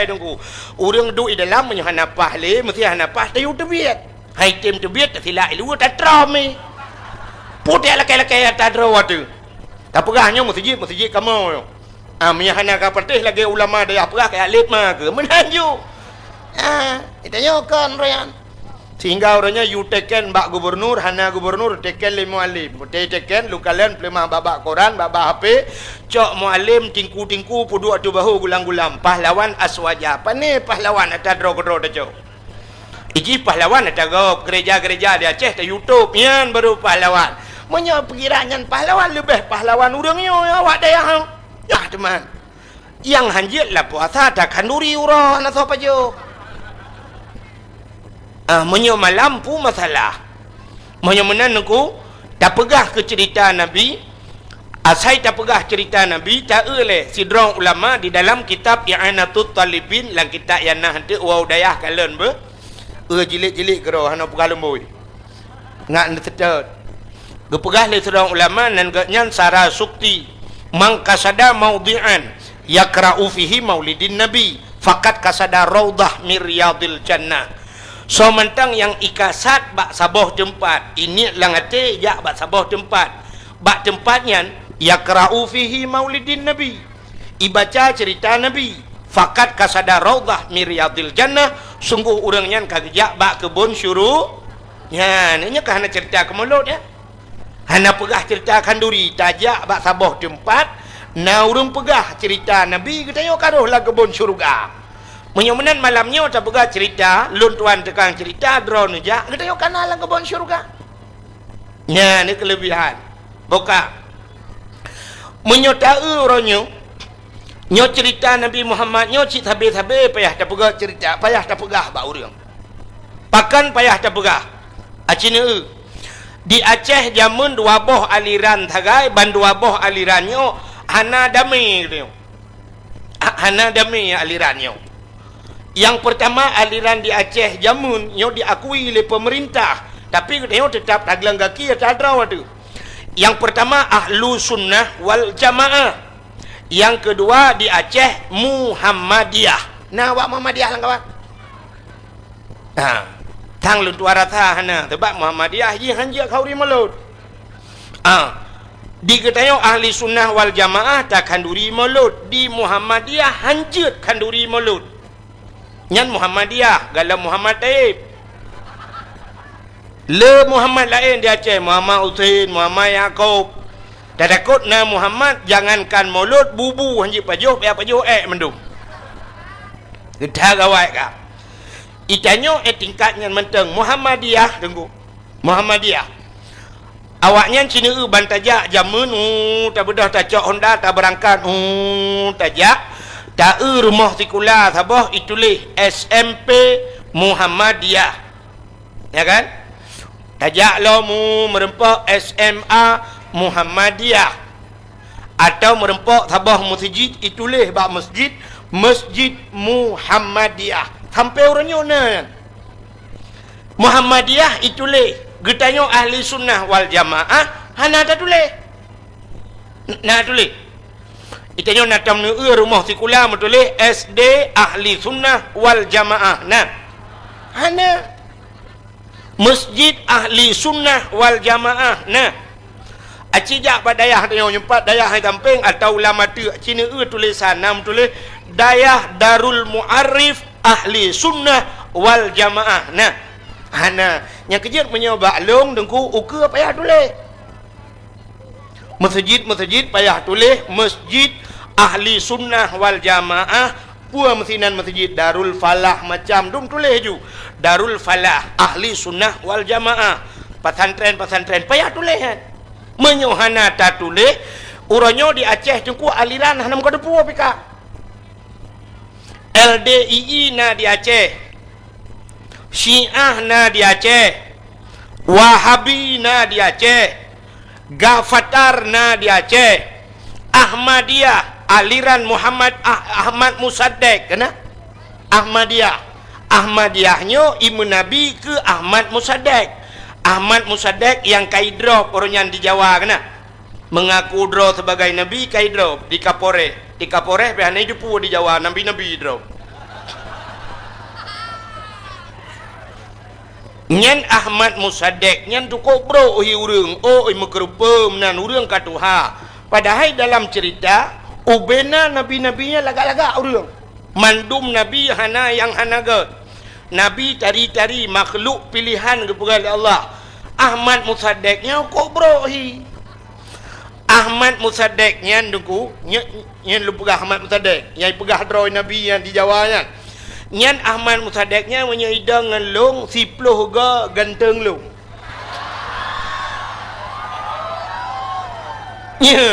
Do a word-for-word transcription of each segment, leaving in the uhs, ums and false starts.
Teungku. Ureuëng duek di dalam meunyoe hana paih lé, meusti hana paih tayue teubiet. Hai tem teubiet, tasilak i luwa, tatrôm i. Putéh lakée-lakée ata droe teuh. Tapeugah nyoe meuseujid, meuseujid kamoe nyoe. Ah, meunyoe hana ka patéh lagée ulama dayah peugah, kajak lét ma keu. Meunan ju. Ah, tanyoe kon roh nyan. Sehingga uroe nyoe yue teken bak gubernur, hana gubernur, teken lé mualim. Teken lôn kalon peuleumah bak-bak koran, bak-bak H P, cok mualim tingku-tingku peuduek ateueh bahô gulam-gulam, pahlawan aswaja. Pané pahlawan ata droe keudroe tacok. Iji pahlawan ata gob, gereja-gereja di Aceh ta YouTube, nyan baru pahlawan. Meunyoe pikiran nyan pahlawan, leubeh pahlawan ureuëng nyoe awak dayah. Yah teuma. Nyang hanjeuet lam puasa takhanduri uroe hana soe pajoh. Ah, meunyoe malam peue masalah. Meunyoe meunan Teungku, tapeugah keu ceurita Nabi, asai tapeugah ceurita Nabi, ta-eu lé sidroe ulama di dalam kitab I'anatut Thalibin, lam kitab nyang na hanteuk wau dayah kalon beuh, eu jilid-jilid keudroe hana peugah lumbôi. Ngat neuseutôt. Geupeugah lé sidroe ulama nan geuhnyan Sarasukti, "Man qasada maudhi'an yakra'u fihi maulidin Nabi, faqad qasada raudhah min riyadil jannah." Soe mantong nyang ikasad bak saboh teumpat, iniet lam até jak bak saboh teumpat, bak teumpat nyan yakra'u fihi maulidin Nabi, ibaca ceurita Nabi, faqad qasada raudhah min riyadil jannah, sungguh ureuëng nyan ka geujak bak keubon syuru-, nyan, nyoe ka hana ceurita keu mulod, ya. Hana peugah ceurita khanduri, tajak bak saboh teumpat, na ureuëng peugah ceurita Nabi, geutanyoe ka rhoh lam keubon syeuruga. Meunyoe meunan malam nyoe tapeugah ceurita, lôn tuan tukang ceurita, droeneuh jak, geutanyoe ka na lam keubon syeuruga. Nyan ni keuleubihan. Boka. Meunyoe ta-eu uroe nyoe, nyoe ceurita Nabi Muhammad nyoe cit sabe-sabe payah tapeugah ceurita, payah tapeugah bak ureuëng. Pakon payah tapeugah? Aci neu-eu. Di Aceh jameun dua boh aliran sagai, ban dua boh aliran nyoe hana damé geutanyoe. Ha-, hana damé aliran nyoe. Nyang peurtama, aliran di Aceh jameun nyoe diakui lé peumeurintah, tapi geutanyoe teutap tagleueng gaki ata droe teuh. Nyang peurtama, Ahlu Sunnah wal Jamaah. Nyang keudua, di Aceh, Muhammadiyah. Na awak Muhammadiyah lam kawan? Ha, tang lôn tuan rasa hana, sabab Muhammadiyah jih hanjeuet khanduri mulod. Ha, di geutanyoe Ahli Sunnah wal Jamaah takhanduri mulod, di Muhammadiyah hanjeuet khanduri mulod. Nyan Muhammadiyah, galom Muhammad Taib. Le Muhammad laén di Aceh, Muhammad Husein, Muhammad Yakub. Tatakot na Muhammad, jangankan mulod, bubu hanjeuet pajoh, payah pajoh ék mandum. Geuda gawai ka. Itanyoe, eh, tingkat nyan mantong Muhammadiyah, Teungku. Muhammadiyah. Awaknyan ci neu-eu ban tajak jameun, uh, tabeudôh tacok honda, tabeurangkat, uh, tajak, ta-eu rumoh sikula saboh ituléh S M P Muhammadiyah. Ya kan? Tajak lom, uh, meureumpok S M A Muhammadiyah. Atau meureumpok saboh meuseujid ituléh bak meuseujid, Masjid Muhammadiyah. Sampoe uroe nyoe na nyan. Muhammadiyah ituléh, geutanyoe Ahli Sunnah wal Jamaah hana tatuléh. N-, na tuléh. Itanyoe na tom neu-eu rumoh sikula meutuléh S D Ahli Sunnah wal Jamaah. Na. Hana. Masjid Ahli Sunnah wal Jamaah. Na. Aci jak bak dayah tanyoe, nyoe pat dayah hai gampeng atau lam ateueh, ci neu-eu tulésan na meutuléh Dayah Darul Mu'arif Ahli Sunnah wal Jamaah. Na. Hana. Nyang keujeuet meunyoe bak lôn Teungku ukeue payah tuléh. Meuseujid-meuseujid payah tuléh Masjid Ahli Sunnah wal Jamaah, peue meusinan meuseujid Darul Falah macam dum tuléh ju. Darul Falah Ahli Sunnah wal Jamaah. Pesantren-pesantren payah tuléh nyan. Meunyoe hana tatuléh, uroe nyoe di Aceh Teungku aliran hana meukeudeupu pih ka. L D I I na di Aceh. Syiah na di Aceh. Wahabi na di Aceh. Gafatar na di Aceh. Ahmadiyah, aliran Muhammad Ah-, Ahmad Musaddek, kena? Ahmadiyah. Ahmadiyah nyoe imeunabi keu Ahmad Musaddek. Ahmad Musaddek nyang ka idrop uroe nyan di Jawa, kena? Mengaku droe sebagai nabi, ka idrop di Kapolres. Di Kapolres pih hana jiteupeue di Jawa, nabi-nabi idrop. Nyan Ahmad Musaddiq nyan cukôp brôk hi ureuëng, oi meukeureupeue meunan ureuëng ka tuha. Padahai dalam ceurita, ubena nabi-nabi nyan lagak-lagak ureuëng. Mandum nabi hana nyang hana gét. Nabi tari-tari makhluk piléhan geupeugah lé Allah. Ahmad Musaddiq nyan cukôp brôk hi. Ahmad Musaddiq nyan Teungku, nyan, nyan lôn peugah Ahmad Musaddiq, nyang peugah droe nabi nyang di Jawa nyan. Nyan Ahmad Musaddiq nyan meunyoe idong ngon lôn siploh go ganteng lôn. Nyo.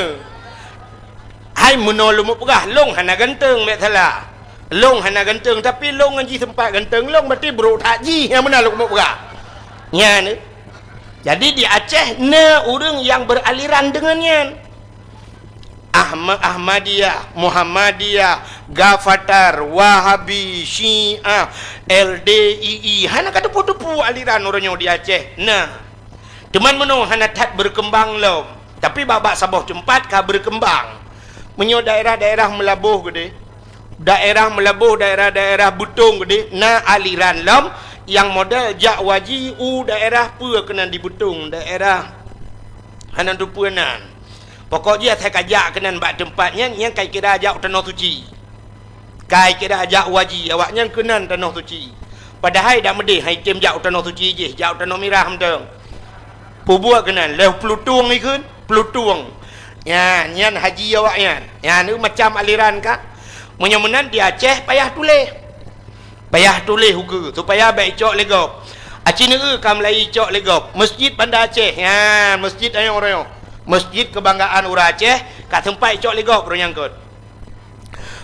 Hai meunoe lôn peugah, lôn hana ganteng, bék salah. Lôn hana ganteng, tapi lôn ngon jih seumpat ganteng lôn, berarti brôk that jih nyang meunan lôn peugah. Nyan. Jadi di Aceh na ureuëng nyang beraliran deungon nyan. Ahma-, Ahmadiyah, Muhammadiyah, Gafatar, Wahabi, Syiah, L D I I. Hana ka teupeue-teupeue aliran uroe nyoe di Aceh. Na. Teuma meunoe hana that berkembang lom. Tapi bak-bak saboh teumpat ka berkembang. Meunyoe daerah-daerah Meulaboh keudeh, daerah Meulaboh, daerah-daerah Beutong keudeh, na aliran lom nyang model jak waji u daerah peue keunan di Beutong, daerah hana teupeue nan. Pokok jih asai ka jak keunan bak teumpat nyan, nyan ka kira jak u Tanoh Suci. Ka kira jak waji awaknyan keunan Tanoh Suci. Padahai dak meudeh hai tem jak u Tanoh Suci jih, jak u Tanoh Mirah mantong. Peubuet keunan lheueh Plutung ikheun, Plutung. Nyan, nyan haji awaknyan. Nyan macam aliran ka. Meunyoe meunan di Aceh payah tuléh. Payah tuléh ukeue supaya bék icok lé gob. Aci neueu ka meulayi icok lé gob. Masjid Banda Aceh. Nyan, masjid ayong royong. Masjid kebanggaan ureuëng Aceh, ka seumpat icok lé gob roh nyang kot.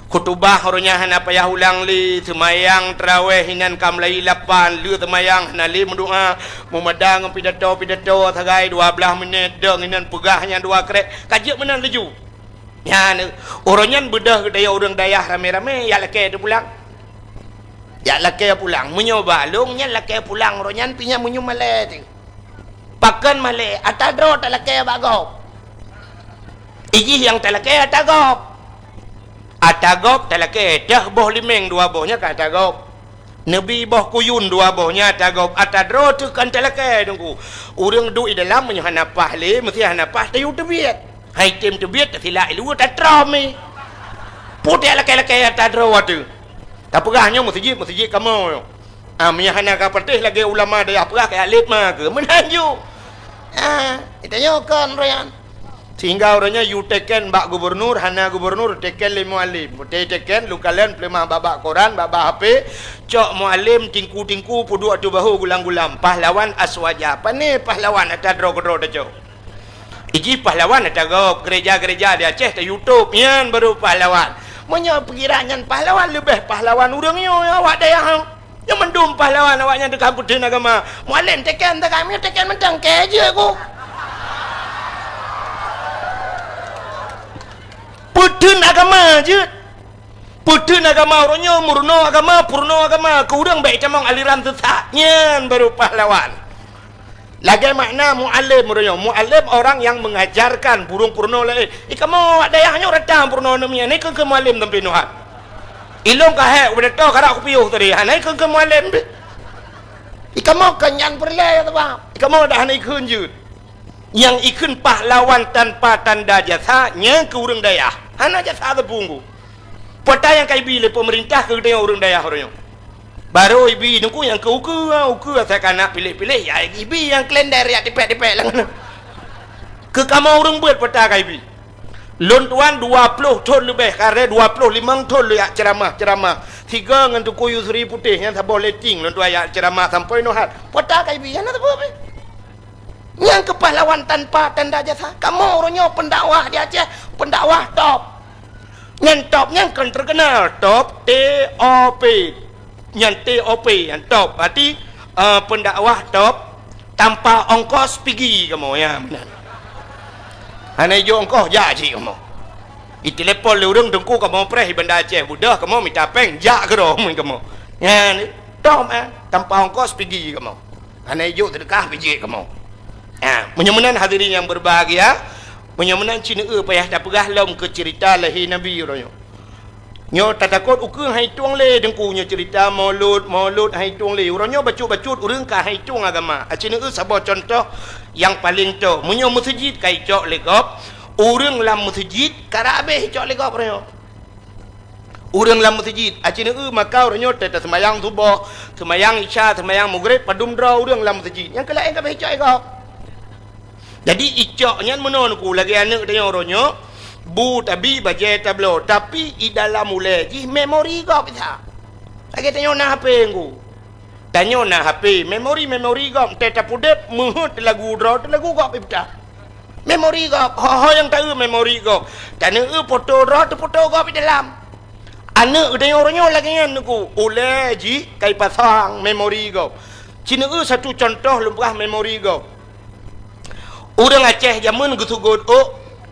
Khutubah uroe nyan hana payah ulang lé, seumayang taraweh inan ka meulayi lapan, le seumayang hana lé meudoa, meumada ngon pidato-pidato sagai dua blaih minét, dong inan peugah nyang dua krek, ka jeuet meunan laju. Nyan, uroe nyan beudôh geutanyoe ureuëng dayah ramé-ramé, jak lakée teupulang. Jak lakée pulang, meunyoe bak lôn nyan lakée pulang uroe nyan pih nyan meunyoe malée teuh. Pakon malée, ata droe talakée bak gob. Ijih nyang talakée ata gob. Ata gob talakée, deuh boh limeng dua boh nyan ka ata gob. Neubi boh kuyun dua boh nyan ata gob. Ata droe teuh kan talakée Teungku. Ureuëng duek di dalam meunyoe hana paih lé, meusti hana paih tayue teubiet. Hai tem teubiet tasilak i luwa tatrom mi. Putéh lakée-lakée ata droe teuh. Tapeugah nyoe meuseujid, meuseujid kamoe nyoe. Ah, meunyoe hana ka patéh lagée ulama dayah peugah keu alit ma keu meunan ju. Ah, geutanyoe kon royan. Sehingga uroe nyoe yue teken bak gubernur, hana gubernur teken lé mualim. Teken leukalon peuleumah bak-bak koran, bak-bak H P, cok mualim tingku-tingku peuduek ateueh bahô gulam-gulam. Pahlawan aswaja. Pané pahlawan ata droe keudroe tacok. Ijih pahlawan ata gob, gereja-gereja di Aceh ta YouTube, nyan baru pahlawan. Meunyoe peukira nyan pahlawan, leubeh pahlawan ureuëng nyoe awak dayah. Nyang mandum pahlawan awaknyan teuka peutheun agama. Mualem teken teuka, meunyoe teken mantong kée jeuet ku. Peutheun agama jeuet. Peutheun agama uroe nyoe, meurunoe agama, peurunoe agama, keu ureuëng bék itamong aliran sesat. Nyan baru pahlawan. Lagée makna mualem uroe nyoe. Mualem orang yang mengajarkan burung peurunoe laén. Ikamoe awak dayah nyoe rata peurunoe namian. Ikheun keu mualem sampai nuhat. Ilong ka hék ubé to karak kupiôh tadi. Hana ikheun keu mualem deh. Ikamoe kan nyan peureulée ya teuba. Ikamoe dah hana ikheun jeuet. Nyang ikheun pahlawan tanpa tanda jasa, nyang keu ureuëng dayah. Hana jasa teupunggu. Peue ata nyang ka ibi lé peumeurintah keu geutanyoe ureuëng dayah uroe nyoe. Barô ibi Teungku nyang keu ukeue, ukeue asai ka na piléh-piléh, ya ibi nyang kalender yak tipék-tipék lam. Keu kamoe ureuëng beuet peue ata ka ibi. Lôn tuan dua ploh thon leubeh, kareh dua ploh limong thon lôn yak ceuramah-ceuramah. Sigoe ngon Teungku Yusri Putéh nyang saboh letting lôn tuan yak ceuramah sampoe nohat. Peue ata ka ibi, hana sapeue pih. Nyang keu pahlawan tanpa tanda jasa. Kamoe uroe nyoe pendakwah di Aceh, pendakwah top. Nyan top nyan kon terkenal, top, T O P. Nyan T O P, nyan top. Berarti, eh, pendakwah top tanpa ongkos pigi kamoe, ya, meunan. Hana ijok ongkos, jak cit kamoe. Itelepon lé ureuëng Teungku kamoe preh di Banda Aceh, beudôh kamoe mita péng, jak keudroe meukamoe. Nyan, top, eh, tanpa ongkos pigi kamoe. Hana ijok seudeukah bijéh kamoe. Ha, meunyoe meunan hadirin nyang berbahagia, meunyoe meunan ci neueu payah tapeugah lom keu ceurita lahé Nabi uroe nyoe. Nyoe tatakot ukeue han itueng lé Teungku, nyoe ceurita Maulud, Maulud han itueng lé. Uroe nyoe bacut-bacut ureuëng ka han itueng agama. Aci neueu saboh cuntoh nyang paleng toe. Meunyoe meuseujid ka icok lé gob, ureuëng lam meuseujid karab habéh icok lé gob uroe nyoe. Ureuëng lam meuseujid, aci neueu maka uroe nyoe teuh taseumayang suboh, seumayang isya, seumayang maghrib, padum droe ureuëng lam meuseujid. Nyang keu laén ka habéh icok lé gob. Jadi icok nyan meunoe Teungku, lagée aneuëk tanyoe uroe nyoe, bu tabi bajée tabloe, tapi i dalam ulée jih memori gob isa. Lagée tanyoe na H P Teungku. Tanyoe na H P, memori-memori gob, teuh tapeudeuet meuheuet lagu droe teuh lagu gob ipeutah. Memori gob, ho-ho nyang taeu memori gob. Taneueu foto droe teuh foto gob i dalam. Aneuëk tanyoe uroe nyoe lagée nyan Teungku, ulée jih ka ipasang memori gob. Ci neueu satu cuntoh lôn peugah memori gob. Ureuëng Aceh jameun geuseugot ôk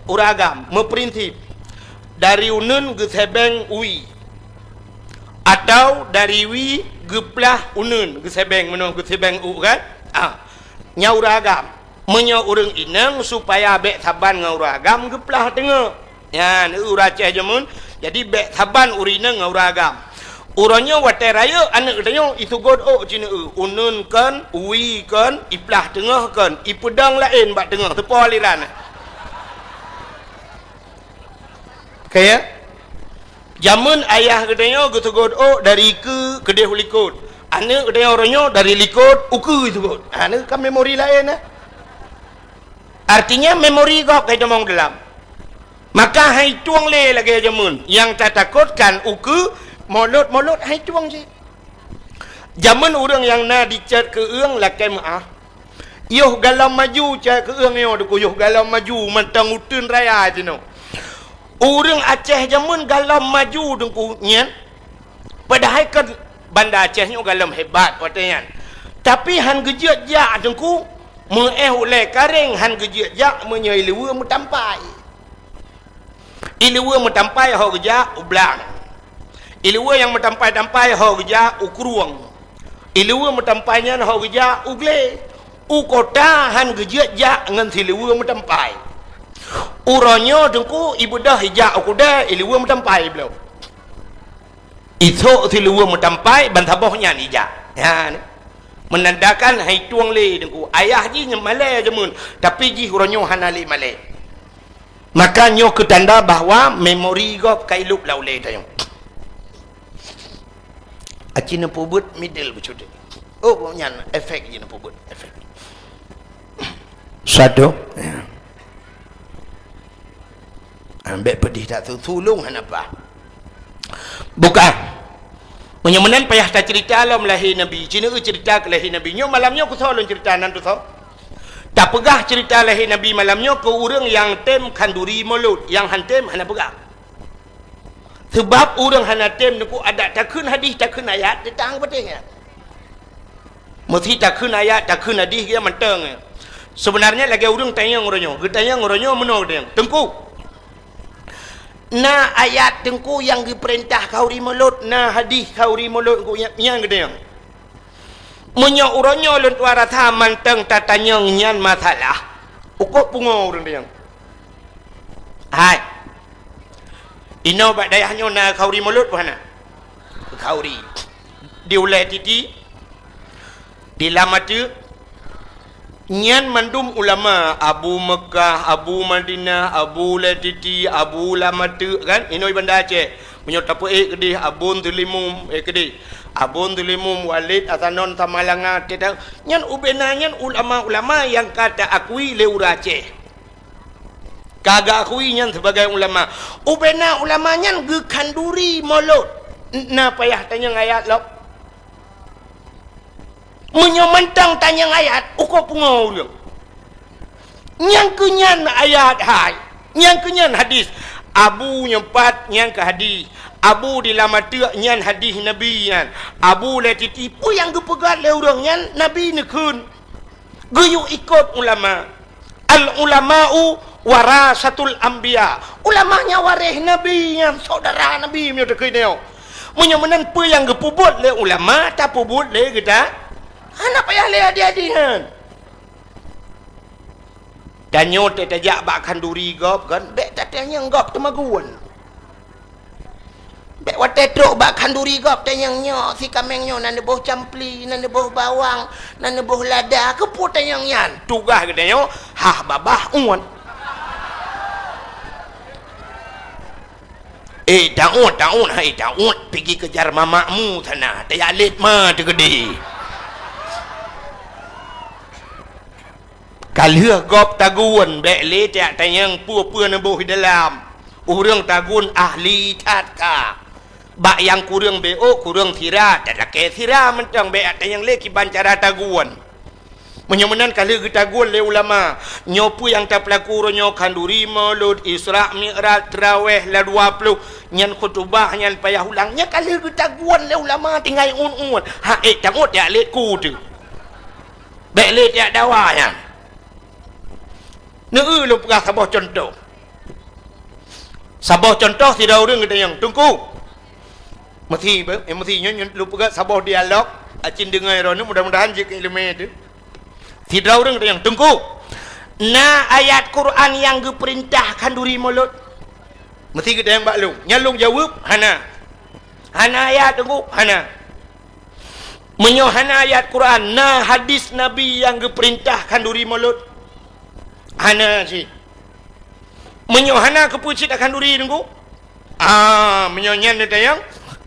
ureuëng agam, meuprinsip dari uneuen geusebeng wie, atau dari wie geuplah uneuen geusebeng, meunoe geusebeng ôk kan? Ah, nyan ureuëng agam. Meunyoe ureuëng inong supaya bék saban ngon ureuëng agam geuplah teungoh. Nyan ureuëng Aceh jameun, jadi bék saban ureuëng inong ngon ureuëng agam. Uroe nyoe watée rayeuk aneuëk tanyoe iseugot ôk ci neueu, uneuen kon, wie kon, iplah teungoh kon, ipeudong laén bak teungoh, teupo aliran. Kaya? Jameun ayah geutanyoe geuseugot ôk dari keue keudeh u likot. Aneuëk geutanyoe uroe nyoe dari likot u keue iseugot. Ha, nyoe kan memori laén, eh? Artinya memori gob ka itamong dalam. Maka han itueng lé lagée jameun. Nyang tatakot kan ukeue Maulud-Maulud han itueng cit. Jameun ureuëng nyang na dicet keueueng lakée meuáh. Yoh galom maju cit keueueng nyoe Teungku, yoh galom maju mantong uteuen raya jinoe. Ureuëng Aceh jameun galom maju Teungku nyan. Padahai kan Banda Aceh nyoe galom hebat watée nyan. Tapi han geujeuet jak Teungku, meuéh ulée karéng han geujeuet jak meunyoe iluweue meutampai. Iluweue meutampai ho geujak u blang. Iluweue nyang meutampai-tampai ho geujak u krueng. Iluweue meutampai nyan ho geujak u glé. U kota han geujeuet jak ngon siluweue meutampai. Uroe nyoe Teungku ibeudôh ijak u keudée iluweue meutampai bloe. Isok siluweue meutampai ban saboh nyan ijak. Ha, ni. Meunandakan han itueng lé Teungku. Ayah jih nyan malée jameun, tapi jih uroe nyoe hana lé malée. Maka nyoe keu tanda bahwa memori gob ka ilôb lam ulée tanyoe. Aci neupeubuet middle beucut. Oh, nyan efek jih neupeubuet, efek. Satu. Ya. Ambek pedih tak tu, tulung hana apa. Bukan. Meunyoe meunan payah tacerita lom lahé Nabi. Ci neueu cerita keu lahé Nabi. Nyoe malam nyoe kusoe lôn cerita nan tusoe. Tapeugah cerita lahé Nabi malam nyoe keu ureuëng nyang tem khanduri mulod, nyang han tem hana peugah. Sabab ureuëng hana tem neuku adat takheun hadis, takheun ayat, teutang beuteh nyan. Meusi takheun ayat, takheun hadis geuh mantong. Sebenarnya lagée ureuëng tanyong uroe nyoe. Geutanyong uroe nyoe meunoe geutanyong. Teungku, na ayat Teungku nyang geupeurintah khanduri mulod, na hadis khanduri mulod Teungku nyang, nyang geutanyong. Meunyoe uroe nyoe lôn tuan rasa mantong tatanyong nyan masalah, ukoe pungo ureuëng tanyong. Hai. Inoe bak dayah nyoe na khanduri mulod peue hana? Khanduri. Di ulée titi, di lam ateuk, nyan mandum ulama, Abu Meukah, Abu Madinah, Abu Ulée Titi, Abu Lam Ateuk, kan? Inoe Banda Aceh. Meunyoe tapeuék keudeh Abon Teulimum, eh, keudeh. Abon Teulimum, Walid Hasanon Samalanga, teuta-, nyan ubena nyan ulama-ulama nyang ka taakui lé ureuëng Aceh. Ka geuakui nyan sibagai ulama. Ubena ulama nyan geukhanduri mulod. N-, na payah tanyong ayat lom. Meunyoe mantong tanyong ayat, ukoe pungo ureuëng. Nyang keu nyan ayat hai, nyang keu nyan hadis. Abu nyang pat nyan keu hadis. Abu di Lam Ateuk nyan hadis Nabi nyan. Abu Ulée Titi peue nyang geupeugah lé ureuëng nyan Nabi neukheun. Geuyue ikot ulama. Al ulama'u warasatul anbiya. Ulama nyan waréh Nabi nyan, saudara Nabi meunyoe takheun nyoe. Meunyoe meunan peue nyang geupeubuet lé ulama, tapeubuet lé geuta? Hana payah lé hadis-hadis nyan. Tanyoe teuh tajak bak khanduri gob kan, bék tatanyong gob teumagun. Bèk watèe trok bak khanduri gob tanyong nyoe, si kaméng nyoe na neuboh campli, na neuboh bawang, na neuboh lada, keupeue tanyong nyan? Tugaih geutanyoe hah babah uet. Eh, taôt, taôt, hai taôt, pigi keujar mamakmu sana, tajak lét ma teukeudi. Ka lheueh gob tagun, bèk lé tajak tanyong peue-peue neuboh di dalam. Ureueng tagun ahli that ka. Bak nyang kureueng B O, kureueng sira, talakèe sira mantong, bèk tanyong lé kiban cara tagun. Meunyoe meunan ka lheueh geutagun lé ulama, nyoe peue nyang tapeulaku uroe nyoe, khanduri, mulod, Isra, Mi'raj, Traweh, la dua ploh, nyan khutubah, nyan payah ulang, nyan ka lheueh geutagun lé ulama tinggai uet-uet. Ha, eh, tangot jak lét ku teuh. Bèk lé jak dawa nyan. Neu-eu lôn peugah saboh cuntoh. Saboh cuntoh, sidroe ureueng geutanyong, "Teungku." Meusi, eh, meusi nyoe, nyoe lôn peugah saboh dialog, acin deungoe droeneuh, mudah-mudahan jeuet keu ileumèe teuh. Sidroe ureueng geutanyong, "Teungku, na ayat Quran nyang geupeurintah khanduri mulod?" Meusi geutanyong bak lôn. Nyan lôn jaweueb, "Hana." "Hana ayat, Teungku?" "Hana." "Meunyoe hana ayat Quran, na hadis Nabi nyang geupeurintah khanduri mulod?" "Hana cit." "Meunyoe hana, keupeue cit khanduri, Teungku?" "Ah, meunyoe nyan neutanyong,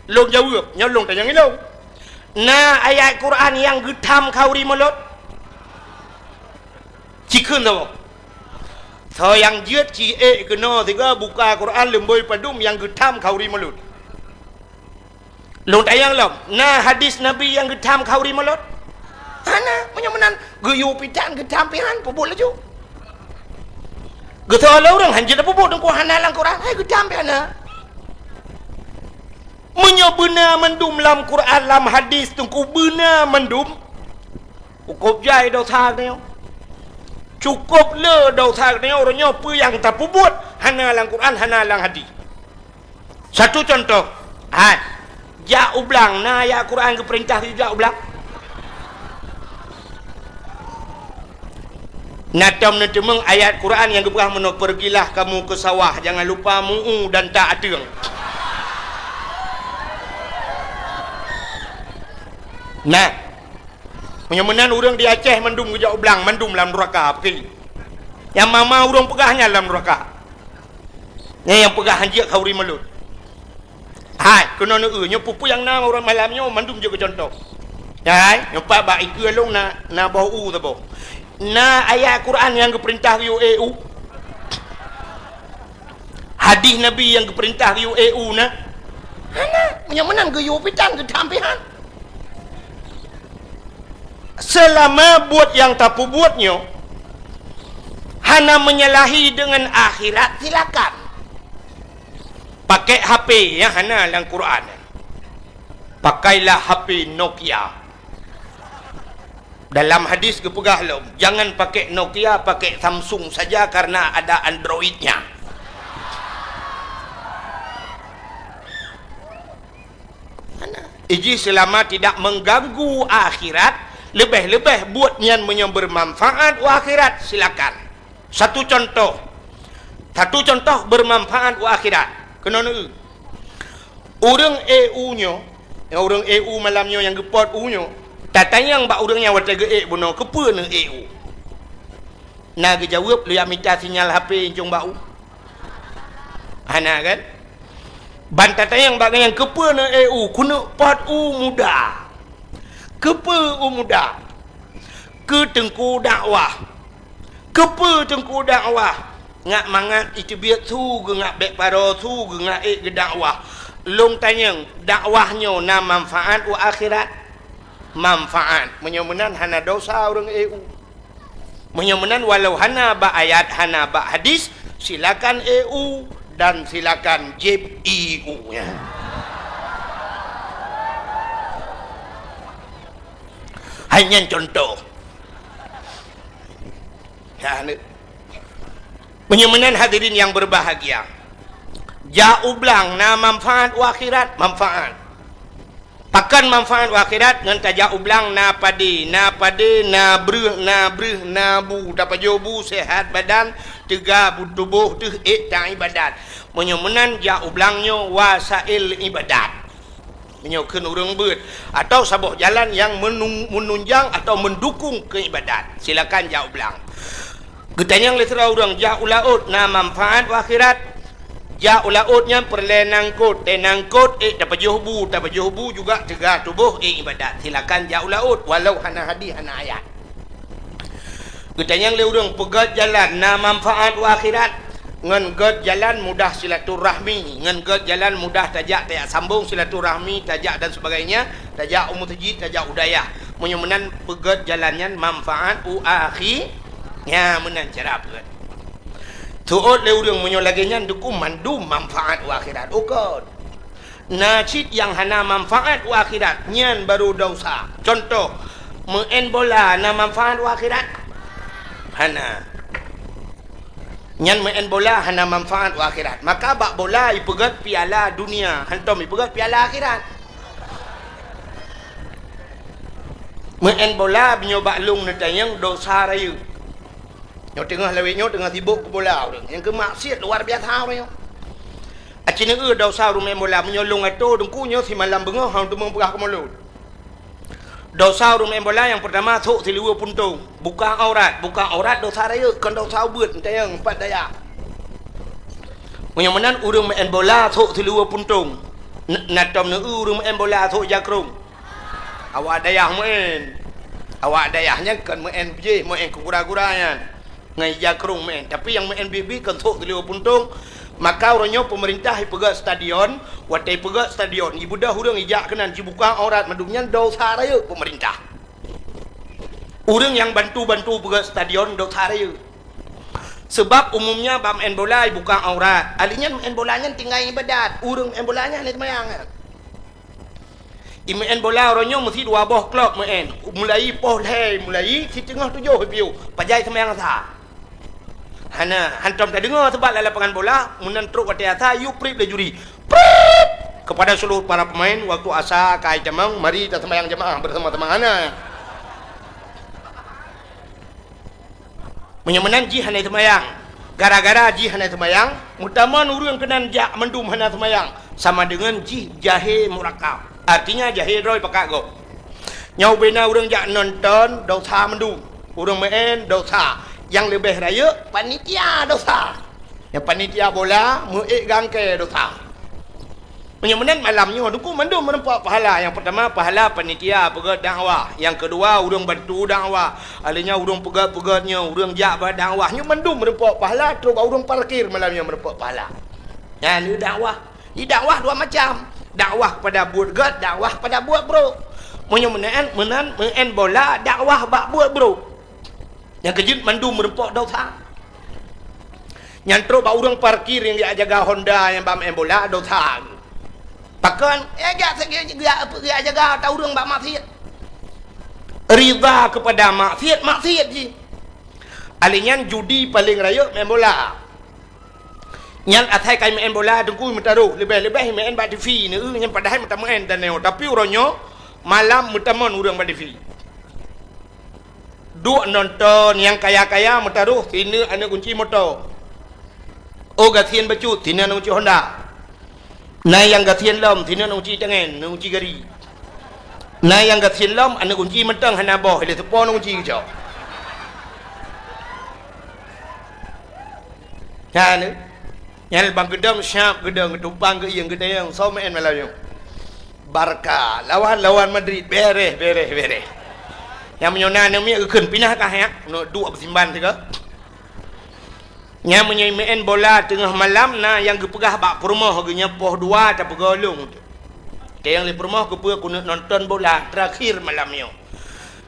lôn jaweueb, nyoe lôn tanyong ilôn. Na ayat Quran nyang geutham khanduri mulod?" Cikheun saboh. Soe nyang jeuet ci ék keunoe sigoe buka Quran leumbôi padum nyang geutham khanduri mulod. Lôn tanyong lom, na hadis Nabi nyang geutham khanduri mulod? Hana. Meunyoe meunan, geuyue pitan geutham pih han, peubuet laju. Geusoe lé ureueng, "Han jeuet peubuet, Teungku, hana lam Quran." Hai, geutham pih hana. Meunyoe beuna mandum lam Quran, lam hadis, Teungku, beuna mandum, cukôp jai dosa geutanyoe. Cukôp le dosa geutanyoe, uroe nyoe peue nyang tapeubuet hana lam Quran, hana lam hadis. Satu contoh, hai, jak u blang, na ayat Quran geupeurintah jak u blang? Na tom neuteumeung ayat Quran nyang geupeugah meunoe, "Pergilah kamu ke sawah, jangan lupa mu'u dan tak ateueng." Nah, meunyoe meunan ureueng di Aceh mandum geujak u blang, mandum lam nuraka, peukeuli. Nyang mama ureueng peugah nyan lam nuraka. Nyan nyang peugah han jeuet khanduri mulod. Hai, keunoe neu-eu, nyoe peue-peue nyang na uroe malam nyoe mandum jeuet keu contoh. Hai, nyoe pat bak ikeue lôn na, na boh u saboh. Na ayat Quran nyang geupeurintah geuyue ék u? Hadis Nabi nyang geupeurintah geuyue ék u na? Hana. Meunyoe meunan geuyue pitan geutham pih han. Seulama buet nyang tapeubuet nyoe hana menyalahi deungon akhirat, silakan. Pakai H P nyang hana lam Quran. Pakailah H P Nokia. Dalam hadis geupeugah lom, "Jangan pakai Nokia, pakai Samsung saja karena ada Android-nya." Mana? Iji selama tidak mengganggu akhirat, leubeh-leubeh buet nyan meunyoe bermanfaat u akhirat, silakan. Satu contoh. Satu contoh bermanfaat u akhirat. Keunoe neu-eu. Ureueng ék u nyoe, nyang ureueng ék u malam nyoe nyang geupot u nyoe, tatanyong bak ureueng nyan watèe geuék bunoe, "Keupeue neuék u?" Na geujaweueb, "Lôn jak mita sinyal H P incong bak u." Hana kan? Ban tatanyong bak gobnyan, "Keupeue neuék u?" "Keuneuk pot u muda." "Keupeue u muda?" "Keu teungku dakwah." "Keupeue teungku dakwah?" "Ngat mangat iteubiet su geungat bèk paro su geungat ék geudakwah." "Lôn tanyong, dakwah nyoe na manfaat u akhirat?" "Manfaat." Meunyoe meunan hana dosa ureueng ék u. Meunyoe meunan, walau hana bak ayat, hana bak hadis, silakan ék u dan silakan jieb ie u nyan. Hai nyan contoh. Ya, ni. Meunyoe meunan hadirin yang berbahagia, jak u blang na manfaat u akhirat, manfaat. Pakon manfaat u akhirat? Ngon tajak u blang na padé, na padé, na breuh, na breuh, na bu. Tapajoh bu, sehat badan, teuga bu tuboh, teuh ék taibadat. Meunyoe meunan, jak u blang nyoe wasail ibadat. Meunyoe kheun ureuëng beuet, atau saboh jalan nyang menung-, menunjang atau mendukung keu ibadat, silakan jak u blang. Geutanyong lé sidroe ureuëng, jak u laôt na manfaat u akhirat? Jak u laôt nyan peureulée nangkot, tée nangkot ék tapajoh bu, tapajoh bu juga teuga tuboh ék ibadat. Silakan jak u laôt, walau hana hadih, hana ayat. Geutanyong lé ureuëng, peugét jalan na manfaat u akhirat? Ngon gét jalan mudah silaturahmi, ngon gét jalan mudah tajak, tajak sambong silaturahmi, tajak dan sebagainya, tajak u meuseujid, tajak u dayah. Meunyoe meunan, peugét jalan nyan manfaat u akhi-, nya meunan cara peugét. Teuôt lé ureuëng, meunyoe lagée nyan, deuku mandum manfaat u akhirat? Ukon. Na cit nyang hana manfaat u akhirat, nyan baru desya. Cuntoh, meu'en bola na manfaat u akhirat? Hana. Nyan meu'en bola hana manfaat u akhirat. Maka bak bola ipeugét piala dunia, hantom ipeugét piala akhirat. Meu'en bola meunyoe bak lông neutanyong desya rayeuk. Nyoe teungoh lawét nyoe teungoh sibok keu bola ureuëng. Nyang keu maksiat luar biasa ureuëng nyoe. Aci neueu desya ureuëng meu'en bola, meunyoe lông atô teungku nyoe simalam beungoh hana teumé peugah keu mulod. Desya ureuëng meu'en bola nyang peurtama, sôk siluweue puntông, buka aurat. Buka aurat desya rayeuk, kon desya ubeut, neutanyong pat dayah. Meunyoe meunan, ureuëng meu'en bola sôk siluweue puntông, n-, na tom neueu ureuëng meu'en bola sôk jakrong. Awak dayah meu'en. Awak dayah nyan kon meu'en jih, meu'en keu gura-gura nyan. Ngon ija krong meu'en. Tapi nyang meu'en bit-bit kon sôk siluweue puntông. Maka uroe nyoe peumeurintah ipeugét stadion, watée ipeugét stadion, ibeudôh ureuëng ijak keunan, jibuka aurat, mandum nyan desya rayeuk peumeurintah. Ureuëng nyang bantu-bantu peugét stadion desya rayeuk. Seubab umumnya bak meu'en bola ibuka aurat. Ahli nyan meu'en bola nyan tinggai ibadat. Ureuëng meu'en bola nyan hana seumayang nyan. Imeu'en bola uroe nyoe meusi dua boh klub meu'en. Mulai poh lhée, mulai siteungoh tujoh piôh, pajan seumayang asa. Hana, hantom tadeungoe seubab lam lapangan bola, meunan trok watée asa, yue prip lé juri. Prip! Kepada seluruh para pemain, waktu asa ka itamong, mari taseumayang jamaah bersama-sama. Hana. Meunyoe meunan jih hana seumayang. Gara-gara jih hana seumayang, meutamong ureuëng keunan jak mandum hana seumayang, sama deungon jih jahé murakab. Artinya jahé droe pakat gob. Nyoe ubena ureuëng jak nonton, desya mandum. Ureuëng meu'en, desya. Nyang leubeh rayeuk, panitia desya. Nyang panitia bola, meu'ék gangkée desya. Meunyoe meunan malam nyoe, deuku mandum meureumpok pahala. Nyang peurtama, pahala panitia peugét dakwah. Nyang keudua, ureuëng bantu dakwah. Ahli nyan ureuëng peugét-peugét nyoe, ureuëng jak bak dakwah. Nyoe mandum meureumpok pahala, trok bak ureuëng parkir malam nyoe meureumpok pahala. Nyan dakwah. Di dakwah dua macam. Dakwah kepada buet gét, dakwah kepada buet brok. Meunyoe meunan, meunan, meu'en bola, dakwah bak buet brok. Nyang keujeuet mandum meureumpok desya. Nyang trok bak ureuëng parkir nyang geujak jaga Honda nyang bak meu'en bola desya. Pakon? Eh, geujak, geujak, geujak jaga ata ureuëng bak maksiat. Ridha kepada maksiat, maksiat jih. Ahli nyan judi paleng rayeuk meu'en bola. Nyan asai kai meu'en bola teungku meutaroh, leubeh-leubeh meu'en bak TV, neueu nyan padahai meutameu'en dan nyoe. Tapi uroe nyoe malam meutamong ureuëng bak TV. Duek nonton nyang kaya-kaya meutaroh sineuk aneuëk gunci moto. Oh gasien bacut, sineuk aneuëk gunci Honda. Na nyang gasien lom, sineuk aneuëk gunci tangen, aneuëk gunci gari. Na nyang gasien lom, aneuëk gunci mantong hana boh, lé seupôt aneuëk gunci geucok. Nyan, nyan bang geudong siap geudong, geutumpang geuieng geudayang, soe meu'en malam nyoe. Barca lawan, lawan Madrid, bereh, bereh, bereh. Nyang meunyoe na aneuëk miet geukheun pinah kah nyak, neuduek beusimban sigoe. Nyang meunyoe meu'en bola teungoh malam na nyang geupeugah bak peurumoh geuh nyoe poh dua tapeugolong. Teueng lé peurumoh geupeue keuneuk nonton bola terakhir malam nyoe.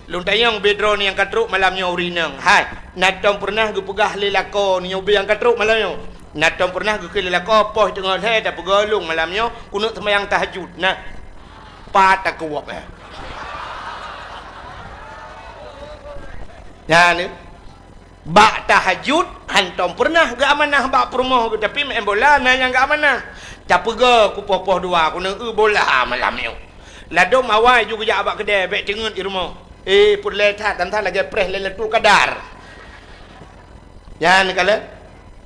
Lôn tanyong bak droeneuh nyang ka trok malam nyoe ureuëng inong. Hai, na tom peureunah geupeugah lé lakoe nyoe bak nyang ka trok malam nyoe? Na tom peureunah geukheun lé lakoe poh teungoh lhée tapeugolong malam nyoe keuneuk seumayang tahajud? Nah, pat takeuwab, eh. Nyan, eh. Bak tahajud, hantom peureunah geuamanah bak peurumoh geuh, tapi meu'en bola na nyang geuamanah. Tapeugah kupoh-poh dua, keuneuk eu bola malam nyoe. Ladôm awai ju geujak bak keudè, bék teungeut di rumoh. Eh, peureulée that, dan that lagée preh Lailatul Qadar. Nyan kalon.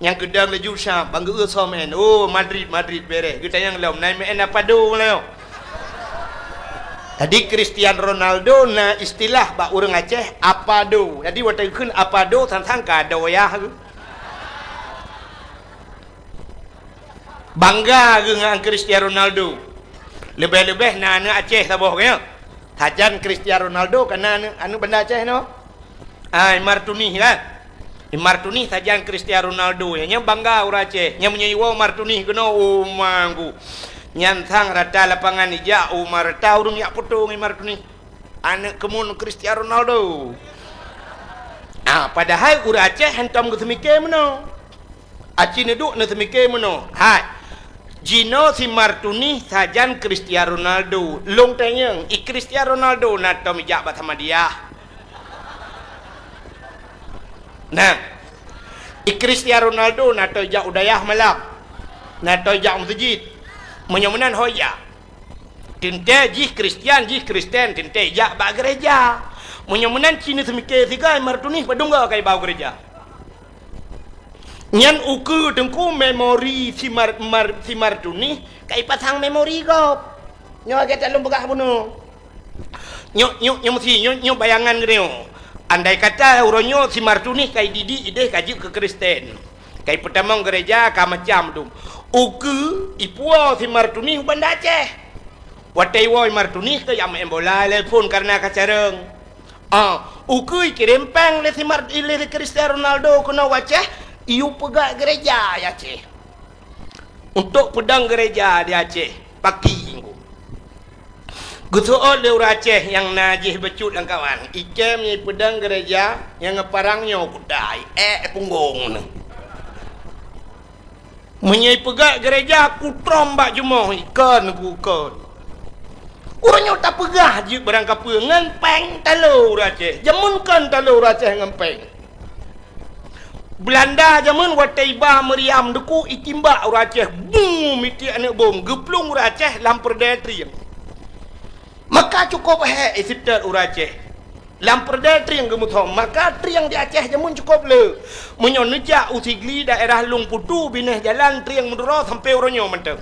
Nyang geudong laju sa, bang geu-eu soe meu'en. Oh, Madrid, Madrid bereh. Geutanyong lom, na meu'en Apado nyoe. Jadi, Cristiano Ronaldo na istilah bak ureuëng Aceh, Apado. Jadi, watée geukheun Apado, sang-sang ka ado yah geuh. Bangga geuh ngon Cristiano Ronaldo. Leubeh-leubeh na aneuëk Aceh saboh, kan? Sajan Cristiano Ronaldo ka na aneuëk, aneuëk Banda Aceh nyoe. Ah, Imar Tunih kan? Imar Tunih sajan Cristiano Ronaldo. Nyan, nyan bangga ureuëng Aceh. Nyan meunyoe iwoe Imar Tunih keunoe, oh, manggu. Nyan sang rata lapangan ijak, oh, ma rata ureuëng jak poto ngon Imar Tunih. Aneuëk keumun Cristiano Ronaldo. Ah, padahai ureuëng Aceh hantom geuseumike meunoe. Aci neuduek neuseumike meunoe. Hai. Jinoe si Imar Tunih sajan Cristiano Ronaldo. Lôn tanyong, i Cristiano Ronaldo na tom ijak bak Samadiyah? Nah, i Cristiano Ronaldo na toe jak u dayah malam, na toe jak u meuseujid. Meunyoe meunan ho jak. Teuntée jih Kristian, jih Kristen, teuntée jak bak gereja. Meunyoe meunan ci neuseumike sigoe Imar Tunih padum goe ka ibau gereja. Nyan ukeue teungku memori si Imar, Imar, si Imar Tunih ka ipasang memori gob. Nyoe lagée that lôn peugah bunoe. Nyoe, nyoe, nyoe meusi, nyoe, nyoe bayangan geutanyoe. Andai kata uroe nyoe si Imar Tunih ka ididik ideh ka jeuet keu Kristen, ka ipeutamong gereja ka macam dum. Ukeue ipuwoe si Imar Tunih u Banda Aceh. Watée iwoe Imar Tunih ka jak meu'en bola lé phon kareuna ka carông. Ah, ukeue ikirém péng lé si Imar, lé Cristiano Ronaldo keunoe u Aceh, iyue peugah gereja di Aceh. Untuk peudong gereja di Aceh, paki minggu. Geuseuôt lé ureuëng Aceh nyang na jih bacut lam kawan, ikém nyoe peudong gereja nyang ngon parang nyoe kuda, ék punggong nyoe. Meunyoe ipeugah gereja kutrom bak jumoh, ikon ku kon. Uroe nyoe tapeugah jeuet barang kapeue ngon péng talo ureuëng Aceh. Jameun kon talo ureuëng Aceh ngon péng. Beulanda jameun watée iba meuriam deuku itimbak ureuëng Aceh, bum, mitiek aneuëk bom, geuplueng ureuëng Aceh lam peureudée trieng. Maka cukôp hék iseutôt ureuëng Aceh. Lam peureudée trieng geumeusom, maka trieng di Aceh jameun cukôp le. Meunyoe neujak u Sigli daerah Lueng Putu binéh jalan trieng meuduro sampoe uroe nyoe mantong.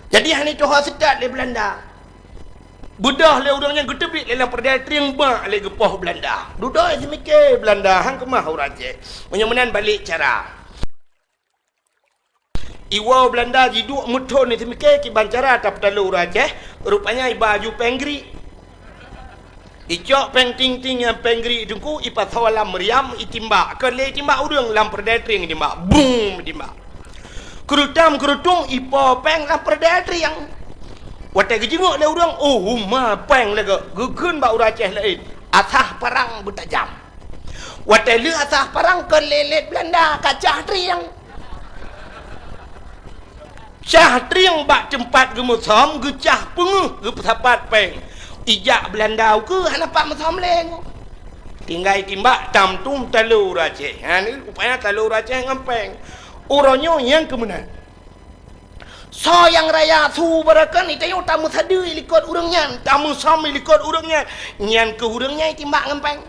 Jadi hana tuho seutôt lé Beulanda. Beudôh lé ureuëng nyan geuteubiet lé lam peureudée trieng bak lé geupoh Beulanda. Dudoe seumiké Beulanda han keumah ureuëng Aceh. Meunyoe meunan balek cara. Iwoe Beulanda jiduek meuthon seumiké kiban cara tapeutalo ureuëng Aceh, rupanya iba aju péng grik. Icok péng ting-ting nyang péng grik teungku ipasoe lam meuriam itimbak, keu lé itimbak ureuëng lam peureudée trieng itimbak, bum itimbak. Keurutam keurutung ipo péng lam peureudée trieng. Watée geujingok lé ureuëng, oh, uma péng lagée geukheun bak ureuëng Aceh laén, asah parang beutajam. Watée lheueh asah parang kon lé-lét Beulanda ka cah trieng. Cah trieng bak teumpat geumeusom geucah peungeuh geupeusapat péng. Ijak Beulanda ukeue hana pat meusom lé nyoe. Tinggai timbak tam tum talo ureuëng Aceh. Ha ni rupanya talo ureuëng Aceh ngon péng. Uroe nyoe nyang keumeunan. Soe nyang raya su beureukan, itanyoe tameusadeue likot ureuëng nyan, tameusom likot ureuëng nyan. Nyan keuh ureuëng nyan itimbak ngon péng.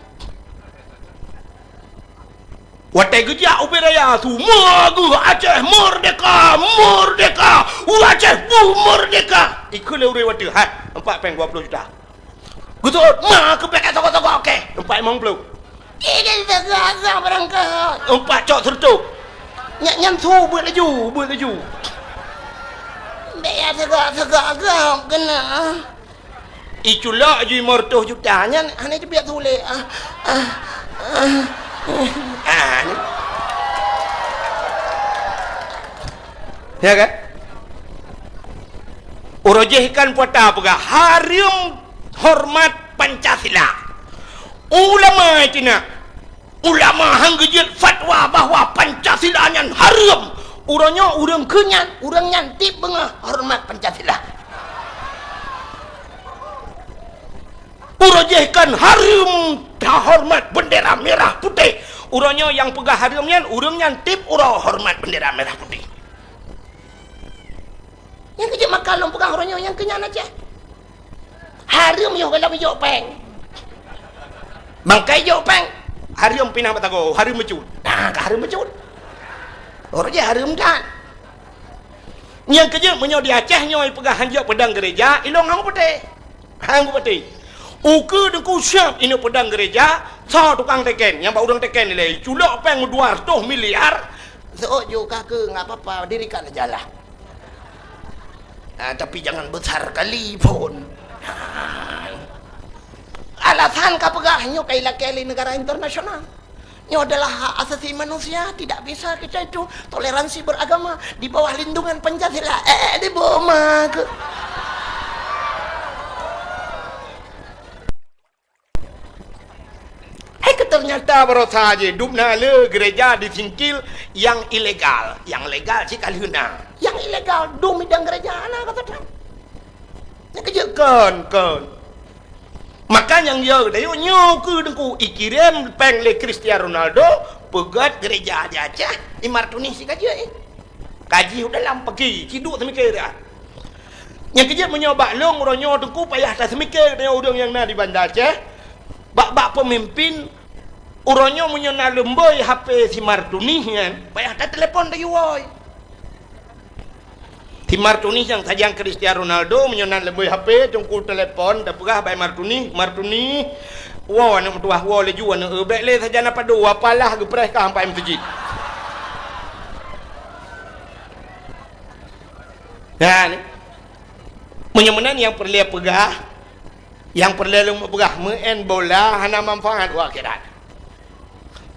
Watée geujak ubé raya su, "Meugeue Aceh merdeka, merdeka! Aceh bu merdeka!" Ikheun lé ureuëng watée, "Hai, empat péng dua puluh juta." Geuseuôt, "Ma keubiet ka toko-toko, oke, empat limong puluh." Ih, ka toko-toko barangkaho. Empat cok seureutôh. Nyan, nyan su beuet laju, beuet laju. Bék ya toko-toko gob keunoe. Iculok ju lima ratus juta nyan hana teubiet su lé. Ah, ah, ah. Ah, ni. Ya kan? Uroe jih kan puata peugah hareuem hormat Pancasila. Ulama itina, ulama han geujeuet fatwa bahwa Pancasila nyan hareuem. Uroe nyoe ureuëng keu nyan, ureuëng nyan tieb beungoh hormat Pancasila. Uroe jih kan hareuem tahormat bendera merah putih. Uroe nyoe nyang peugah hareuem nyan, ureuëng nyan tieb uroe hormat bendera merah putih. Nyang keu jeuet maka lôn peugah uroe nyoe nyang keu nyan Aceh. Hareuem yoh galom ijok péng. Bangkai ijok péng. Hareuem pinah batago, hareuem meucut. Nah, ka hareuem meucut. Ureueng jih hareuem that. Nyang keujeuet meunyoe di Aceh nyoe peugah hanjeuet peudong gereja, ilong hang putih. Hang putih. Ukeue Teungku siab inoe peudong gereja, soe tukang teken, nyang bak ureueng teken ilèe, culok péng dua ratus miliar. Seuôt ju ka keu, nggak apa-apa, dirikan aja lah. Ah, tapi jangan besar kali pun. Alasan ka peugah nyoe ka ilakèe lé negara internasional. Nyoe adalah hak asasi manusia, tidak bisa kita itu toleransi beragama di bawah lindungan Pancasila. Eh, di boma ke? Eh, ke ternyata barosa je, dum na le gereja di Singkil yang ilegal. Yang legal cit ka lheueh na. Yang ilegal, dum idang gereja na kata. Nyan keujeuet kon, kon. Maka nyang yo dayok nyoe keu Teungku ikirém péng lé Cristiano Ronaldo, peugöt gereja di Aceh, i Martuni sikajeue. Kaji u dalam pagi, ciduek seumiké dah. Nyang keujeuet meunyoe bak lôn uroe nyoe Teungku payah taseumiké deungon ureueng nyang na di Banda Aceh, bak-bak peumimpin uroe nyoe meunyoe na leumboi H P si Martuni nyan, payah tatelepon tayue woe. Si Martuni nyang sajan Cristiano Ronaldo, meunyoe na leumboi H P, Teungku telepon, tapeugah bak Martuni, "Martuni, woe aneuk meutuwah, woe laju aneuk eu, bèk lé sajan apa do, apalah geupreh ka sampai meuseujid." Nah, ni. Meunyoe meunan nyang peureulèe peugah, nyang peureulèe lôn peugah, meu'en bola hana manfaat u akhirat.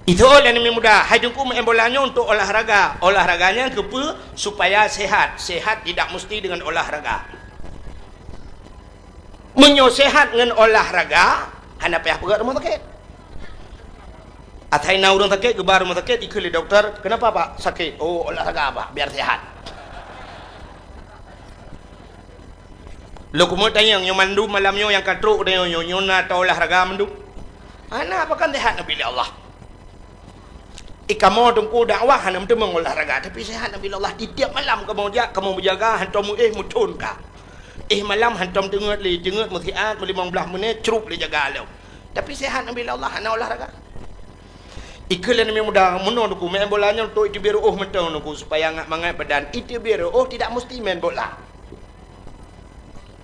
Itu lé aneuk muda, hai Teungku meu'en bola nyoe untuk olahraga. Olahraga nyan keupeue? Supaya sehat. Sehat tidak mesti dengan olahraga. Meunyoe sehat ngon olahraga, hana payah peugöt rumoh sakét. Asai na ureueng sakét, geuba rumoh sakét, ikheun lé dokto, "Kenapa, Pak, sakit?" "Oh, olahraga, Pak, biar sehat." Lôn keumeung tanyong, nyoe mandum malam nyoe nyang ka trok nyoe, nyoe, nyoe na taolahraga mandum? Hana, pakon sehat neubi lé Allah. Eh, kamoe Teungku dakwah hana meuteumé olahraga, tapi sehat neubi lé Allah. Tiep-tiep malam kamoe jak, kamoe meujaga, hantom éh meuthon ka. Éh malam hantom teungeut lé, teungeut meusiat, meulimong blaih menit, crup lé jaga lom. Tapi sehat neubi lé Allah, hana olahraga. Ikheun lé aneuk muda, meunoe Teungku, meu'en bola nyoe untuk iteubiet reu'oh mantong Teungku, supaya ngat mangat badan. Iteubiet reu'oh tidak mesti main bola.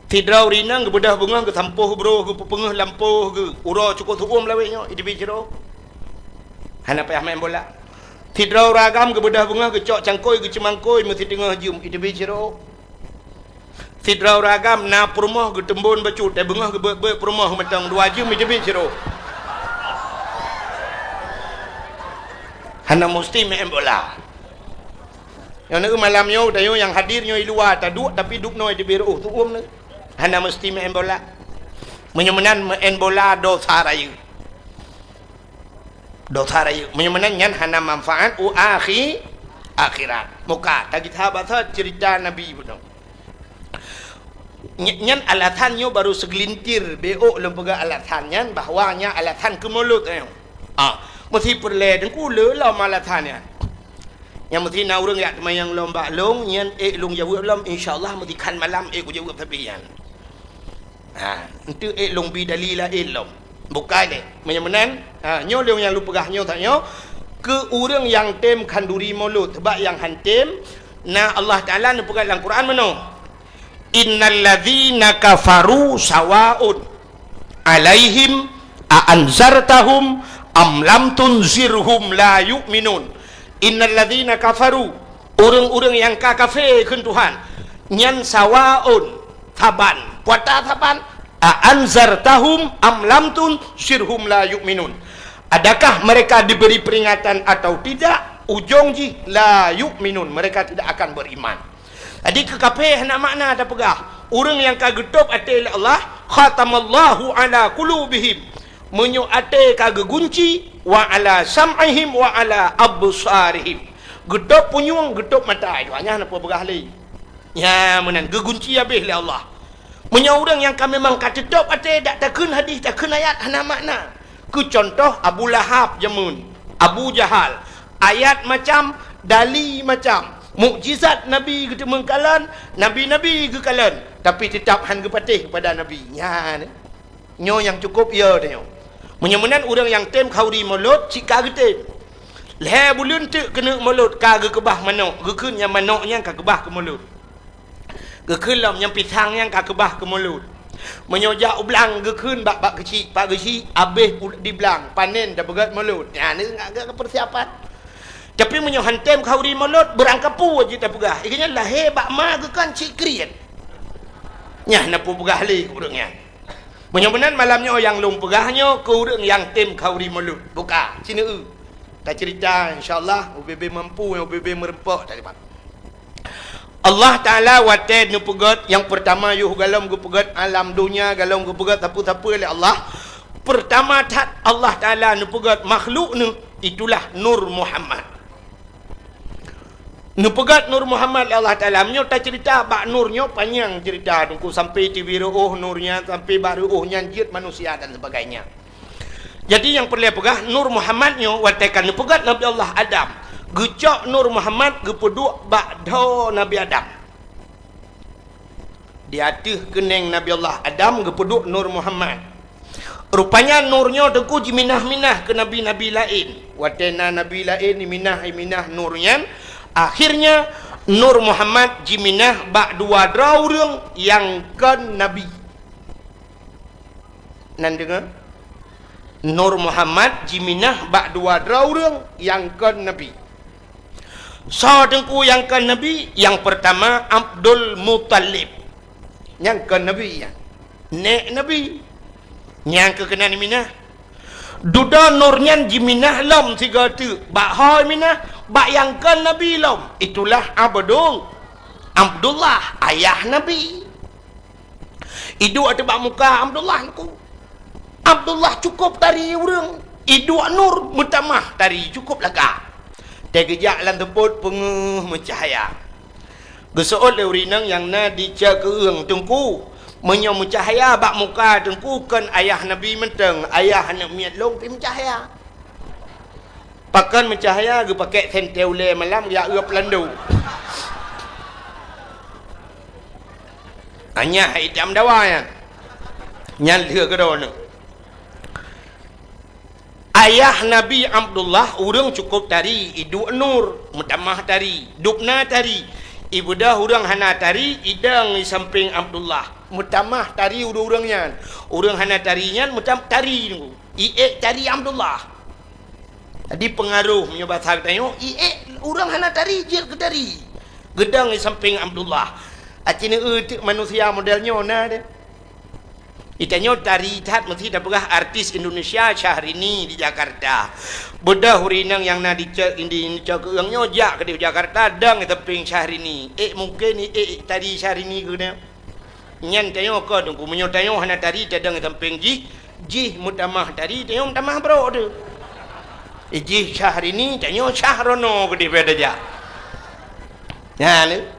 Sidroe ureueng inong geubeudôh beungoh, geusampôh broh, geupeupeungeuh lampôh geuh, uroe cukôp seu'uem lawét nyoe, iteubiet sidroe. Hana payah main bola. Sidroe ureueng agam geubeudôh beungoh, geucok cangkôi, geuceumangkôi, meusiteungoh jeuem, iteubiet sidroe. Sidroe ureueng agam na peurumoh geuteumbon bacut, eh, beungoh geubeuet-beuet peurumoh mantong dua jeuem, iteubiet sidroe. Hana musti main bola. Nyoe neueu malam nyoe, tanyoe nyang hadir nyoe i luwa taduek, tapi dubnoe teubiet reu'oh, seu'uem neueu. Hana musti main bola. Meunyoe meunan main bola dosa rayeuk. Dosa rayeuk. Meunyoe meunan nyan hana manfaat u akhi-, akhirat. Muka, tagita basa cerita Nabi bunoe. Ny-, nyan alasan nyoe baru segelintir, beu'ok lôn peugah alasan nyan, bahwa nyan alasan keu mulod nyoe. Ah, meusi peureulèe Teungku lé lom alasan nyan. Nyang meusi na ureueng jak teumanyong lom bak lôn, nyan ék lôn jaweueb lom, insya Allah meusi khan malam ék kujaweueb sabe nyan. Ha, enteuk ék lôn bi dali laén lom. Bukai lé. Meunyoe meunan, ha, nyoe lôn nyang lôn peugah nyoe that nyoe, keu ureueng nyang tem khanduri mulod, sabab nyang han tem, na Allah Taala neupeugah lam Quran meunoe, "Innal ladzina kafaru sawaun alaihim a anzartahum am lam tunzirhum la yu'minun." Innal ladzina kafaru, ureueng-ureueng nyang ka kafé kheun Tuhan, nyan sawaun, saban. Peue ata saban? A anzartahum am lam tunzirhum la yu'minun. Adakah mereka diberi peringatan atau tidak? Ujong jih, la yu'minun, mereka tidak akan beriman. Jadi keu kafé hana makna tapeugah. Ureueng nyang ka geutôb até lé Allah, khatamallahu ala qulubihim. Meunyoe até ka geugunci, wa ala sam'ihim wa ala absarihim. Geutôb punyueng, geutôb mata, nyan hana peue peugah lé. Nya meunan geugunci habéh lé Allah. Meunyoe ureueng nyang ka memang ka teutôb até, dak takheun hadis, takheun ayat, hana makna. Keu cuntoh Abu Lahab jameun, Abu Jahal, ayat macam, dali macam, mukjizat Nabi geuteumeung kalon, nabi-nabi geukalon, tapi teutap han geupatéh keupada Nabi. Nyan, nyoe nyang cukôp yo tanyoe. Meunyoe meunan ureueng nyang tem khanduri mulod, cit ka geutem. Lhèe buleuen teuk keuneuk mulod ka geukeubah manok, geukheun nyang manok nyan ka keubah keu mulod. Geukheun lom nyang pisang nyan ka keubah keu mulod. Meunyoe jak u blang geukheun bak, bak keuchik, pak keuchik, abéh u-, di blang, panen tapeugöt mulod. Nyan ngat geuh keu peusiapan. Tapi meunyoe han tem khauri mulod, beurangkapeue jeuet tapeugah. Ié nyan lahé bak ma geukheun cit kriet. Nyan na peue peugah lé keu ureueng nyan. Meunyoe meunan malam nyoe nyang lôn peugah nyoe keu ureueng nyang tem khauri mulod. Buka, sineue. Taceurita, insya Allah, ubé-bé mampu, ubé-bé meureumpok tadi, Pak. Allah Taala watèe neupeugöt nyang peurtama yoh galom geupeugöt alam donya, galom geupeugöt sapeue-sapeue lé Allah. Peurtama that Allah Taala neupeugöt makhluk neuh, itulah Nur Muhammad. Neupeugöt Nur Muhammad lé Allah Taala. Meunyoe taceurita bak Nur nyoe panyang ceurita, Teungku, sampai tibi reuôh Nur nyan, sampai bak reuôh nyan jeuet manusia dan sebagainya. Jadi nyang peureulèe peugah, Nur Muhammad nyoe watèe ka neupeugöt Nabi Allah Adam, geucok Nur Muhammad geupeuduek bak dhoe Nabi Adam. Di ateueh keunèng Nabi Allah Adam geupeuduek Nur Muhammad. Rupanya Nur nyoe Teungku jiminah-minah keu nabi-nabi laén. Watèe na nabi laén iminah-iminah Nur nyan, akhirnya Nur Muhammad jiminah bak dua droe ureueng nyang kon nabi. Nan deungö? Nur Muhammad jiminah bak dua droe ureueng nyang kon nabi. Soe Teungku nyang kon nabi? Nyang peurtama Abdul Muthalib. Nyang kon nabi nyan. Nèk nabi. Nyang keuh keunan iminah. Dudoe Nur nyan jiminah lom sigoe teuk. Bak ho iminah, bak nyang kon nabi lom. Itulah Abdul, Abdullah, ayah nabi. Iduek ateueh bak muka Abdullah Teungku. Abdullah cukôp tari ureueng. Iduek Nur meutamah tari cukôp lagak. Teugeujak lam teupot peungeuh meucahya. Geuseuôt lé ureueng inong nyang na di Cot Keueung, "Teungku, meunyoe meucahya bak muka Teungku kon ayah Nabi mantong, ayah aneuk miet lôn pih meucahya." Pakon meucahya, geupakèk sentée ulée malam, geujak eu peulandu. Anyah itam dawa nyan. Nyan lheueh keudroe nyoe. Ayah Nabi Abdullah ureueng cukôp tari, iduek Nur, meutamah tari, dubna tari. Ibeudôh ureueng hana tari, idong di sampéng Abdullah, meutamah tari ureueng-ureueng nyan. Ureueng hana tari nyan meutam-, tari, iék tari Abdullah. Jadi, peungaroh meunyoe basa geutanyoe, iék ureueng hana tari jeuet keu tari. Geudong di sampéng Abdullah. Aci neueu teuk manusia model nyoe na deh. Geutanyoe tari that meusti tapeugah artis Indonesia Syahrini di Jakarta. Beudôh ureueng inong nyang na di Cot, di Cot Keueung nyoe jak keudeh Jakarta, dong di sampéng Syahrini. Ék mungken iék tari Syahrini keu geutanyoe. Nyan tanyoe kon Teungku, meunyoe tanyoe hana tari tadong di sampéng jih, jih meutamah tari, tanyoe meutamah brok teuh. Jih Syahrini, tanyoe Syahrono keudeh beda jak. Nyan.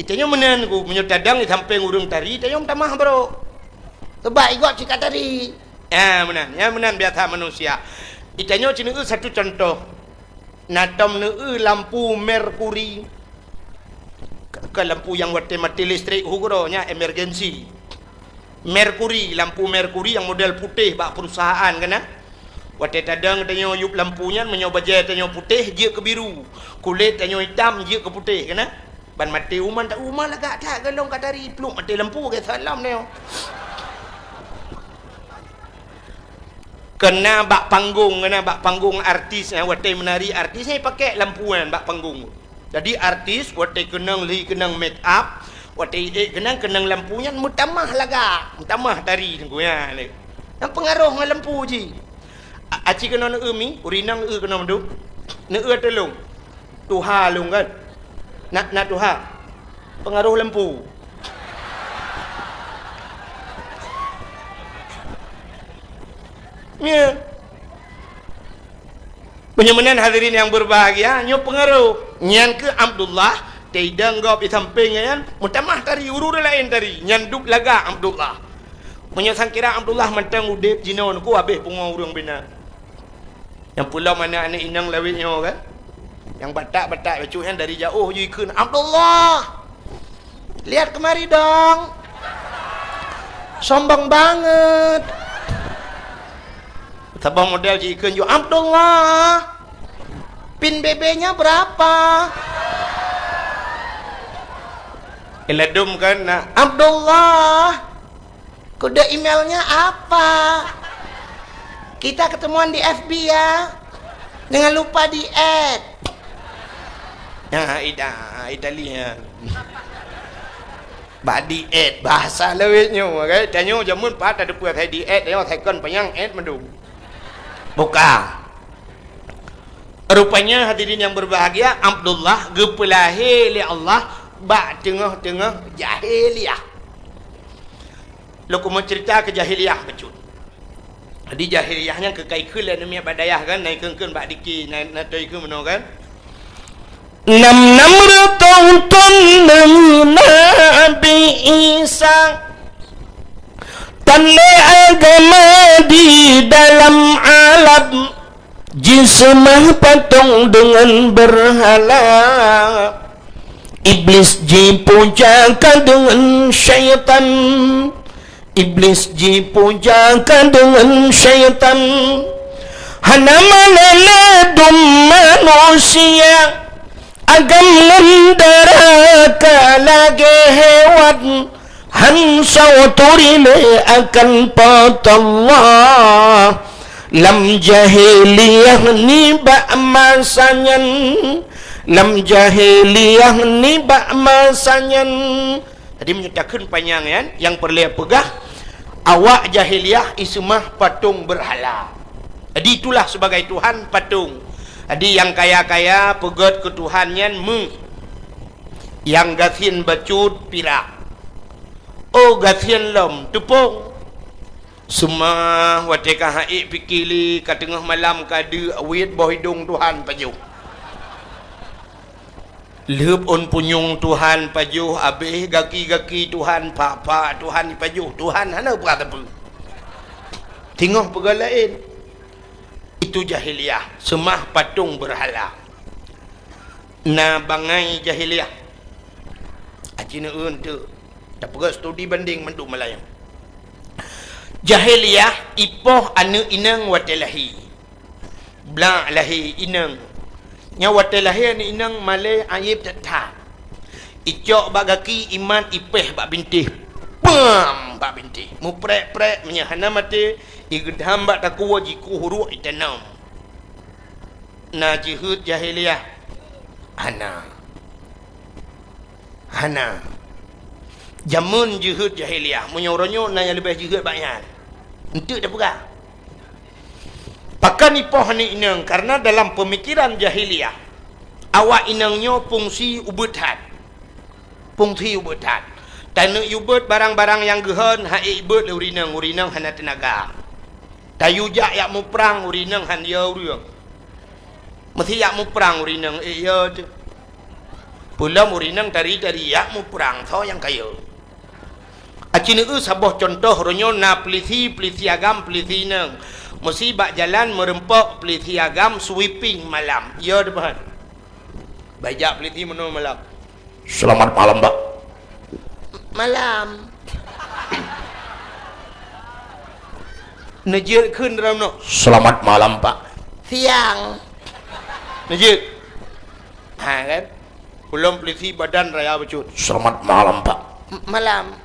Tanyoe meunan Teungku, meunyoe tadong di sampéng ureueng tari, tanyoe meutamah brok. Sebab igob cit ka tari. Nyan meunan, nyan meunan biasa manusia. Tanyoe ci neueu satu contoh. Na tom neueu lampu merkuri. Ka, ka lampu nyang watée maté listrik hu keudroe nyan emergensi. Merkuri, lampu merkuri nyang model putéh bak perusahaan kana. Watée tadong tanyoe yup lampu nyan, meunyoe bajée tanyoe putéh jeuet keu biru, kulét tanyoe itam jeuet keu putéh kana. Ban maté uma, tak uma lagak that golom ka tari pluek maté lampu ke salam nyoe. Kena bak panggong, kena bak panggong artis, eh, watée meunari artis, eh, pakai lampu nyan bak panggong. Jadi artis watée keunong lhi keunong make up, watée iék keunong, keunong lampu nyan meutamah lagak, meutamah tari Teungku nyan. Nyan peungaroh ngon lampu jih. A-, aci keunoe neueu mi, ureueng inong eu keunoe meudu. Neueu tulông. Tuha lôn kan. Na, na tuha. Peungaroh lampu. Nyoe. Meunyoe meunan hadirin nyang berbahagia, nyoe peungaroh. Nyan keuh Abdullah, teidong gob di sampéng nyan, meutamah tari, ureueng laén tari, nyan dup lagak Abdullah. Meunyoe sangkira Abdullah mantong udeb jinoe Teungku, habéh pungo ureueng bina. Nyang peulom aneuk-aneuk inong lawét nyoe kan? Nyang batak-batak bacut nyan dari jaoh jih kheun, "Abdullah! Lihat kemari dong! Sombong banget!" Saboh model ji ikheun ju, "Abdullah, pin B B-nya berapa?" Iladum kan, nah, "Abdullah, kode emailnya apa? Kita ketemuan di F B ya. Jangan lupa di-add." Ya, ida, Italian. Bak di-add, bahasa lawét nyoe, kan? Tanyoe jameun pat ada peue asai di-add, nyoe second panyang add mandum. Buka. Rupanya hadirin yang berbahagia, Abdullah geupeulahé lé Allah bak teungoh-teungoh jahiliyah. Lôn keumeung cerita keu jahiliyah bacut. Jadi jahiliyah nyan keu ka ikheun lé aneuk miet bak dayah kan, na ikheun-kheun bak diki, na, na toe ikheun meunoe kan. Nam-nam reutôh thôn deungon Nabi Isa, tan lé agama di dalam alam, jiseumah patong deungon beurhala. Iblis jipuja ka deungon syaitan. Iblis jipuja ka deungon syaitan. Hana malée ladum manusia, agam ngon dara ka lagée hewan. Han soe turi lé akan Po teu Allah. Lam jahiliyah nibak masa nyan. Lam jahiliyah nibak masa nyan. Jadi, meunyoe takheun panyang nyan, nyang peureulée peugah, awak jahiliyah iseumah patong beurhala. Jadi, itulah sebagai tuhan patong. Jadi, nyang kaya-kaya peugét keu tuhan nyan meu. Nyang gasien bacut pirak. Oh, gasien lom teupông. Seumah watée ka haiek pike lé, ka teungoh malam ka deuk, weuet boh idong tuhan pajoh. Lheueb ôn punyueng tuhan pajoh, abéh gaki-gaki tuhan phak-phak, tuhan ipajoh, tuhan hana peugah sapeue. Teungoh peugah laén. Itu jahiliyah, seumah patong beurhala. Na bangai jahiliyah. Aci neueu teuk. Tapeugah studi bandeng mandum malam nyan. Jahiliyah ipoh aneuk inong watée lahé. Blak lahé inong. Nyan watée lahé aneuk inong malée ayeb that-that. Icok bak gaki, imat, ipéh bak bintéh. Pam! Bak bintéh. Muprek-prek, meunyoe hana maté, igeudam bak takue, jikueh uruek, itanom. Na jeuheut jahiliyah? Hana. Hana. Jameun jeuheut jahiliyah, meunyoe uroe nyoe na nyang leubeh jeuheut bak nyan. Eunteuk tapeugah. Pakon ipoh aneuk inong? Karena dalam peumikiran jahiliyah, awak inong nyoe fungsi ubeut that. Fungsi ubeut that. Taneuk ubeut barang-barang nyang geuhon, haiek ibeut lé ureueng inong, ureueng inong hana teunaga. Tayue jak yak muprang, ureueng inong han yo ureueng. Meusé yak muprang ureueng inong, ék yo teuh. Peulom ureueng inong tari-tari yak muprang, soe nyang ka yo. Aci neueu saboh cuntoh, uroe nyoe na peulisi, peulisi agam, peulisi inong. Meusé bak jalan meureumpok peulisi agam sweeping malam. Yo teuh, bah. Bak jak peulisi meunoe malam. Selamat malam, Pak. Malam. Neujeuet kheun dalam nyoe. Selamat malam, Pak. Siang. Neujeuet. Ha, kan? Ulôn peulisi badan raya bacut. Selamat malam, Pak. M-, malam.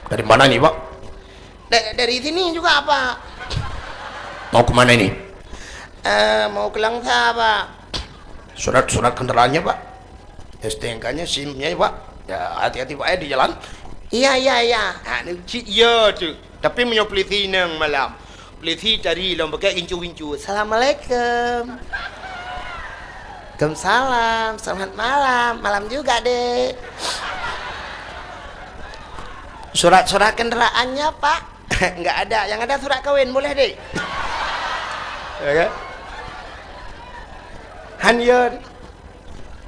Dari mana ini, Pak? Da-, dari sini juga, Pak. Mau ke mana ini? Eh, mau ke Langsa, Pak. Surat-surat kendaraannya, Pak. S T N K-nya, SIM-nya, Pak. Ya, hati-hati, Pak, ya, di jalan. Iya, iya, iya. Ha, ni cit ya tu. Tapi meunyoe peulisi inong malam. Peulisi tari lom pakai gincu-gincu. Assalamualaikum. Waalaikumsalam. Selamat malam. Malam juga, Dek. Surat-surat kendaraannya, Pak? Enggak ada. Yang ada surat kawin, boleh, Dek? Ya kan? Han yo.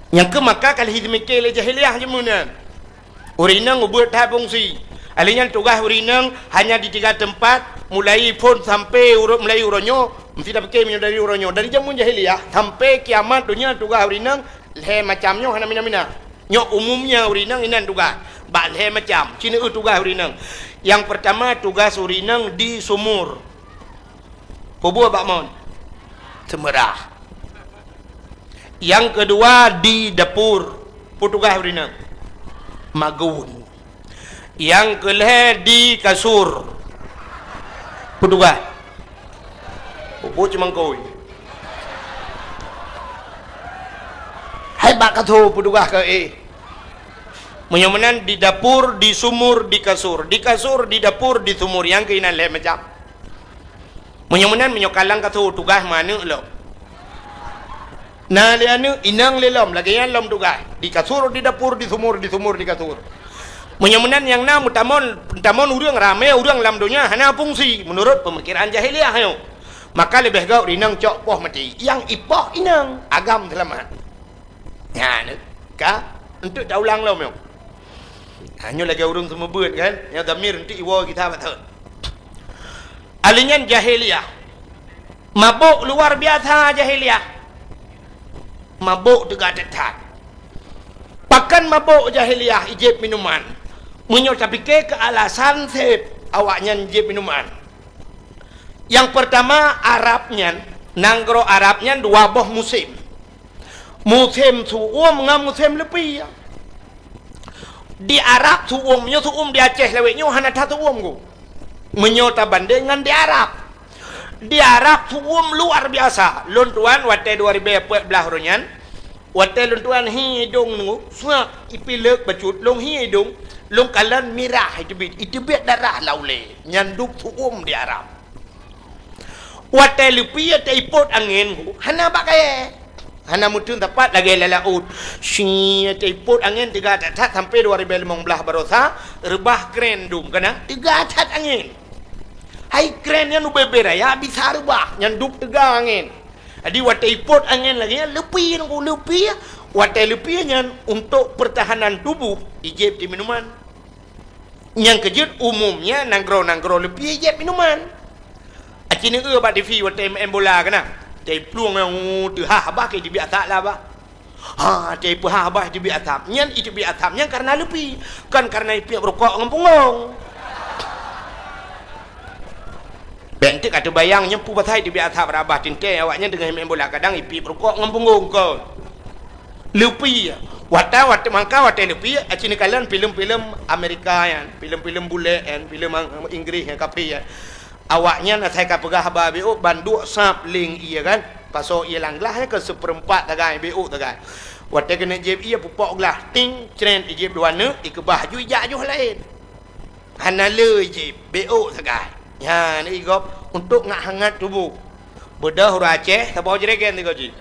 Nyang keu maka ka lheueh jimike lé jahiliyah jameun nyan. Ureueng inong ubeut that fungsi. Ahli nyan tugaih ureueng inong hanya di tiga teumpat, mulai phon sampai uroe, mulai uroe nyoe, meusti tapike meunyoe dari uroe nyoe. Dari jameun jahiliyah sampai kiamat donya tugaih ureueng inong lhée macam nyoe hana mina-mina. Nyoe umumnya ureueng inong inan tugaih. Bak lhée macam, ci neueu tugaih ureueng inong. Nyang peurtama tugaih ureueng inong di sumur. Peue buet bak mon? Seumeurah. Nyang keudua di dapur, peue tugaih ureueng inong? Magun. Nyang keulhèe di kasur, peue tugaih? Peue buet cumangkôi? Hai bak kasur peue tugaih keu éh? Meunyoe meunan di dapur, di sumur, di kasur. Di kasur, di dapur, di sumur, nyang keuh inan lhèe macam. Meunyoe meunan, meunyoe ka lam kasur, tugaih meuaneuk lom. Na lé aneuk, inong lé lom, lagèe nyan lom tugaih. Di kasur, di dapur, di sumur, di sumur, di kasur. Meunyoe meunan nyang na meutamon, meutamon ureueng ramè, ureueng lam donya hana fungsi meunurot peumikiran jahiliah nyoe. Maka leubeh gèt inong cok poh maté. Nyang ipoh inong, agam seulamat. Nyan ka, eunteuk taulang lom nyoe. Ha, nyoe lagèe ureueng seumeubeuet kan, nyang dhamir eunteuk iwoe gita bak thon. Alèh nyan jahiliah. Mabök luar biasa jahiliah. Mabök teuga that-that. Pakon mabök jahiliah ijép minuman? Meunyoe tapike keu alasan sép awaknyan jép minuman. Nyang peurtama, Arab nyan, nanggroe Arab nyan dua boh musém. Musém su'uem ngon musém leupie. Di Arab su'uem, nyoe su'uem di Aceh lawét nyoe hana that su'uem ku. Meunyoe tabandeng ngon di Arab. Di Arab su'uem luar biasa. Lôn tuan watèe dua ribèe peuet blah uroe nyan, watèe lôn tuan hi idông nyoe, seungab ipileuk bacut, lôn hi idông, lôn kalon mirah iteubiet, iteubiet darah lam ulèe. Nyan dub su'uem di Arab. Watèe leupie teuipot angén, hana bak kayèe. Hana meuteun sapat lagèe lam laôt. Syiek teuipot angén teuga that-that sampoe dua ribèe limong blah baroesa, reubah kren dum keunan teuga that angén. Hai kren nyan ubé-bé raya bisa reubah, nyan dub teuga angén. Jadi watèe ipot angén lagèe nyan leupie nyan, leupie. Watèe leupie nyan untuk pertahanan tubuh, ijép di minuman. Nyang keujeuet umumnya nanggroe-nanggroe leupie jép minuman. Aci neueu bak TV watèe meu'en bola keunan. Teuiplueng nyang teuhah bah ka iteubiet asap lah bah. Ha, teuipeuhah bah iteubiet asap. Nyan iteubiet asap nyan kareuna leupie, kon kareuna ipiep rukok ngon punggong. Bèk enteuk ka teubayang nyoe peue pasai iteubiet asap rot babah teuntèe awaknyan teungoh meu'en bola kadang ipiep rukok ngon punggong kon. Leupie. Watèe, watèe mangka watèe leupie, aci neukalon filem-filem Amerika nyan, filem-filem bulèe nyan, filem Ang-, Inggris nyan, kafé nyan. Awaknyan asai ka peugah haba beuôk, ban duek sab leng ie kan. Pasoe ie lam glah nyan keu seupeurempat sagai, beuôk sagai. Watèe keuneuk jieb ie, pupok glah, ting, crèt, ijeb dua neuk, ikeubah ju ijak joh laén. Hana le ijeb, beuôk sagai. Nyan igop untuk ngat hangat tuboh. Beudôh ureueng Aceh, saboh jregen sigoe jih.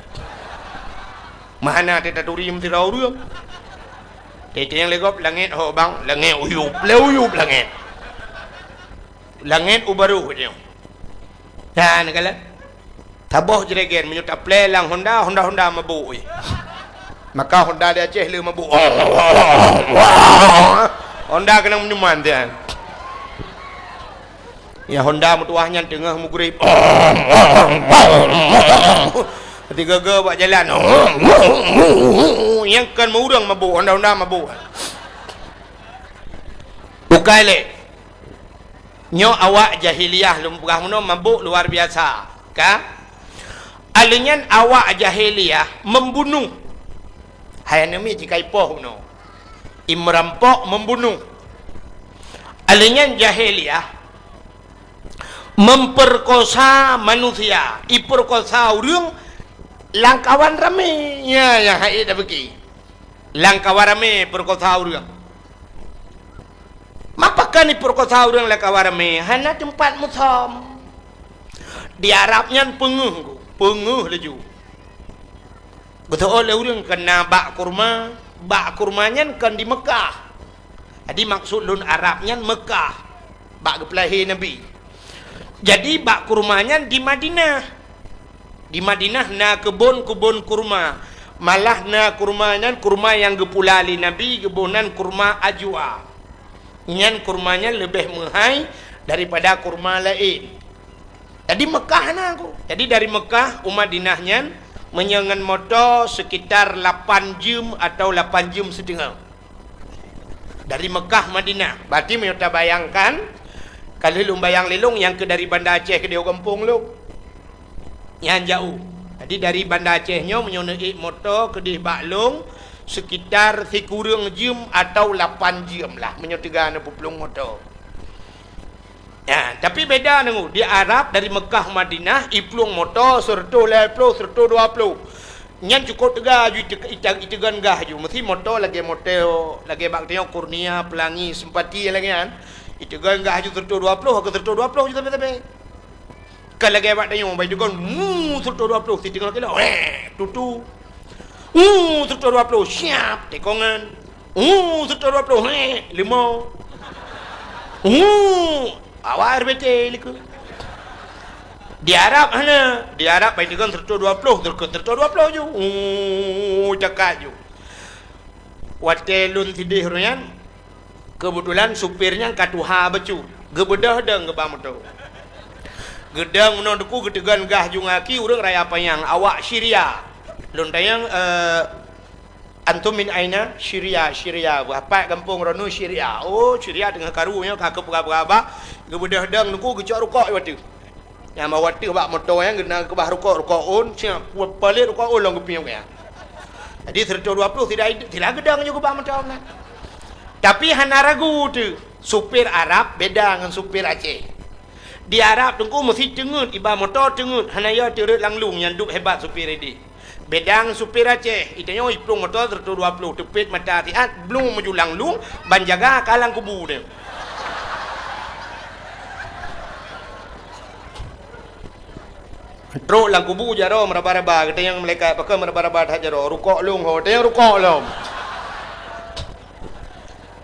Meuhana teutaturi meusidroe ureueng. Teuntèe nyang lé gob langèt ho bang, langèt uyup, lé uyup langèt. Langèt u barôh nyoe. Nyan kalon. Saboh jregen meunyoe taplè lam Honda, Honda, Honda mabôk, eh. Maka Honda di Aceh le mabôk. Honda keunong minuman tian. Ya, Honda meutuah nyan teungoh mugréb. Tiga-tiga bak jalan. Nyang kon meu ureueng mabôk, Honda-Honda mabôk. Bukai lé. Nyoe awak jahiliyah lôn peugah meunoe mabôk luar biasa, ka? Alèh nyan awak jahiliyah membunuh. Hai aneuk miet jikaipoh bunoe. Imerampok membunuh. Alèh nyan jahiliyah memperkosa manusia, iperkosa ureueng lam kawan ramé. Nya nyang hai tabeuki. Lam kawan ramé perkosa ureueng. Mapa kan iperkosa ureueng lam kawan ramé? Hana teumpat musom. Di Arab nyan peungeuh, peungeuh laju. Geuseuôt lé ureueng keu na bak kurma, bak kurma nyan kon di Meukah. Jadi maksud lôn Arab nyan Meukah, bak geupeulahé Nabi. Jadi bak kurma nyan di Madinah. Di Madinah na keubon-keubon kurma. Malah na kurma nyan kurma nyang geupula lé Nabi, geuboh nan kurma ajwa. Nyan kurma nyan leubeh meuhai daripada kurma laén. Jadi Meukah na ku. Jadi dari Meukah u Madinah nyan meunyoe ngon moto sekitar lapan jeuem atau lapan jeuem siteungoh. Dari Meukah Madinah. Berarti meunyoe tabayangkan, ka lheueh lôn bayang lé lôn nyang keu dari Banda Aceh keudéh u gampông lôn. Nyan jaoh. Jadi, dari Banda Aceh nyoe meunyoe neuék moto keudeh bak lôn, sekitar sikureueng jeuem atawa lapan jeuem lah meunyoe teuga neupeuplueng moto. Ya, tapi beda deungoe. Di Arab, dari Mekah Madinah, iplueng moto seureutôh lhèe ploh, seureutôh dua ploh. Nyan cukôp teuga ju ite-, ite-, iteugon gah ju. Meusti moto lagèe moto, lagèe bak tanyoe Kurnia, Pelangi, Sempati lagèe nyan. Iteugon gah ju seureutôh dua ploh, ke seureutôh dua ploh ju sabe-sabe. Ka lagèe bak tanyoe, bak iteugon, mu, seureutôh dua ploh, siteungoh kilo, weh, tutu. Uh, seureutôh dua ploh, siap, tekongan. Uh, seureutôh dua ploh, heh, leumo. Uh, awak R B T likot. Di Arab hana, di Arab bak iteugon seureutôh dua ploh, seureutôh dua ploh ju. Uh, cakap ju. Watèe lôn sideh uroe nyan, keubeutulan supir nyan ka tuha bacut. Geubeudôh dong geuba moto. Geudong meunoe teungku geuteugon gah ju ngon aki ureueng Raya Panyang, awak Syria. Lôn tanyong, eh, "Antum min aina?" "Syria, Syria." "Bah pat gampông droeneuh Syria?" "Oh, Syria teungoh karu nyoe ka keupeugah-peugah." Geubeudôh dong teungku geucok rukok di ateueh. Nyang bak ateueh bak moto nyan geukeubah rukok, rukok ôn, siap, palet rukok ôn lom geupiep nyan. Jadi, seureutôh dua ploh sira, sira geudong ju geuba moto nyan. Tapi hana ragu teuh, supir Arab beda ngon supir Aceh. Di Arab teungku meusti teungeut, iba moto teungeut, hana yo teureuet lam lueng, nyan dub hebat supir ideh. Beda ngon supir Aceh, itanyoe iplueng moto seureutôh dua ploh, teupet mata siat, blueng meuju lam lueng, ban jaga ka lam kubu nyan. Trok lam kubu jaroe meuraba-raba, geutanyong malaikat, "Pakon meuraba-raba that jaroe?" "Rukok lôn ho." Tanyong rukok lom.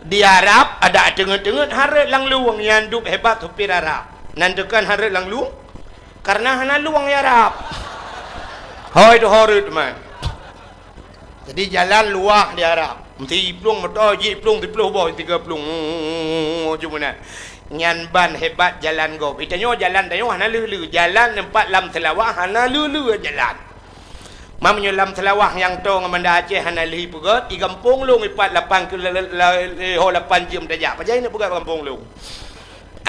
Di Arab, adak teungeut-teungeut han reuet lam lueng, nyan dub hebat supir Arab. Nan teukon han reuet lam lueng, kareuna hana lueng di Arab. Hôi teuho reuet teuma. Jadi, jalan luwah di Arab. Meusti plueng moto, jih plueng, siploh boh, tiga plueng. Ju meunan. Nyan ban hebat jalan gob. Itanyoe jalan tanyoe hana lheueh-lheueh. Jalan teumpat lam Seulawah hana lheueh-lheueh jalan. Meunyoe lam Seulawah nyang toe ngon Banda Aceh hana lheueh ipeugöt, i gampông lôn ipat lapan keu la-, la-, la-, ho lapan jeuem tajak. Pajan neupeugöt gampông lôn?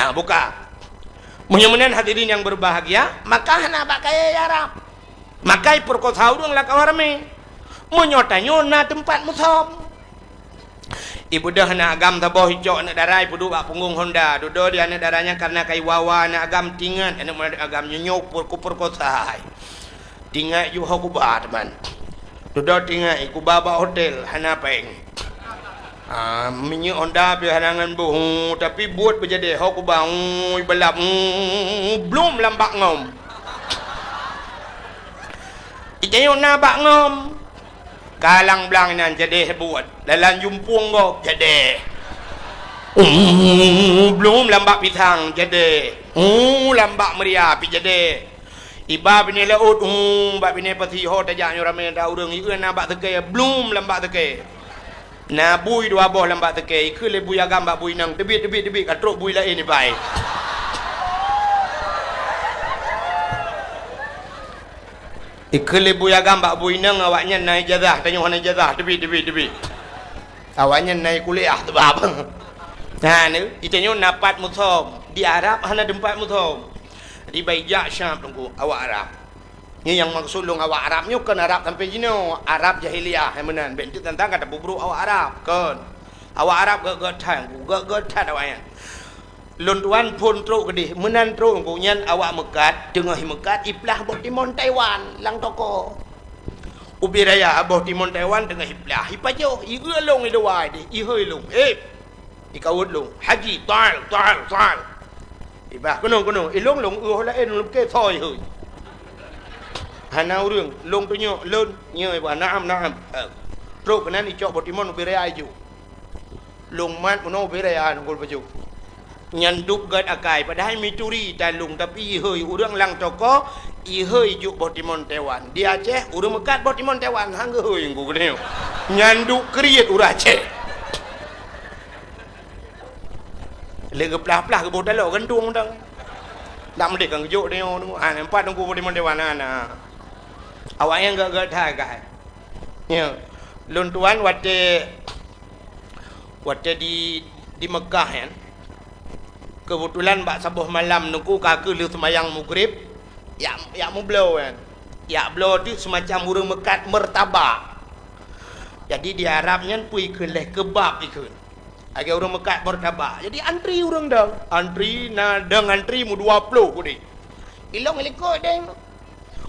Ah, buka. Meunyoe meunan hadirin nyang berbahagia, maka hana bak kayèe Arab. Maka ipeurkosa ureueng lam K U H ramé. Meunyoe tanyoe na teumpat musöm. Ibeudôh aneuk agam saboh, icok aneuk dara, ipeuduek bak punggong honda. Dudoe di aneuk dara nyan kareuna ka iwa-wa aneuk agam, tingat aneuk agam nyoe nyoe kupeukosa. Tingat ju ho kuba, teuma. Dudoe tingat, kuba bak hotel, hana péng. Ah, minyeuk honda pih hana ngon boh, tapi buet beujadèe, ho kuba, ui, balap, blum lam bak ngom. Itanyoe na bak ngom. Kalang blang inan jadèe buet, lalan jumpueng gob jadèe. Blum lam bak pisang jadèe. Lam bak meuria pih jadèe. Iba binéh laôt, bak binéh pasi, ho tajak nyoe ramé that ureueng, ié na bak seukée, blum lam bak seukée. Na bui dua boh lam bak seukée, ikheun lé bui agam bak bui inong, "Teubiet, teubiet, teubiet, ka trok bui laén iba." Ikheun lé bui agam bak bui inong, "Awaknyan na ijazah, tanyoe hana ijazah, teubiet, teubiet, teubiet." Awaknyan na kuliah teubab. Nah, ni, itanyoe na pat musöm. Di Arab hana teumpat musöm. Di bak ijak Syam teungku, awak Arab. Nyoe nyang maksud lôn awak Arab nyoe kon Arab sampoe jinoe, Arab jahiliyah, hai meunan. Bèk enteuk tantang ka tapeubrôk awak Arab, kon. Awak Arab gét-gét that, gét-gét that awaknyan. Lôn tuan phôn trok keudeh, meunan trok gobnyan awak meukat, teungoh meukat iplah boh timon Taiwan lam toko. Ubé raya boh timon Taiwan teungoh iplah, ipajoh, ieu lôn i luwa deh, ihôi lôn. Hei! Ikawot lôn, "Haji, tal, tal, tal." Ibah, "Keunoe, keunoe." Ilôn, lôn eu laén, lôn pike soi hôi. Hana ureueng, lôn tunyok, lôn, nyoe ibah, "Naam, naam." Eh, trok keunan icok boh timon ubé raya ijok. Lôn mat meunoe ubé raya ngon baju. Nyan dub gét akai, padahai mituri talung, tapi ihôi ureueng lam toko, ihôi jok boh timon Taiwan. Di Aceh, ureueng meukat boh timon Taiwan, han geuhôi ngon geuneuk. Nyan dub kriet ureueng Aceh. Lé geuplah-plah geuboh taloe gantung dang. Dak meudeh kan geujok deungoe, ha, nampak teungku boh timon Taiwan, na, na. Awaknyan gét-gét that, gai. Ya. Lôn tuan watèe Watèe di, di Meukah nyan, keubeutulan bak saboh malam teungku ka keuh lheueh seumayang Maghrib, Yak, yak meubloe kan. Yak bloe tu semacam ureuëng meukat martabak. Jadi di Arab nyan peue ikheun leh, kebab ikheun. Lagée ureuëng meukat martabak. Jadi antri ureuëng dong. Antri na dong antri meudua ploh udeh. Ilong likot deh.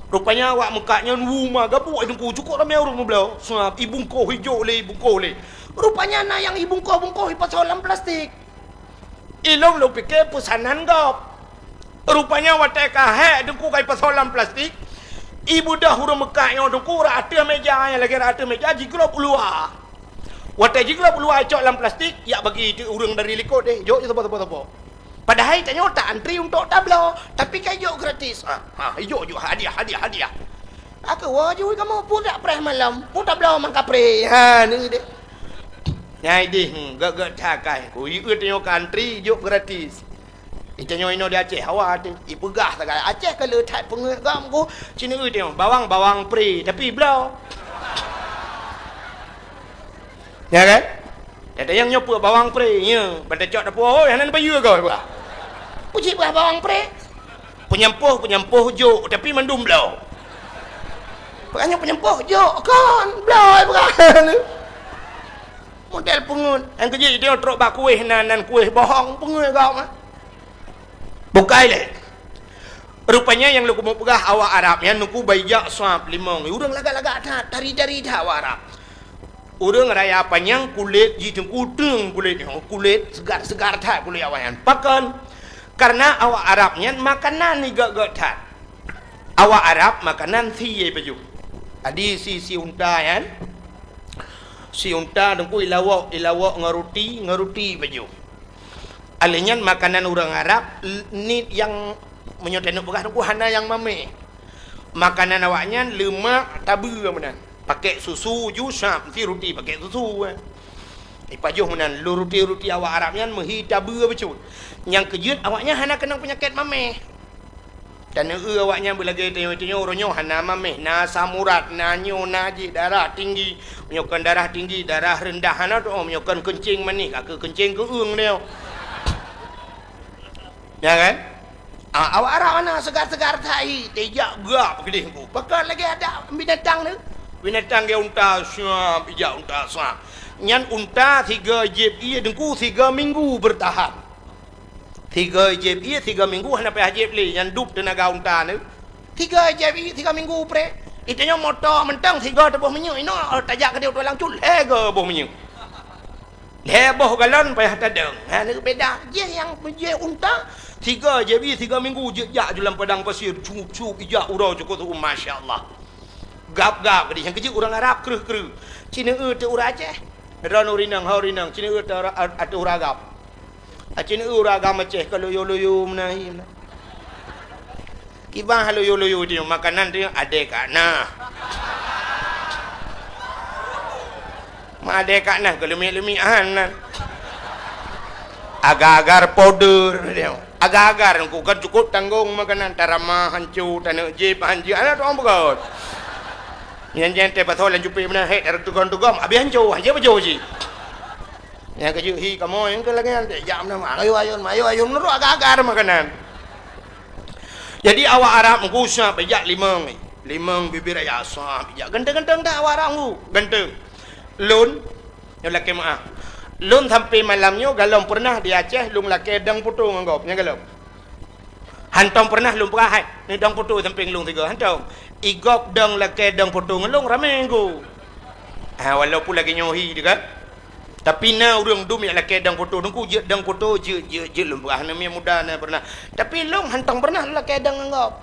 Rupanya awak meukat nyan wu ma gabuk, eh, Teungku, cukôp ramé ureuëng meubloe. Sab ibungkoh ijok lé, ibungkoh lé. Rupanya na nyang ibungkoh-bungkoh ipasoe lam plastik. Ilong lôn pike peusanan gob. Rupanya watée ka hék Teungku ka ipasoe lam plastik, ibeudôh ureuëng meukat nyoe Teungku rot ateueh méja, nyang lagée rot ateueh méja jiglôb u luwa. Watée jiglôb u luwa icok lam plastik, yak bagi teuk ureuëng dari likot deh, jok saboh-saboh. Padahai tanyoe ta antri untuk tabloe, tapi ka ijok gratis. Ha, ha, ijok-jok hadiah, hadiah, hadiah. Aku woe jui kamoe pun dak preh malam, pun tabloe mangkapreh. Ha, ni deh. Nyai deh, hmm, gét-gét that kai. Ku ieu tanyoe ka antri, ijok gratis. Itanyoe inoe di Aceh, hawa teuh. Ipeugah sagai, Aceh ka le that peungeuet gam ku. Cina eu tanyoe, bawang, bawang pre, tapi bloe. Ya kan? Kata nyang nyoe peue bawang pre, ya. Banda cok dapur, oi, hana bayeue goe, bah. Puji bah bawang pre. Peunyampôh, peunyampôh jok, tapi mandum bloe. Bukannya peunyampôh jok, kon, bloe, bukan. Model peungeuet. Nyang keujeuet, dia trok bak kueh nan, nan kueh bohong, peungeuet gam, ah. Bukai lé. Rupanya nyang leukumu peugah awak Arab nyan nuku baijak sab limong. Ureuëng lagak-lagak that, tari-tari that awak Arab. Ureuëng raya panyang kulét jih teungku teung kulét nyoe, kulét seugar-seugar that kulét awak nyan. Pakon? Karena awak Arab nyan makanan igét-gét that. Awak Arab makanan sie pajoh. Adi si, si unta nyan. Si unta teungku ilawok, ilawok ngon ruti, ngon ruti pajoh. Alèh nyan makanan ureuëng Arab, l-, ni nyang meunyoe tanyoe peugah teungku hana nyang mamèh. Makanan awak nyan leumak tabeue meunan. Pakèk susu ju sab, meusti ruti pakèk susu, eh. Ipajoh meunan, lôn ruti-ruti awak Arab nyan meuhi tabeue bacut. Nyang keujeuet awak nyan hana keunong peunyakét mamèh. Taneu awak nyan beulagèe tanyoe-tanyoe uroe nyoe hana mamèh, na asam urat, na nyoe, na jih, darah tinggi. Meunyoe kon darah tinggi, darah reundah hana teu'oh, meunyoe kon keuncing manéh, ka keu keuncing keu-ueng nyoe. Ya kan? Ah, awak Arab hana seugar-seugar that hi, tijak gak keudeh ku. Pakon lagèe adak binatang tu. Binatang gaya unta, siap, ijak unta, siap. Nyan unta siga jieb ie teungku siga minggu beurtahan. Siga jieb ie siga minggu hana payah jieb lé, nyan dub teunaga unta nyoe. Siga jieb ie siga minggu preh. Itanyoe moto mantong siga teuboh minyeuk inoe, tajak keudeh u tulang cut lhèe go boh minyeuk. Lhèe boh galon payah tadong. Ha, nyoe beda. Jih nyang jih unta, siga jieb ie siga minggu jeuet jak ju lam padang pasir, cup-cup ijak uroe cukôp tu'oh, masya Allah. Gab-gab keudeh nyang keujeuet ureuëng Arab kreueh-kreueh. Cina eu teu ureuëng Aceh. Droeneuh rinong, ho rinong, cina eu teu ateueh ureuëng Arab. Aceh neu ureuëng agam Aceh ka loyo-loyo meunan hi meunan. Kiban loyo-loyo tu makanan tu adèe ka na. Ma adèe ka na keu leumik-leumik han nan. Agar-agar powder dia. Agar-agar ku kan cukup tanggong makanan taramah hancu taneu jip hancu anak tu orang peugah. Nyan jan teh pasal lan jupik meunan hek tugom-tugom abis hancu hancu baju ji. Nyang keujeuet hi kamoe nyang keu lagèe nyan teh jak meunan, ayo ayun, ayo ayun meunurot agak-agak makanan. Jadi awak Arab meugu sab bijak limong, limong bibir raya sab bijak ganteng-ganteng dah awak Arab meugu ganteng. Lôn nyoe lakèe meuah. Lôn sampai malam nyoe galom pernah di Aceh lôn lakèe dang putong ngon gob nyang galom. Hantong pernah lôn peugah hai, ni dong poto sampéng lôn tiga hantong. Igop dong lakèe dong poto ngon lôn ramé nggu. Ha, walaupun lagèe nyoe hi juga. Tapi na ureuëng dum nyang lakèe dong poto nungku jeuet dong poto jeuet jeuet jeuet lôn peugah na miet muda na pernah. Tapi lôn hantong pernah lakèe dong ngon gob.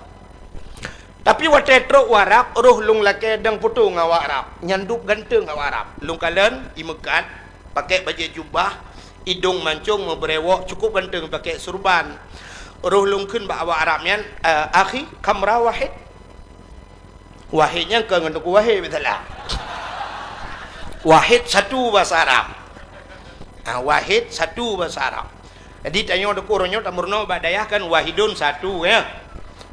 Tapi watèe trok u Arab roh lôn lakèe dong poto ngon awak Arab. Nyan dup ganteng awak Arab. Lôn kalon i meukat. Pakèk bajèe jubah, idong mancong meubrewok cukup ganteng pakèk surban. Roh lôn kheun bak awak Arab nyan, eh, "Akhi, kamra wahid?" Wahid nyan kon ngon Teungku Wahid bisalah. Wahid satu bahasa Arab. Ah, wahid satu bahasa Arab. Jadi tanyoe deuh uroe nyoe tameurunoe bak dayah kan wahidun satu ya.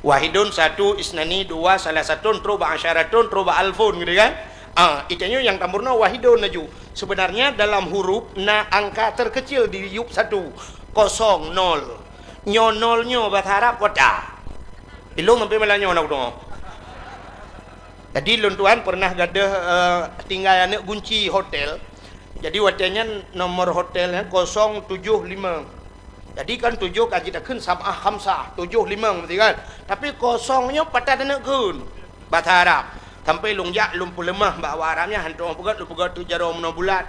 Wahidun satu, isnani dua, salasatun trok bak asyaratun trok bak alfun gitu kan. Ah, itanyoe nyang tameurunoe wahidun laju. Sebenarnya dalam huruf na angka terkecil di yup satu, kosong, nol. Nyoe nol nyoe bahasa Arab wata. Ilôn sampai malam nyoe na kudeungoe. Jadi lôn tuan pernah gadoh, eh, tinggai aneuk gunci hotel. Jadi watée nyan nomor hotel nyan kosong tujoh limong. Jadi kan tujoh ka jitakheun sab'ah khamsah, tujoh limong berarti kan. Tapi kosong nyoe pat that aneuk kheun bahasa Arab. Sampai lôn jak lôn peuleumah bak awak Arab nyan, hantom peugah, lôn peugah tu jaroe meunoe bulat.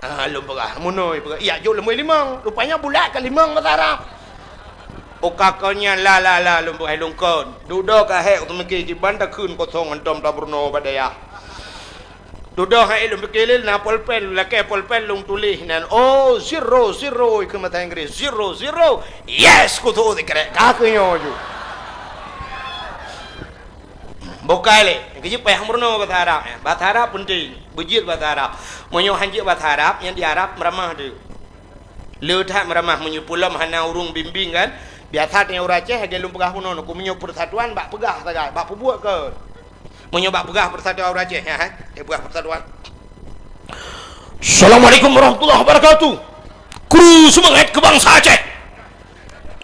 Ah, lôn peugah, meunoe peugah, "Iya, jok lôn bri limong." Rupanya bulat ka limong bahasa Arab. Oh, ka kon nyan, la, la, la, lôn peugah, lôn kon. Dudoe ka hék, teumiki kiban takheun kosong hantom tabrunoe bak dayah. Dudoe hai lôn pike lé, na polpen, lôn lakée polpen lôn tuléh nan, "Oh, zero, zero," keu bahasa Inggris, "Zero, zero, yes," kuteu'oh sikrek, ka keu nyoe ju. Bukai lé, keujeuet payah meurunoe bahasa Arab, ya. Bahasa Arab penting, beujeuet bahasa Arab. Meunyoe hanjeuet bahasa Arab, nyang di Arab meuramah deuh. Le that meuramah meunyoe peulom hana ureuëng bimbéng kan. Biasa teuh ureuëng Aceh lagée lôn peugah bunoe, ku meunyoe persatuan bak peugah sagai, bak peubuet kon. Meunyoe bak peugah persatuan ureuëng Aceh, ya, hai? Dia peugah persatuan. Assalamualaikum warahmatullahi wabarakatuh. Kru seumangat keu bansa Aceh.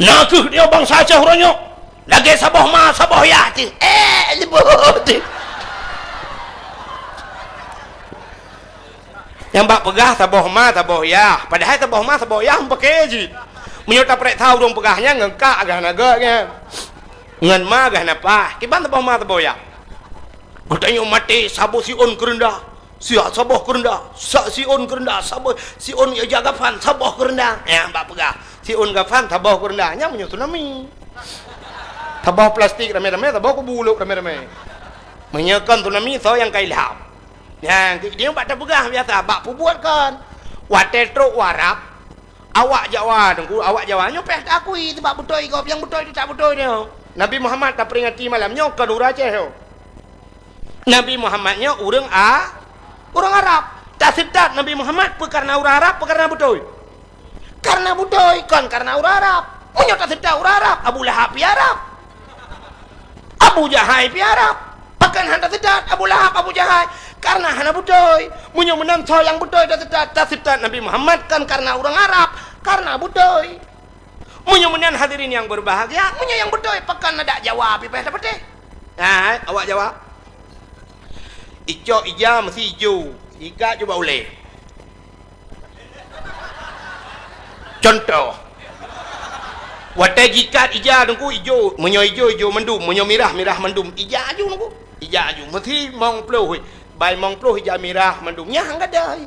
Na kheueh dia bansa Aceh uroe nyoe. Lagée saboh ma, saboh yah teuh. Eh, leubeh teuh. Nyang bak peugah saboh ma, saboh yah. Padahai saboh ma, saboh yah meupaké jih. Meunyoe tapareksa ureuëng peugah nyan ngon kak agah na gét nyan. Ngon ma agah na pah. Kiban saboh ma, saboh yah. Geutanyoe maté saboh siôn keureundah. Siat saboh keureundah. Sa siôn keureundah. Saboh siôn ija gafan, saboh keureundah. Nyang bak peugah. Siôn gafan, saboh keureundah. Nyan meunyoe tsunami. Saboh plastik ramé-ramé, saboh kubu lôk ramé-ramé. Meunyoe kon tsunami, soe nyang ka ilham. Nyan, keu idéh bak tapeugah biasa, bak peubuet kon. Watée trok u Arab, awak Jawa, Teungku, awak Jawa nyoe payah taakui, sabab beutôi gob, nyang beutôi teutab beutôi nyoe. Nabi Muhammad taperingati malam nyoe kon ureuëng Aceh nyoe. Nabi Muhammad nyoe ureuëng A-, ureuëng Arab. Taseutôt Nabi Muhammad peu kareuna ureuëng Arab, peu kareuna beutôi? Kareuna beutôi, kon kareuna ureuëng Arab. Meunyoe taseutôt ureuëng Arab, Abu Lahab pih Arab. Abu Jahai pih Arab. Pakon hana taseutôt Abu Lahab, Abu Jahai? Kareuna hana beutôi. Meunyoe meunan soe nyang beutôi taseutôt, taseutôt Nabi Muhammad kon kareuna ureuëng Arab, kareuna beutôi. Meunyoe meunan hadirin nyang berbahagia, meunyoe nyang beutôi, pakon adak Jawa pih payah tapatéh? Hai, awak Jawa. Icok ija meusi ijo, ikat ju bak ulée. Cuntoh, watée jikat ija Teungku ijo, meunyoe ijo, ijo mandum, meunyoe mirah, mirah mandum, ija aju Teungku, ija aju. Meusi limong ploh, bai limong ploh ija mirah mandum, nyan gadai.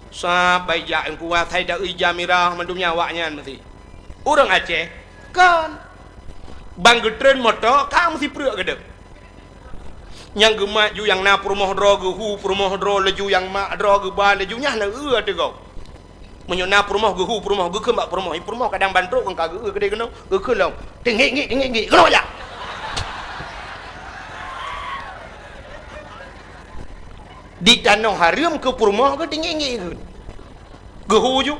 Sab bai jak Teungku asai da ija mirah mandum nyan awaknyan meusi. Ureuëng Aceh, kon. Ban geutreun moto, ka meusi preuek gadôh. Nyang geumat ju nyang na peurumoh droe geuhu peurumoh droe laju nyang mak droe geuba laju nyan na eu ateueh gob. Meunyoe na peurumoh geuhu peurumoh geukheun bak peurumoh, i peurumoh kadang ban trok kon ka geu-eu keudeh keunoe, geukheun lom. Tinggi-ngi, tinggi-ngi, keunoe jak. Di tanoh hareuem keu peurumoh geutinggi-tinggi kheun. Geuhu ju.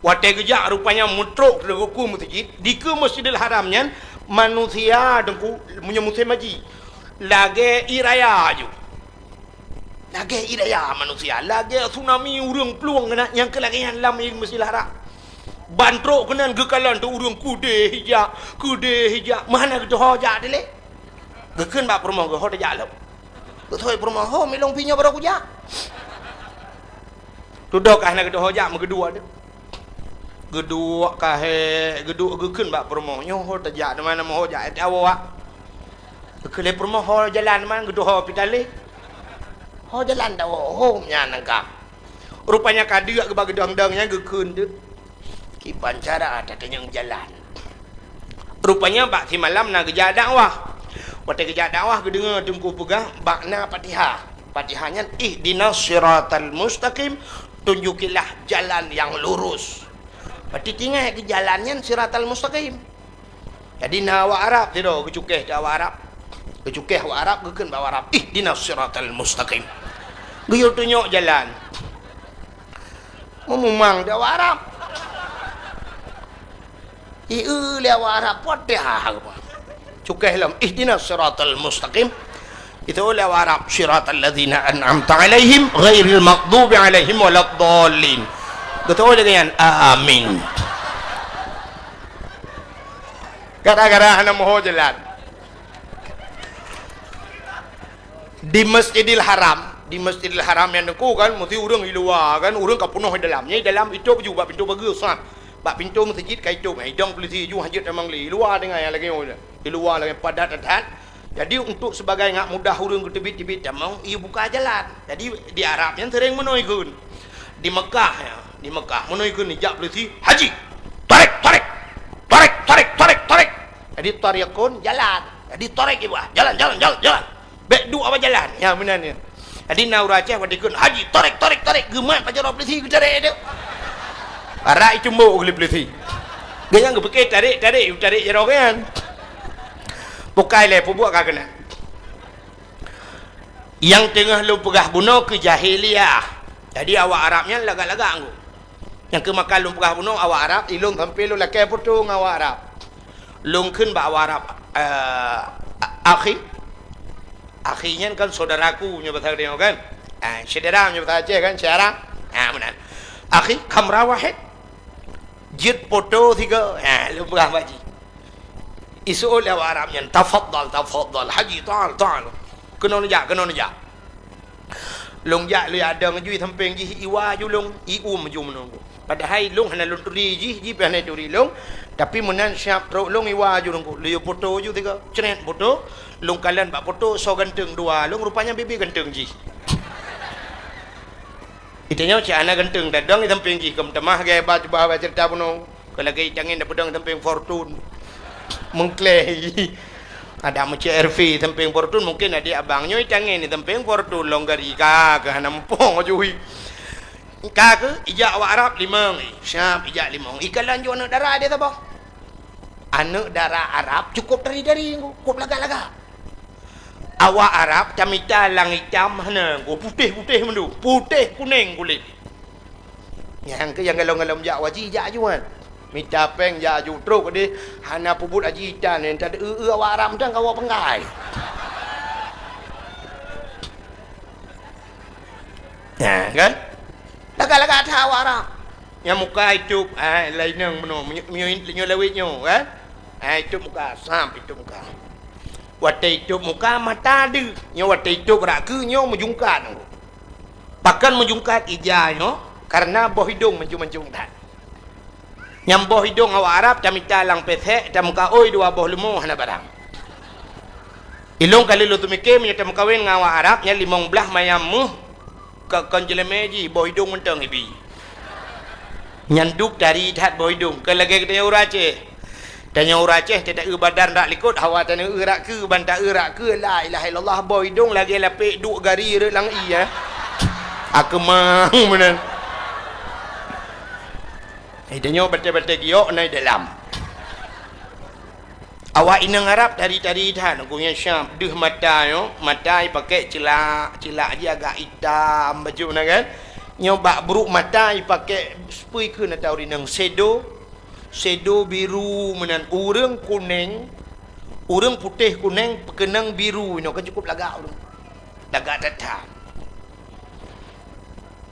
Watée geujak rupanya meutrok teugeuku meuseujid, dikeue Masjidil Haram nyan manusia Teungku meunyoe musém haji. Lagée ié raya ju. Lagée ié raya manusia, lagée tsunami ureuëng plueng keunan nyang keu lagée nyan lam Masjidil Haram. Ban trok keunan geukalon teuh ureuëng keudeh ija, keudeh ija, meuhana geudoho jak dilée. Geukheun bak peurumoh geuh ho tajak lom. Geutôi peurumoh ho milong pi nyoe barô kujak. Tudoh ka hana geudoho jak meugeuduek deuh. Geuduek ka hék, geuduek geukheun bak peurumoh, nyoe ho tajak, teuma na meuho jak ék tawoe. Geukheun lé peurumoh ho jalan man geudoho pi talé. Ho jalan tawoe, ho nyan nangka. Rupanya ka deuk geuba geudong-dong nyan geukheun deuh. Kiban cara tatanyong jalan. Rupanya bak simalam na geujak dakwah. Watée geujak dakwah geudeungoe teungku peugah bak na Fatihah. Fatihah nyan ihdinas siratal mustaqim, tunjukilah jalan yang lurus. Berarti tinggai keu jalan nyan siratal mustaqim. Jadi na awak Arab sidroe geucukéh teuh awak Arab. Geucukéh awak Arab geukheun bak awak Arab, ihdinas siratal mustaqim. Geuyue tunyok jalan. Meumumang teuh awak Arab. Ieu lé awak Arab, peue teuh ha, ha, ha. Cukéh lom, ihdinas siratal mustaqim. Itu lé awak Arab, siratal ladzina an'amta 'alaihim, ghairil maghdubi 'alaihim waladdallin. Beutôi lagée nyan, amin. Gara-gara hana moho jalan. Di Masjidil Haram, di Masjidil Haram nyan Teungku kan, mesti ureuëng di luwa kan, ureuëng ka peunoh di dalam. Nyan di dalam itôb ju bak pintoe pageue sah. Bak pintoe meuseujid ka itôb, idong peulisi ju hanjeuet tamong lé. Di luwa teungoh nyang lagée nyoe. Di luwa lagée padat that. Jadi untuk sebagai ngak mudah ureuëng geuteubiet-teubiet tamong, ibuka jalan. Jadi di Arab nyan sering meunoe ikheun. Di Mekah ya, di Mekah meunoe ikheun jak peulisi, "Haji, tarék, tarék. Tarék, tarék, tarék, tarék." Jadi tarikun jalan. Jadi tarék ibu, "Jalan, jalan, jalan, jalan." Bék duek bak jalan. Ya meunan ya. Jadi na ureuëng Aceh watée ikheun, "Haji, tarék, tarék, tarék." Geumat pajoh droe peulisi geutarék tu. Arak itumbok oleh peulisi. Geunyang geupike tarék, tarék, tarék jaroe nyan. Bukai lé peubuet ka keunan. Nyang teungoh lôn peugah bunoe keu jahiliyah. Jadi awak Arab nyan lagak-lagak ngku. Nyang keu maka lôn peugah bunoe awak Arab, ilôn sampai lôn lakée photo ngon awak Arab. Lôn kheun bak awak Arab, eh, akhi. Akhi nyan kan saudaraku nyoe bahasa Aceh kan? Ah, syedara nyoe bahasa Aceh kan, syara. Ah, meunan. Akhi, kamera wahid. Jeuet photo sigoe. Ah, lôn peugah bak jih. Iseuôt lé awak Arab nyan, "Tafadhal, tafadhal, Haji, ta'al, ta'al." Keunoe neujak, keunoe neujak. Lôn jak lé adong ju sampéng jih iwa ju lôn, ium ju meununggu. Padahai lôn hana lôn turi jih, jih pih hana turi lôn. Tapi meunan siab trok lôn iwa ju lôn, lôn photo ju tiga. Cret photo, lôn kalon bak photo soe ganteng dua lôn, rupanya bibi ganteng jih. Itanyoe cit hana ganteng tadong di sampéng jih, keu meutamah gai ba cuba ba ceurita bunoe. Keu lagée itangen dapeudong di sampéng Fortune. Meukleh. Ada meucék R V sampéng Fortune, mungkin adik abang nyoe itangen di sampéng Fortune lôn gari ka keu hana muphom aju. Ka keu ijak awak Arab limong, eh, siab ijak limong. Ikalon ju aneuëk dara di saboh. Aneuëk dara Arab cukup tari-tari, cukup lagak-lagak. Awak Arab tamita lang itam hana, putéh-putéh mandum, putéh kunéng kulét. Nyang keu nyang galom-galom jak haji jak aju nyan. Mita péng jak aju trok deh, hana peubuet haji itan nyan, tadeu-eu awak Arab mantong kawa penggai. Nah, kan? Lagak-lagak that awak Arab. Nyang muka itôb, ah, laineng meunoe, meunyoe, meunyoe, meunyoe lawét nyoe, kan? Ah, itôb muka, sam itôb muka. Watée itôb muka, mata deuh. Nyoe watée itôb rak keu nyoe meujungkat. Pakon meujungkat ija nyoe? Karena boh idong mancung-mancung that. Nyang boh idong awak Arab tamita lam pesek, tameukaôi dua boh leumo hana barang. Ilôn ka lheueh lôn teumike meunyoe tameukawen ngon awak Arab nyan limong blaih mayam méuh. Ka kon jeulemé jih boh idong mantong ibi. Nyan dub tari that boh idong. Kon lagée geutanyoe ureuëng Aceh. Tanyoe ureuëng Aceh teuta eu badan rak likot, hawa tanyoe eu rak keu, ban ta eu rak keu, la ilaha illallah, boh idong lagée lapek duek gari rot lam ie, eh. Akeumang meunan. Eh, tanyoe batée-batée giok na i dalam. Awak inong Arab tari-tari that, gobnyan siab deuh mata nyoe, mata ipakée ceulak, ceulak jih agak itam bacut meunan kan. Nyoe bak brok mata ipakée seupui keu na tau rinong sedo, sedo biru meunan, ureuëng kuneng, ureuëng putéh kuneng peukeunong biru nyoe kan cukup lagak ureuëng. Lagak that-that.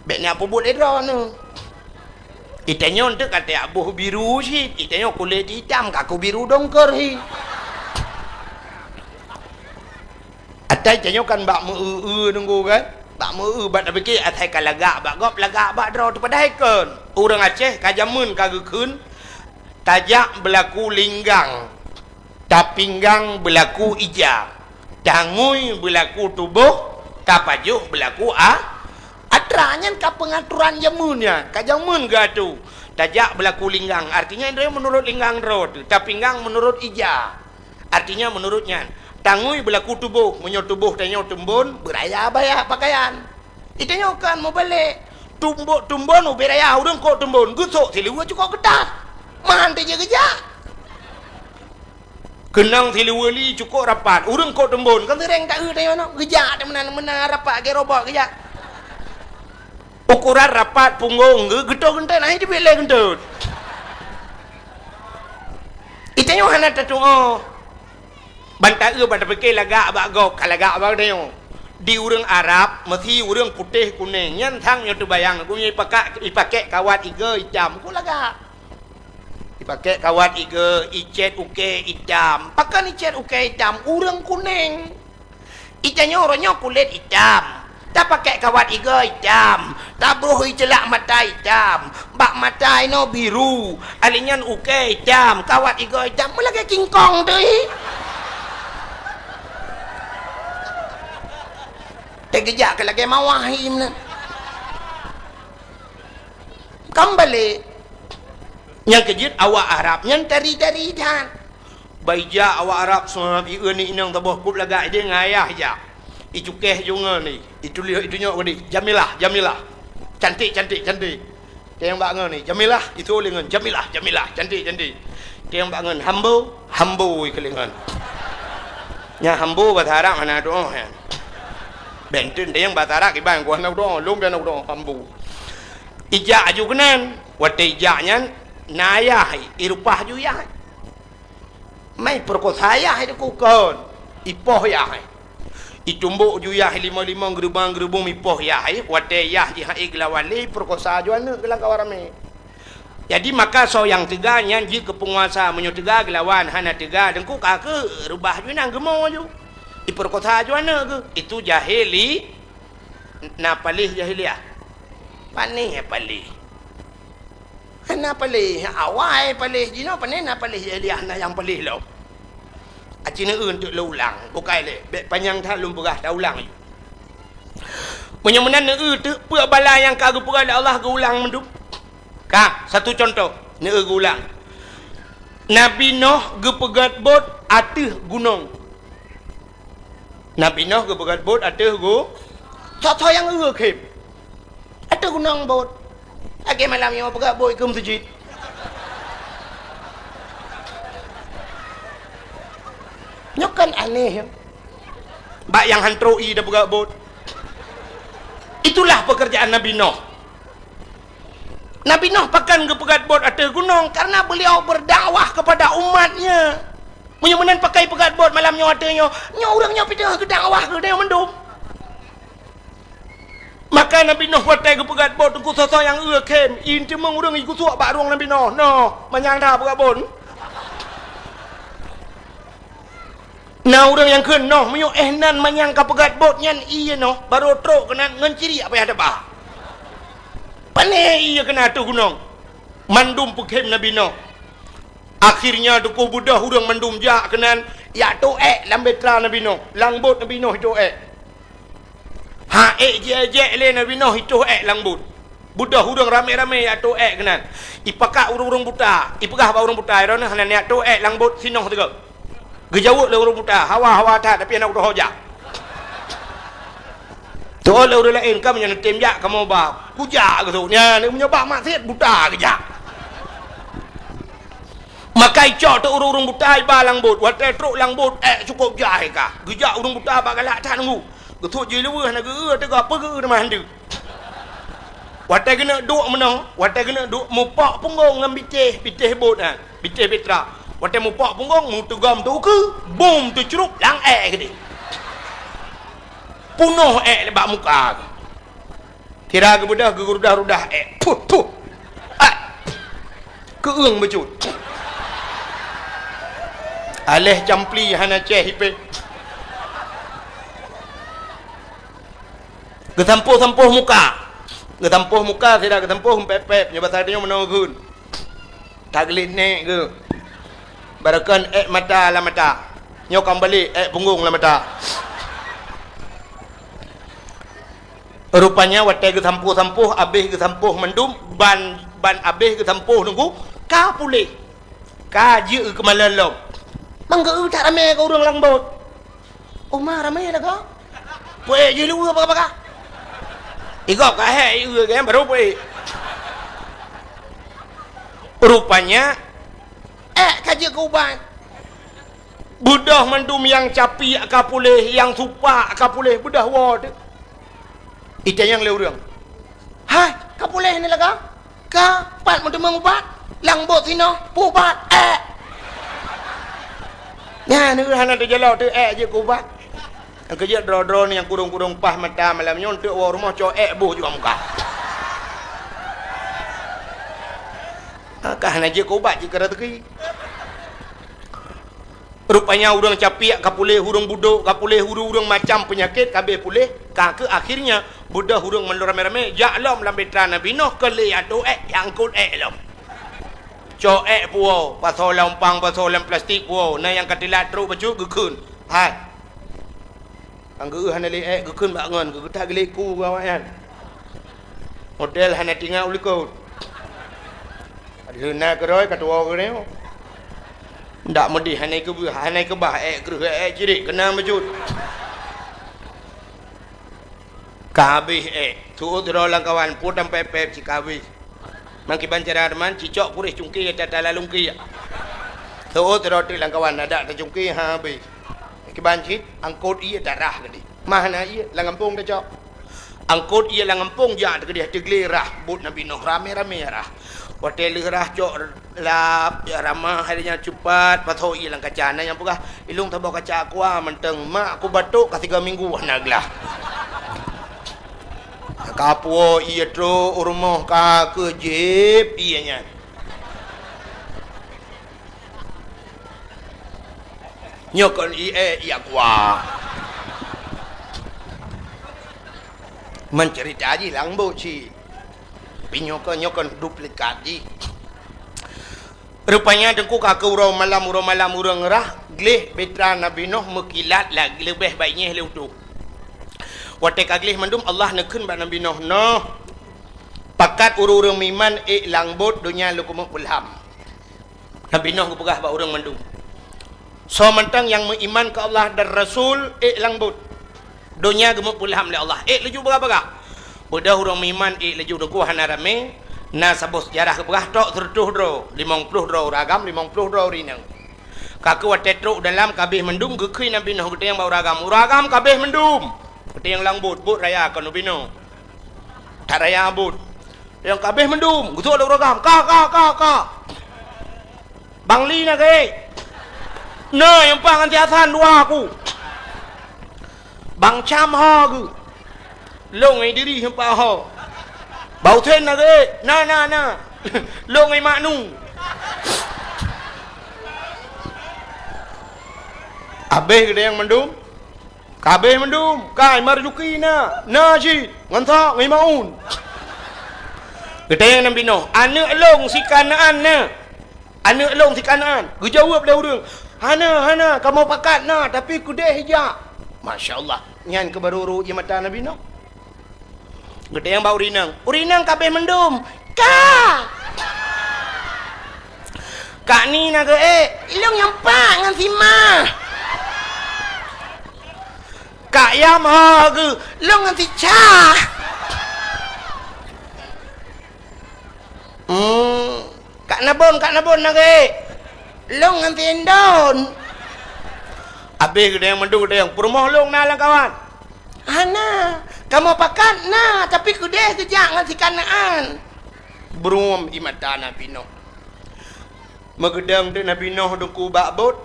Bék na peubuet lé droeneuh. Itanyoe teuk ka teuak boh biru cit, itanyoe kulét itam ka ku biru dongker hi. Atai tanyoe kan bak meu-eu-eu nunggu kan? Bak meu-eu bak tapike asai ka lagak bak gob, lagak bak droe teuh padahai kon. Ureuëng Aceh ka jameun ka geukheun tajak beulaku linggang. Tapinggang beulaku ija, tangui beulaku tuboh, tapajoh beulaku a-, atra. Nyan ka peungaturan jameun nyan, ka jameun geuatô. Tajak beulaku linggang, artinya droe meunurot linggang droe teuh, tapinggang meunurot ija, artinya meunurot nyan. Tangui beulaku tuboh, meunyoe tuboh tanyoe teumbon, beuraya baya pakaian. Itanyoe kan mubalek. Tumbon-tumbon ubé raya ureuëng kok tumbon, geusok siluweue cukok keutat. Meuhan teujeuet geujak. Keunong siluweue li cukok rapat, ureuëng kok tumbon, kan sireng taeu tanyoe nyoe. Geujak teuh meunan-meunan rapat lagée robot geujak. Ukuran rapat punggong geu-, geutoh geunteut, nah, itu bileh geunteut. Itanyoe hana tatuoh. Ban taeu ban tapike lagak bak gob, ka lagak bak tanyoe. Di ureuëng Arab, meusi ureuëng putéh kuneng, nyan sang nyoe teubayang, gobnyan ipakak, ipakek kawat igoe itam, ku lagak. Pakai kawat igoe, icet ukée itam. Pakon icet ukée itam? Ureuëng kuneng. Ita nyoe uroe nyoe kulét itam. Tapakai kawat igoe itam. Tabroh iceulak mata itam. Bak mata inoe biru. Alinyan ukée itam. Kawat igoe itam. Meulagée kingkong teuh. Teugeujak keu lagée mawah hi meunan. Kan balek. Nyang keujeuet awak Arab nyan tari-tari that. Baija awak Arab seungat ieu ni inong taboh kup lagak ideh ngayah ija. Icukéh junga ni, itulieh itunyok gadi, Jamilah, Jamilah. Cantik, cantik, cantik. Teng bak ngon ni, Jamilah, itu lé ngon, Jamilah, Jamilah, cantik, cantik. Teng bak ngon, Hambo, Hambo ikeulé ngon. Nya Hambo bahasa Arab hana doa ya. Benten teng bahasa Arab iban ku hana doa, lom dan doa Hambo. Ijak aju keunan, watée ijak nyan na ayah, irupah ju yah. Mai peurekosa yah itu kukon, ipoh yah. Itumbok ju yah limong-limong geurubang-geurubung ipoh yah, watée yah jihai geulawan lé peurekosa ju aneuëk geulang kawan ramé. Jadi maka soe nyang teuga nyan jeuet keu peunguasa, meunyoe teuga geulawan, hana teuga deungku ka keu rubah ju nang geumo ju. Ipeurekosa ju aneuëk geuh, itu jahili. Na paléh jahiliah. Panéh paléh. Hana paléh, awai paléh jinoe panéh na paléh jahiliah na nyang paléh lom. Aci neueu teuk lôn ulang, bukai lé, bék panyang that lôn peugah taulang ju. Meunyoe meunan neueu teuk peue bala nyang ka geupeugah lé Allah geuulang mandum. Ka, satu contoh, neueu geuulang. Nabi Noh geupeugét bot ateueh gunong. Nabi Noh geupeugét bot ateueh gu-, soe-soe nyang eu khém. Ateueh gunong bot. Lagée malam nyoe peugét bot keu meuseujid. Nyoe kan aneh, ya. Bak nyang han trok ie tapeugét bot. Itulah pekerjaan Nabi Noh. Nabi Noh pakon geupeugét bot ateueh gunong? Karena beliau berdakwah kepada umatnya. Meunyoe meunan pakai peugét bot malam nyoe ateueh nyoe, nyoe ureuëng nyoe pih teungoh geudakwah keu geutanyoe mandum. Maka Nabi Noh watée geupeugét bot teungku soe-soe nyang eu khém, ie teumeung ureuëng igusuek bak rueng Nabi Noh. Noh, manyang that peugét bot. Na ureuëng nyang kheun noh, meunyoe éh nan manyang ka peugét bot nyan ie noh, barô trok keunan ngon ciriek payah teuba. Panéh ie keunan ateueh gunong. Mandum peukhém Nabi Noh. Akhirnya teungku beudôh ureuëng mandum jak keunan, jak toh ék lam bahtera Nabi Noh, lam bot Nabi Noh itoh ék. Ha ék jiék-ék lé Nabi Noh itoh ék lam bot. Beudôh ureuëng ramé-ramé jak toh ék keunan. Ipakat ureuëng-ureuëng buta, ipeugah bak ureuëng buta, "Droeneuh hana neujak toh ék lam bot sinoh sigoe." Geujaweueb lé ureuëng buta, "Hawa, hawa that, tapi hana kutoh jak." Toh lé ureuëng laén, "Kamoe nyan neutem jak, kamoe ba." "Kujak," geuseuôt. Nyan, meunyoe bak maksiet buta geujak. Maka icok teuk ureuëng-ureuëng buta iba lam bot. Watée trok lam bot, ék cukôp jai ka. Geujak ureuëng buta bak galak that nunggu. Geuseuôt jih luweuh na geu-eu teuga peugeu teuma handeuk. Watée geuneuk duek meunoe, watée geuneuk duek mupok punggong ngon bitéh, bitéh bot nyan, bitéh bahtera. Watée mupok punggong, meuteugom teuh ukeue, bum teucrup lam ék keudeh. Punoh ék bak muka. Sira geubeudôh geurudah-rudah ék. Puh, puh. Ah. Keueung beujeuet. Aléh campli hana céh ipéh. Geusampoh-sampoh muka. Geusampoh muka sira geusampoh pép-pép nyoe basa tanyoe meunoe geun. Taglét nék geuh. Barokon ék mata lam mata. Nyoe ka meubalek ék punggong lam mata. Rupanya watée geusampoh-sampoh, abéh geusampoh mandum, ban, ban abéh geusampoh nunggu, ka puléh. Ka jeuet keumalon lom. Manggeu that ramé keu ureuëng lam bot. Uma ramé lagoe. Puék jih luweue baka-baka. Igob ka hék ieu gém baru puék. Rupanya ék ka jeuet keu ubat. Beudôh mandum nyang capi ka puléh, nyang supak ka puléh, beudôh woe teuh. Itanyong lé ureuëng, "Hai, ka puléh ni lagoe?" "Ka, pat meuteumeung ubat, lam bot sinoe, peuubat, ék." Nyan, hana teujalok teuh ék jeuet keu ubat. Nyang keujeuet droe-droe nyang kurong-kurong paih mata malam nyoe, eunteuk woe rumoh cok ék boh juga muka. Ha, ka hana jeuet keu ubat jih keu raseuki. Rupanya ureuëng capiak ka puléh, ureuëng budok ka puléh, ureuëng-ureuëng macam peunyakét ka abéh puléh, ka keuh akhirnya beudôh ureuëng mandum ramé-ramé jak lom lam beutra Nabi Nuh keu lé atô ék, jak angkot ék lom. Cok ék puwoe, pasoe lam umpang, pasoe lam plastik puwoe, na nyang ka teulat trok bacut geukheun. Hai. Nyang geuh hana lé ék geukheun bak ngon, geuh that geulék ku awaknyan. Model hana tingat u likot. Lheueh na keudroe ka tuwoe keunoe. Ndak meudeh hana keubah, hana keubah ék kreueh ék cirit keunan bacut. Ka habéh ék. Tuôt droe lam kawan, pue tampép-pép cit ka habéh. Meukiban cara teuma, cicok puréh cungké tata lalungké. Tuôt droe teuk lam kawan, adak tacungké ha habéh. Kiban cit, angkot ié tarah keudéh. Mah na ié, lam gampông tacok. Angkot ié lam gampông jak teukeudéh teuglé rah, buet Nabi Nuh ramé-ramé rah. Watée lheueh rah cok lap, jak ramah, hai nyan cupat, pasoe ié lam kaca. Na nyang peugah, "Ilong saboh kaca aqua mantong, mak ku batuk ka sigoe minggu hana glah." Ka puwoe ié trok u rumoh ka keuh jieb ié nyan. Nyoe kon ié, ié aqua. Meuceurita jih lam buet cit. Tapi nyoe kon, nyoe kon duplikat jih. Rupanya teungku ka keuh uroe malam, uroe malam ureuëng rah, gleh beutra Nabi Nuh meukilat lagée leubeh baik nyeh lé utoe. Watée ka gleh mandum Allah neukheun bak Nabi Nuh, "Noh, pakat ureuëng-ureuëng meuiman ék lam buet donya lôn keumeung peulham." Nabi Nuh geupeugah bak ureuëng mandum, "Soe mantong nyang meuiman keu Allah dan Rasul ék lam buet. Donya geumeupeulham lé Allah, ék laju bagah-bagah." Beudôh ureuëng meuiman ék laju teungku hana ramé, na saboh seujarah geupeugah tok seureutôh droe, limong ploh droe ureuëng agam, limong ploh droe ureuëng inong. Ka keuh watée trok u dalam ka abéh mandum geukheun Nabi Nuh geutanyong bak ureuëng agam, "Ureuëng agam ka abéh mandum?" Geutanyong lam buet, "Buet raya kon ubinoe." That raya buet. Nyang ka abéh mandum, geusok lé ureuëng agam, "Ka, ka, ka, ka." Bang Li na geuh. Na nyang paih ngon si Hasan dua ku. Bang Cam ho geuh. Lôn ngon Idris empat ho. Bang Husen na geuh. Na, na, na. Lôn ngon Mak Nu. Abéh geutanyong mandum. Ka abéh mandum, kai Marzuki na, na cit, ngon Ishak, ngon Maun. Geutanyong Nabi Nuh, "Aneuëk lôn si Kanaan na? Aneuëk lôn si Kanaan?" Geujaweueb lé ureuëng, "Hana, hana, kamoe pakat na, tapi keudeh jak." Masya Allah, nyan keuh barô rhot ié mata Nabi Nuh. Geutanyong bak ureuëng inong, "Ureuëng inong ka abéh mandum?" "Ka!" "Kak Ni na geuh ék?" "Lôn nyang pat ngon si Ma." "Kak Yam ho geuh?" "Lôn ngon si Cha." Hmm. "Kak Nabon, Kak Nabon na geuh ék?" "Lôn ngon si Indon." Abéh geutanyong mandum geutanyong, "Peurumoh lôn na lam kawan?" "Hana, kamoe pakat na, tapi keudeh geujak ngon si Kanaan." Bruem ié mata Nabi Nuh. Meugeudong teuk Nabi Nuh teungku bak bot.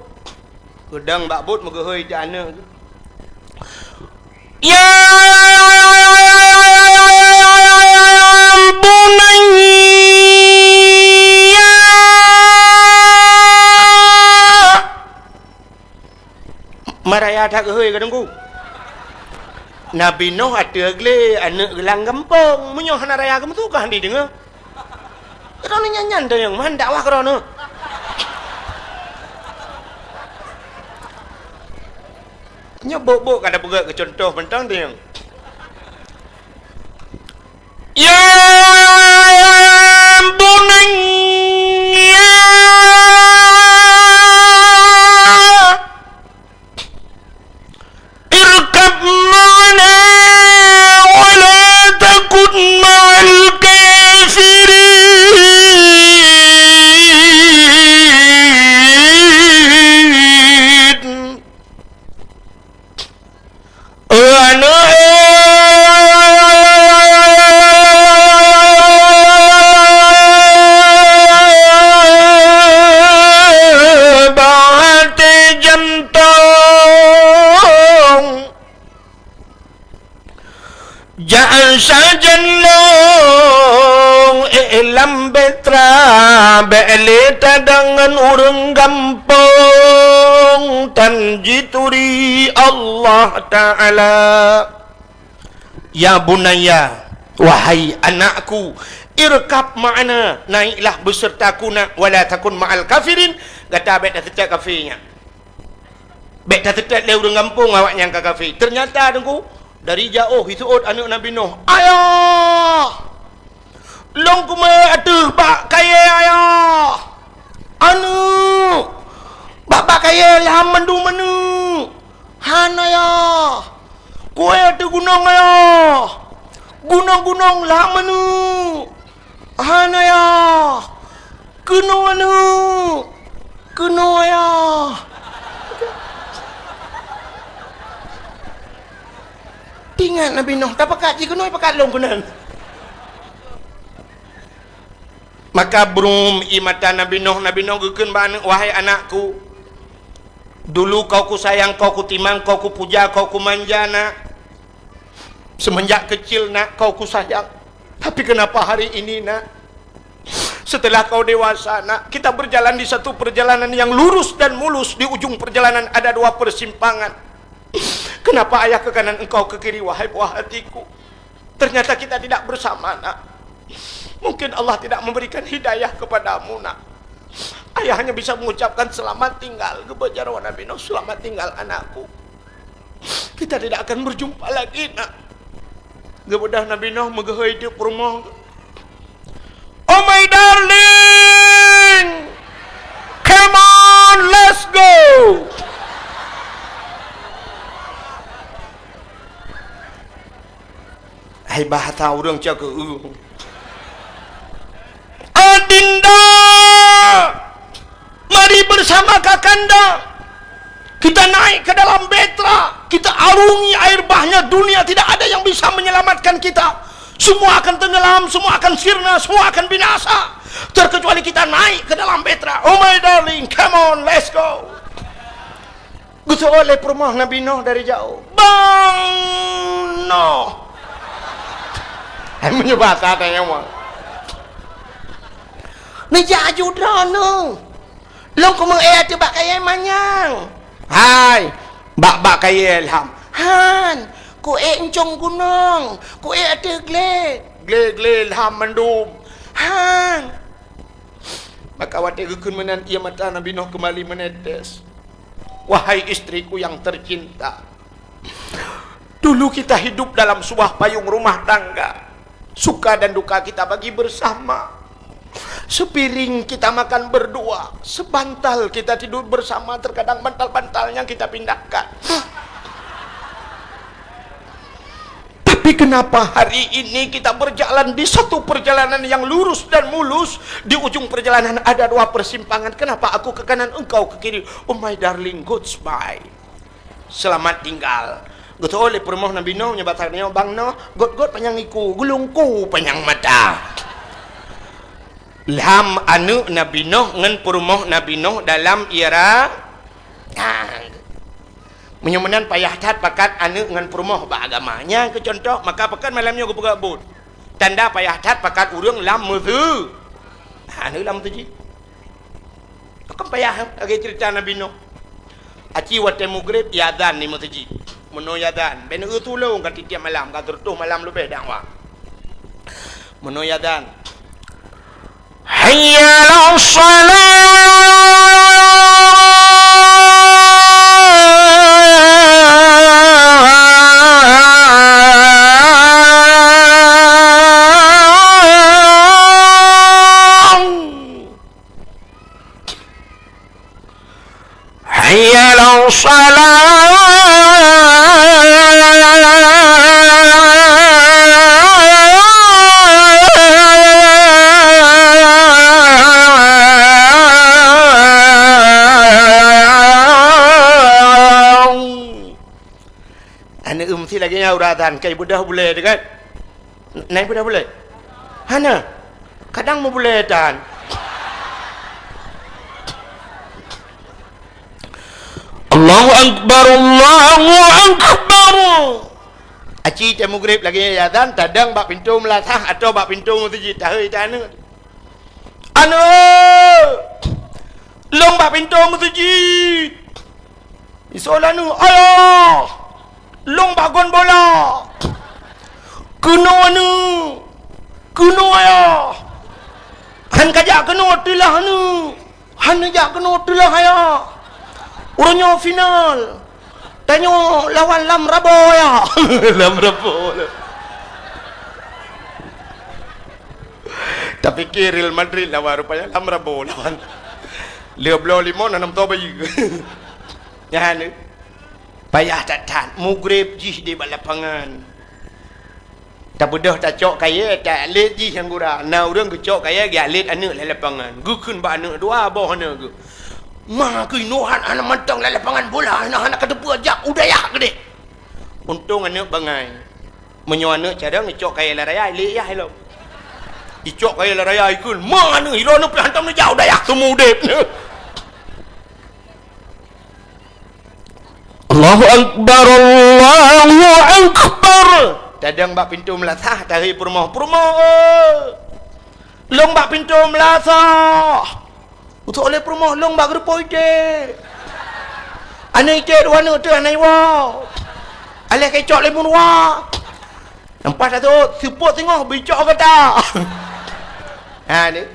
Geudong bak bot meugeuhôi teuk aneuëk. "Ya bunayya." Maraya that geuhôi ka teungku. Nabi Nuh ateueh glé aneuëk geulang gampông. Meunyoe hana raya geumeusu ka hana jideungoe. Droeneuh nyan-nyan tanyong man dakwah keu droeneuh. Nyoe bok-bok ka tapeugét keu cuntoh mantong tanyong. Ya bunayya irkab ma'ana wa la takun ma'al kafirin. Aneuëk, bak até jantông, jak sajan lôn ék lam beutra. Bék lé tadang ngon ureuëng gampông, tan jituri Allah Ta'ala. Ya bunayya, wahai anakku, irkab ma'ana, naiklah besertaku nak, wala takun ma'al kafirin, gata bék taseutôt kafé nyan. Bék taseutôt lé ureuëng gampông awaknyan ka kafé. Teunyata Teungku, dari jaoh jiseuôt aneuëk Nabi Nuh, "Ayah! Lôn keumeung ateueh bak kayée, Ayah! Aneuëk! Bak, bak kayée lham mandum aneuëk! Han, Ayah! Kuéh ateueh gunong, Ayah! Gunong-gunong lham aneuëk! Han, Ayah! Keunoe aneuëk! Keunoe, Ayah!" Teuingat Nabi Nuh, tapakat jih keunoe, pakat lôn keunan. Maka brum ie mata Nabi Nuh, Nabi Nuh geukheun bak aneuëk, "Wahai anakku, dulu kau kusayang, kau kutimang, kau kupuja, kau kumanja, nak. Semenjak kecil, nak, kau kusayang. Tapi kenapa hari ini, nak, setelah kau dewasa, nak, kita berjalan di satu perjalanan yang lurus dan mulus, di ujung perjalanan ada dua persimpangan. Kenapa ayah ke kanan, engkau ke kiri, wahai buah hatiku? Ternyata kita tidak bersama, nak. Mungkin Allah tidak memberikan hidayah kepadamu, nak." Ayah hanya bisa mengucapkan, "Selamat tinggal," geubeuet jaroe Nabi Nuh, "Selamat tinggal, anakku. Kita tidak akan berjumpa lagi, nak." Geubeudôh Nabi Nuh meugeuhôi teuk peurumoh. "Oh my darling, come on, let's go." Hai bahasa ureuëng cakeueng. "Adinda, mari bersama kakanda. Kita naik ke dalam bahtera, kita arungi air bahnya dunia, tidak ada yang bisa menyelamatkan kita. Semua akan tenggelam, semua akan sirna, semua akan binasa. Terkecuali kita naik ke dalam bahtera. Oh my darling, come on, let's go." Geuseuôt lé peurumoh Nabi Nuh dari jaoh, "Bang Nuh!" Hai meunyoe basa tanyoe mah. "Neujak aju droeneuh. Lôn keumeung ék ateueh bak kayée manyang." "Hai, bak, bak kayée lham." "Han, kuék euncong gunong, kuék ateueh glé." "Glé-glé lham mandum." "Han." Maka watée geukheun meunan, ie mata Nabi Nuh keumbali meunetes. Wahai istriku yang tercinta, dulu kita hidup dalam sebuah payung rumah tangga. Suka dan duka kita bagi bersama. Sepiring kita makan berdua, sebantal kita tidur bersama, terkadang bantal-bantalnya kita pindahkan. Tapi kenapa hari ini kita berjalan di satu perjalanan yang lurus dan mulus, di ujung perjalanan ada dua persimpangan? Kenapa aku ke kanan, engkau ke kiri? Oh my darling, goodbye. Selamat tinggal. Geuseuôt lé peurumoh Nabi Nuh, nyoe basa nyoe, "Bang Nuh, got-got panyang iku, geulungku panyang mata." Lham aneuëk Nabi Nuh ngon peurumoh Nabi Nuh dalam ie ra-, ah, Meunyoe meunan payah that pakat aneuëk ngon peurumoh bak agama. Nyan keu cuntoh, maka pakon malam nyoe geupeugah buet. Tanda payah that pakat ureuëng lam meuseu-, aneuëk lam meuseujid. Pakon payah lagée ceurita Nabi Nuh. Aci watée mugreb, iazan di meuseujid. Meunoe iazan, bèk neueu tulông ka tiep-tiep malam, ka sireutoh malam leubeh dakwah. Meunoe iazan, "Hayya 'alas shalah!" "Hayya 'alas shalah!" Aneuëk meusti lagée nyan uroe azan, kai beudôh bulée teuh kan? Nai beudôh bulée? Hana. Kadang meubulée tan. Allahu Akbar, Allahu Akbar. Aci teuh mugreb lagée nyan azan, tadong bak pintoe meulasah atau bak pintoe meuseujid, tahôi tan aneuëk. "Aneuk, lôn bak pintoe meuseujid." Isoe lé aneuk, "Ayah, lôn bak gon bola." "Keunoe aneuk, keunoe ayah." "Han kajak keunoe, teulah aneuk." "Han neujak keunoe, teulah ayah. Uroe nyoe final. Tanyoe lawan Lam Rabo, ayah." Lam Rabo. Tapike Real Madrid lawan, rupanya Lam Rabo lawan. Lheuh bloe limong, na nam toh bayeue. Nyan, payah that-that, mugreb jih di bak lapangan. Tabeudôh tacok kayèe, ta-, lét jih nyang gura. Na ureueng geucok kayèe, geualét aneuk lam lapangan. Geukheun bak aneuk dua boh aneuk geuh. "Ma keunoe han, hana mantong lam lapangan bola, hana, hana kateupeue jak u dayah keudéh." Untông aneuk bangai. Meunyoe aneuk carông, icok kayèe lam raya, ilét yah ilom. Icok kayèe lam raya, ikheun, "Ma aneuk, ilôn aneuk pih hantom neujak u dayah, seumeudép." Allahu Akbar, Allahu Akbar. Tadong bak pintoe meulasah, tahe peurumoh, "Peurumoh, eh! Lôn bak pintoe meulasah." Utok lé peurumoh, "Lôn bak geureupoh idéh." "Aneuk idéh dua aneuk teuh hana iwoe. Aléh keucok lé meuruwa." Nampak tak tu? Seupôt singoh bicok gata. Ha ni.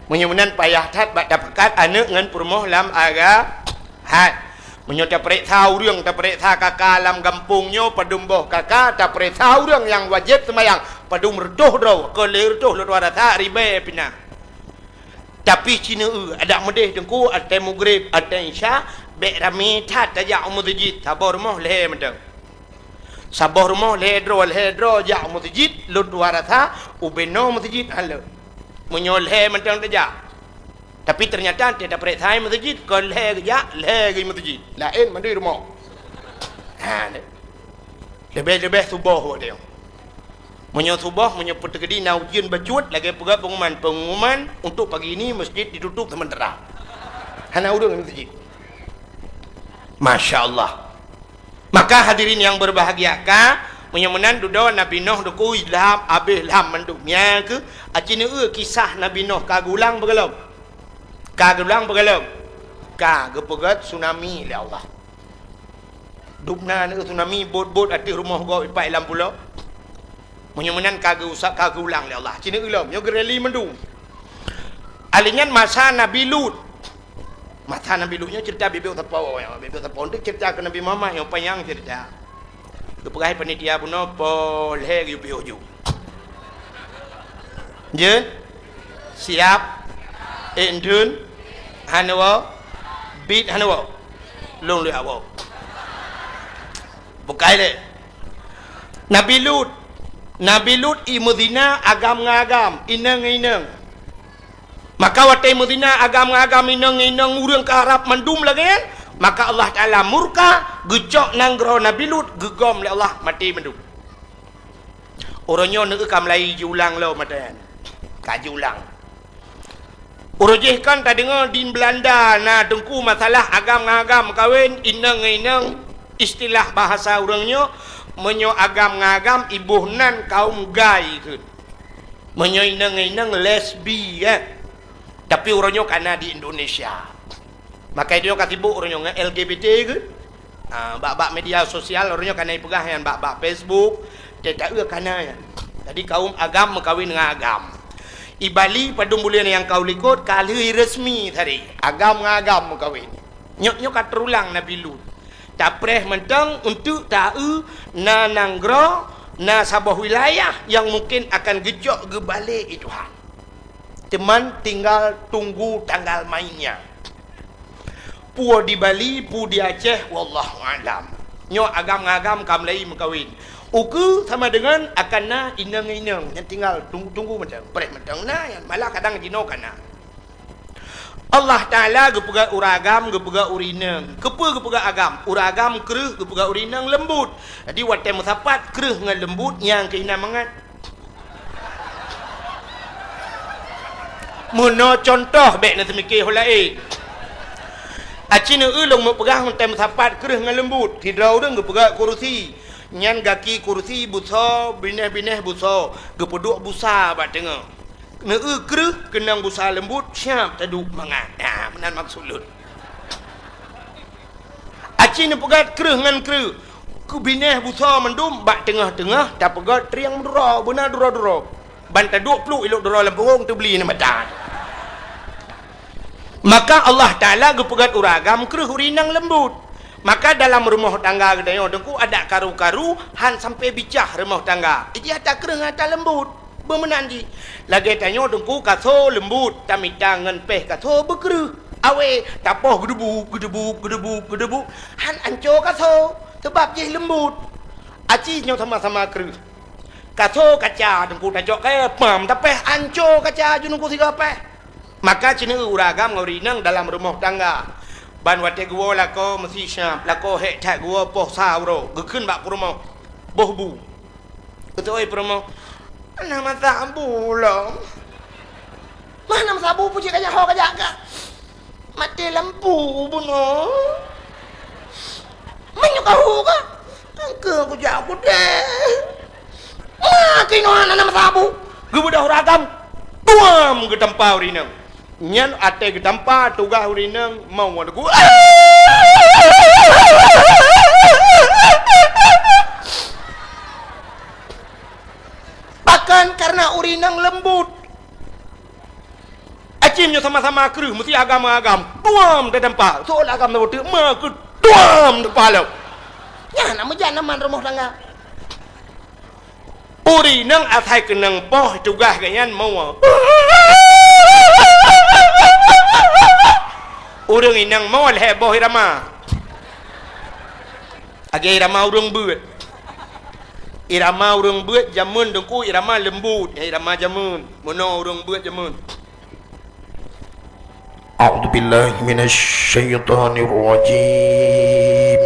Meunyoe meunan payah that bak tapakat aneuk ngon peurumoh lam agam. Hai. Meunyoe tapareksa ureueng, tapareksa kaka lam gampông nyoe, padum boh kaka, tapareksa ureueng nyang wajéb seumayang, padum reutôh droe, kon lhèe reutôh lôn tuan rasa ribèe pih na. Tapi ci neu-eu, adak meudeh teungku, watèe mugreb, watèe isya, bèk ramé that tajak u meuseujid, saboh rumoh lhèe mantong. Saboh rumoh lhèe droe, lhèe droe jak u meuseujid, lôn tuan rasa, ubé noe meuseujid hana le. Meunyoe lhèe mantong tajak. Tapi teunyata watèe tapareksa meuseujid, kon lhèe geujak, lhèe geuh meuseujid. Laén mandum rumoh. Ha, leubeh-leubeh suboh watèe nyoe. Meunyoe suboh, meunyoe peuteukeudi na ujeuen bacut, lagèe peugah pengumuman, "Pengumuman untuk pagi ini masjid ditutup sementara." Hana ureueng lam meuseujid. Masya Allah. Maka hadirin yang berbahagia, ka, meunyoe meunan dudoe Nabi Nuh dikui lham, abéh lham mandum. Nyan keuh, aci neu-eu kisah Nabi Nuh ka geulang beugalom. Ka geulang beugalom. Ka geupeugöt tsunami lé Allah. Dubna neu-eu tsunami, bot-bot ateueh rumoh gob ipat lam pulo. Meunyoe meunan ka geuusak, ka geulang lé Allah. Ci neu-eu lom, nyoe geureli mandum. Alèh nyan masa Nabi Lut. Masa Nabi Lut nyoe cerita bibit sapo, bibit sapo. Untuk cerita keu Nabi Muhammad nyoe panyang cerita. Geupeugah panitia bunoe, "Poh lhèe geuyue piôh ju." Jeuet? Siap? Ék dum? Hana woe? Bit hana woe? Lôn lheueh woe. Bukai lé. Nabi Lut. Nabi Lut i meuzina agam ngon agam, inong ngon inong. Maka watèe meuzina agam ngon agam, inong ngon inong, ureueng ka rab mandum lagèe nyan, maka Allah Taala murka, geucok nanggroe Nabi Lut, geugom lé Allah, maté mandum. Uroe nyoe neu-eu ka mulai jiulang lom mata nyan. Ka jiulang. Uroe jih kan tadeungoe di Beulanda na teungku masalah agam ngon agam meukawen, inong ngon inong, istilah bahasa ureueng nyoe, meunyoe agam ngon agam iboh nan kaum gay kheun. Meunyoe inong ngon inong lesbi, eh. Tapi uroe nyoe ka na di Indonesia. Maka nyoe ka sibok uroe nyoe ngon L G B T kheun. Ah, bak-bak media sosial uroe nyoe ka na ipeugah nyan, bak-bak Facebook, teuta-eu ka na nyan. Jadi kaum agam meukawen ngon agam. I Bali padum buleuen nyang ka u likot ka lheueh resmi tadi. Agam ngon agam meukawen. Nyoe, nyoe ka teurulang Nabi Lut. Tapreh mantong untuk ta-eu na nanggroe, na saboh wilayah nyang mungken akan geucok geubalek lé Tuhan. Teuma tinggal tunggu tanggal mainnya. Peue di Bali, peue di Aceh, wallahu a'lam. Nyoe agam ngon agam ka mulai meukawen. Ukeue sama dengan akan na inong ngon inong, nyan tinggal tunggu-tunggu mantong, preh mantong na, nyan malah kadang jinoe ka na. Allah Taala geupeugah ureueng agam, geupeugah ureueng inong. Keupeue geupeugah agam? Ureueng agam kreueh, geupeugah ureueng inong leumbut. Jadi watèe meusapat kreueh ngon leumbut, nyang keuh na mangat. Meunoe cuntoh, bèk na teumike ho laén. Aci neu-eu lôn meupeugah watèe meusapat kreueh ngon leumbut. Sidroe ureueng geupeugah kursi. Nyan gaki kursi busoe, binéh-binéh busoe, geupeuduek busa bak teungoh. Neueu kreueh keunong busa leumbot, siap taduek mangat. Ha, meunan maksud lôn. Aci neupeugöt kreueh ngon kreueh. Keubinéh busa mandum bak teungoh-teungoh tapeugöt triang meuduro, beuna duro-duro. Ban taduek pluek ilok duro lam pungong teubli neu mata. Maka Allah Taala geupeugöt ureueng agam kreueh ureueng inong leumbot. Maka dalam rumoh tangga geutanyoe teungku adak karu-karu han sampai bicah rumoh tangga. Ijih ata kreueh ngon ata leumbot. Beumeunan jih. Lagée tanyoe teungku kaso leumbot, tamita ngon péh kaso beukreueh. Awé, tapoh geudeubu, geudeubu, geudeubu, geudeubu. Han anco kaso, sabab jih leumbot. Aci nyoe sama-sama kreueh. Kaso kaca teungku tacok kayée, pam tapéh anco kaca ju teungku sigoe péh. Maka ceuneueu ureueng agam ngon ureueng inong dalam rumoh tangga. Ban watée geuwoe lakoe meusi siap, lakoe hék that geuwoe poh sa uroe, geukheun bak peurumoh, boh bu. Geutôi peurumoh, "Hana masa bu lom." "Mah hana masa bu, peue jih kajak ho kajak ka?" "Maté lampu bunoe." "Meunyoe ka hu ka?" "Engke kujak kudeh." "Ma keunoe hana masa bu?" Geubeudôh ureueng agam, tuam geutampa ureueng inong. Nyan até geutampa tugaih ureueng inong mau ngon lagu. Bahkan karena ureueng inong leumbot. Aci nyoe sama-sama kreueh, meusi agam-agam. Tuam tatampa. Soe agam taboteuk, ma keu tuam tampa lom. Nyan na meujan aman rumoh tangga. Ureueng inong asai keunong poh tugaih geuh nyan moe. Ureueng inong moe lhée boh irama. Lagée irama ureueng beuet. Irama ureueng beuet jameun teungku irama leumbot, irama jameun. Meunoe ureueng beuet jameun. A'udzubillahi minasyaitonirrajim.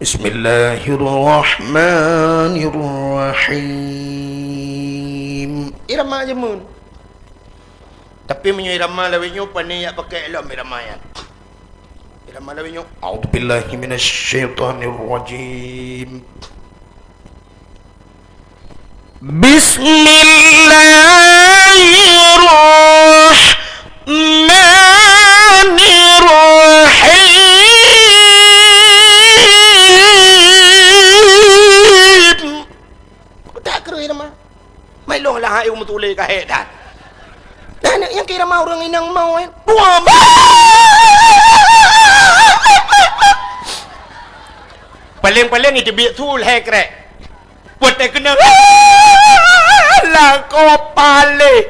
Bismillahirrahmanirrahim. Irama jameun. Tapi meunyoe irama lawét nyoe, pane jak pakai lom irama nyan. Irama lawét nyoe, "A'udzubillahi minasyaitonirrajim. Bismillahirrahmanirrahim." Peugah kreueh irama. Mai lôn lah hai meutulé ka hék that. Nah, nyoe nyang keu irama ureueng inong moe, eh. Buam. Paleng-paleng iteubiet su lhée krek. Watée keunong. Lakoe paleng.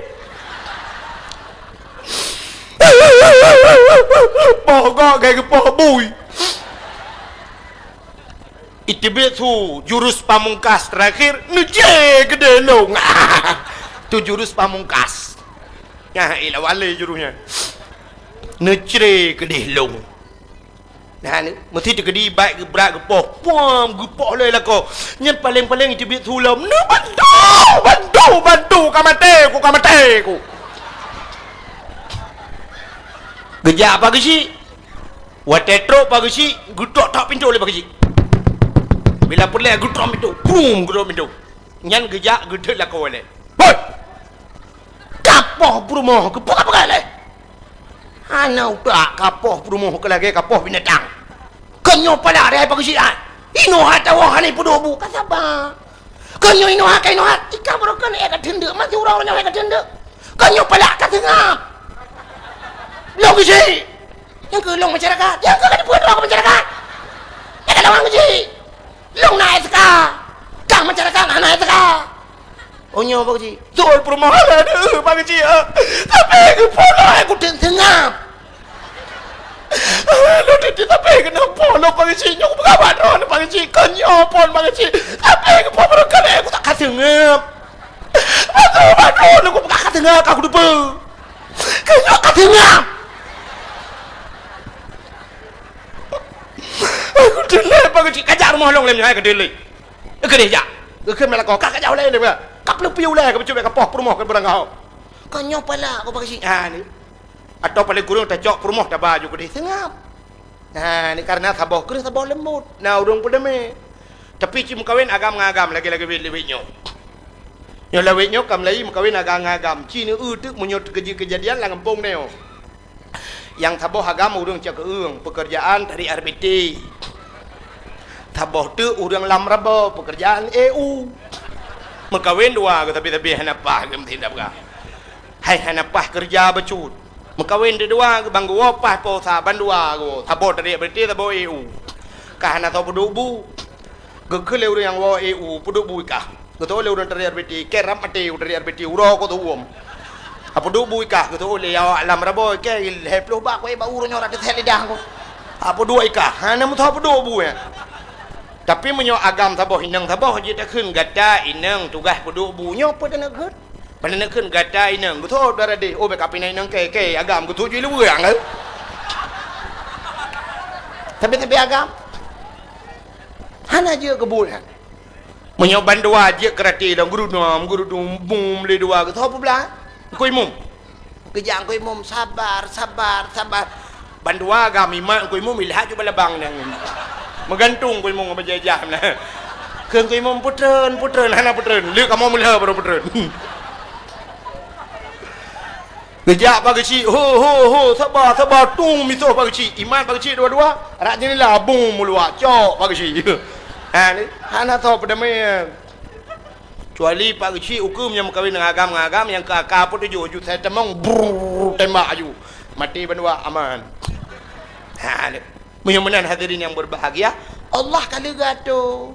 Poh gok gai geupoh bui. Iteubiet su jurus pamungkas terakhir, neucre keudeh lông. Tu jurus pamungkas. Nyan, eh, lawan lé jurus nyan. Neucre keudeh lông. Nah, ni, meusti teukeudi bak geubrat geupoh. Puam, geupoh lé lakoe. Nyan paleng-paleng iteubiet su lom. Neubantu, bantu, bantu, ka maté ku, ka maté ku. Geujak Pak Geuchik. Watée trok Pak Geuchik, geutok-tok pintoe lé Pak Geuchik. Bila peureulée geutok pintoe, brum, geutok pintoe. Nyan geujak geutot lakoe lé. "Hoi! Kapoh peurumoh keuh peue ka peugah lé?" "Hana utak kapoh peurumoh keuh lagée kapoh binatang. Keu nyoe palak deh Pak Geuchik ai. Inoe hatawoe hana ipeuduek bu, ka saba. Keu nyoe inoe hat, ka inoe hat. Ika baroe keuneuk ka teundeuk, masih uroe nyoe ka teundeuk. Keu nyoe palak ka seungab." Lôn Geuchik. Nyang keu lôn masyarakat. Nyang keu ka dipeue droe keu masyarakat. Nyang ka lawan Geuchik. Lôn na S K. Kah masyarakat hana S K. Oh, nyoe Pak Geuchik. Beutôi peurumoh lôn, Pak Geuchik, ah. Tapi geupoh lôn, eh, kuteuk seungab. Lôn teuti tapi keunoe poh lôn Pak Geuchik. Nyoe peugah bak droeneuh Pak Geuchik. Keu nyoe phon Pak Geuchik. Tapi geupoh barangkali, eh, kutak ka seungab. Beutôi bak droeneuh kupeugah ka seungab, ka kuteupeue. Keu nyoe ka seungab. Aku teulée Pak Geuchik, kajak rumoh lôn lé nyoe, hai, ka teulée. Keudeh jak. Geukheun meulakoe, ka kajak ulée lé, ka peuleupi ulée, ka peucubit ka poh peurumoh keu beurangkaho. Ka nyoe palak ku Pak Geuchik. Ha, ni. Atawa paleng kureueng tacok peurumoh taba ju keudeh seungab. Ha, ni kareuna saboh kreueh saboh leumbot. Na ureueng peudamé. Tapi cit meukawen agam ngon agam lagée-lagée wét-wét nyoe. Nyoe lawét nyoe ka meulayeue meukawen agam-agam. Ci neu-eu teuk meunyoe teukeujeuet keujadian lam gampông nyoe. Nyang saboh agam ureuëng cak keueung, peukeurjaan tarék R B T. Saboh teuk ureuëng lam rabo, peukeurjaan E U. Meukawen dua geuh, tapi-tapi hana paih geuh meutindak peugah. Hai hana paih keureuja bacut. Meukawen teuk dua geuh, ban geuwoe paih po sa, ban dua geuh. Saboh tarék R B T, saboh E U. Ka hana soe peuduek bu. Geukheun lé ureuëng nyang woe E U, peuduek bu i kah. Geutôh lé ureuëng tarék R B T, kèe rab maté u tarék R B T, uroe ko teuuem. Apeuduek bu i kah, geutôh lé awak lam rabo, kèe lhèe ploh bak, kue bak uroe nyoe rot teuthèe lidah ko. Apeuduek i kah, hana meusoe peuduek bu nyan. Tapi meunyoe agam saboh inong saboh jeuet takheun gata inong tugaih peuduek bu nyoe peue taneuk kheun? Peue taneuk kheun gata inong, geutôh dara deh, oh, bèk kapinai inong kèe, kèe agam geutôh jui luweue nyan. Tapi-tapi agam. Hana jeuet keu buet nyan. Meunyoe bandua jeuet keuraté lom, geurudum, geurudum, bum, lé dua, geutôh peublah. Engkui mum. Geujak engkui mum, sabar, sabar, sabar. Bandua agam imat engkui mum, ilhat ju balabang nyan. Meugantung engkui mum bajèe jam na. Keu engkui mum putreun, putreun, hana putreun. Lé kamoe meulhèe baru putreun. Geujak Pak Geuchik, ho, ho, ho, saba, saba, tung misoh Pak Geuchik. Imat Pak Geuchik dua-dua, rak jeunela bung meuluak, cok Pak Geuchik. Ha, ni, hana soe peudamé. Kecuali Pak Geuchik ukeue nyang meukawen ngon agam-agam nyang keu aka peutujoh ju sai tamong, brrrr, tembak aju. Maté bandua aman. Ha, ni. Meunyoe meunan hadirin yang berbahagia, Allah ka leuga tu.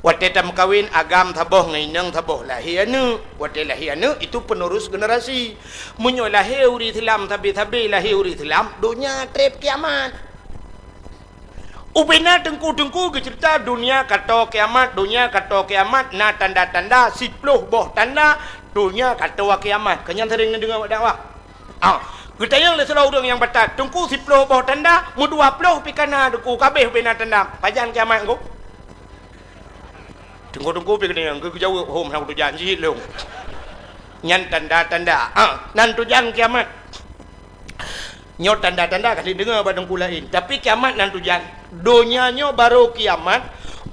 Watèe tameukawen agam saboh ngon inong saboh lahé aneuk. Watèe lahé aneuk itu penerus generasi. Meunyoe lahé ureuëng Islam sabe-sabe lahé ureuëng Islam, donya trép kiamat. Ubena teungku-teungku geuceurita donya kato kiamat, donya kato kiamat na tanda-tanda siploh boh tanda donya kato kiamat. Keu nyan sering neudeungoe bak dakwah. Ah, geutanyong lé sidroe ureuëng nyang batat, teungku siploh boh tanda, meudua ploh pih kana teungku kabeh ubena tanda. Pajan kiamat teungku? Teungku-teungku pih keudeh nyang geujaweueb, "Hom, hana kutujan cit lôn." Nyan tanda-tanda. Ha, nan tujan kiamat. Nyoe tanda-tanda ka lheueh deungoe bak teungku laén. Tapi kiamat nan tujan. Donya nyoe barô kiamat.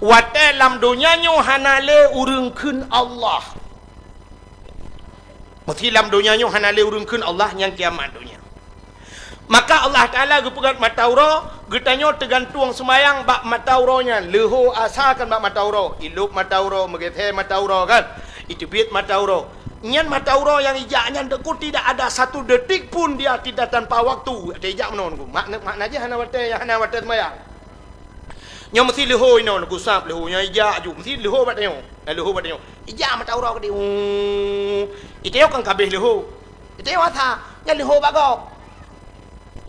Watèe lam donya nyoe hana lé ureuëng kheun Allah. Meusé lam donya nyoe hana lé ureuëng kheun Allah, nyan kiamat donya. Maka Allah Taala geupeugöt mata uroe, geutanyoe teugantueng seumayang bak mata uroe nyan. Leuho asa kan bak mata uroe, ilôp mata uroe, meugeusé mata uroe kan, iteubiet mata uroe. Nyan mata uroe nyang ijak nyan teungku tidak ada satu detik pun dia tidak tanpa waktu. Watèe ijak meunoe teungku. Makna, makna jih hana watèe, hana watèe seumayang. Nyoe meusé leuho inoe, neugusab leuho, nyoe ijak aju, meusé leuho bak tanyoe. Nah, leuho bak tanyoe. Ijak mata uroe keudeh. Uu. Itanyoe kan kabeh leuho. Itanyoe asa, nyan leuho bak gob.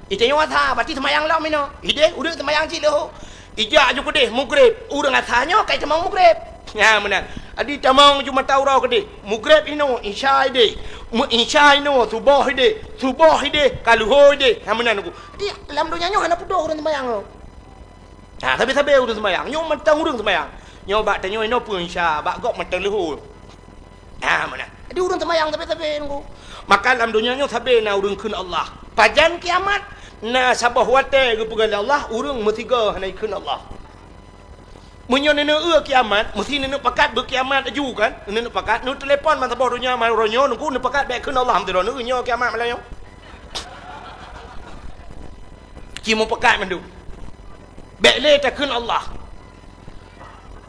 Itanyoe asa, berarti seumayang lom inoe. Ideh, udeb seumayang cit leuho. Ijak aju keudeh, mugreb. Ureuëng asa nyoe kai tamong mugreb. Nyan meunan. Adi tamong ju mata uroe keudeh. Mugreb inoe, isya ideh. Mu-, isya inoe, suboh ideh. Suboh ideh, ka leuho ideh. Nyan meunan teungku. Jadi, lam donya nyoe hana putôh ureuëng seumayang nyoe. Ha, sabe-sabe ureuëng seumayang. Nyoe mantong ureuëng seumayang. Nyoe bak tanyoe inoe peue isya, bak gob mantong leuho. Ha, meunan. Jadi ureuëng seumayang sabe-sabe teungku. Maka lam donya nyoe sabe na ureuëng kheun Allah. Pajan kiamat, na saboh watèe geupeugah lé Allah, ureuëng meusigoe hana jikheun Allah. Meunyoe neuneuk eu kiamat, meusé neuneuk pakat beukiamat laju kan? Neuneuk pakat, neutelepon ban saboh donya, man uroe nyoe, teungku, neupakat bèk kheun Allah, meusidroe neueu nyoe kiamat malam nyoe. Ci meupakat mandum. Bèk lé takheun Allah.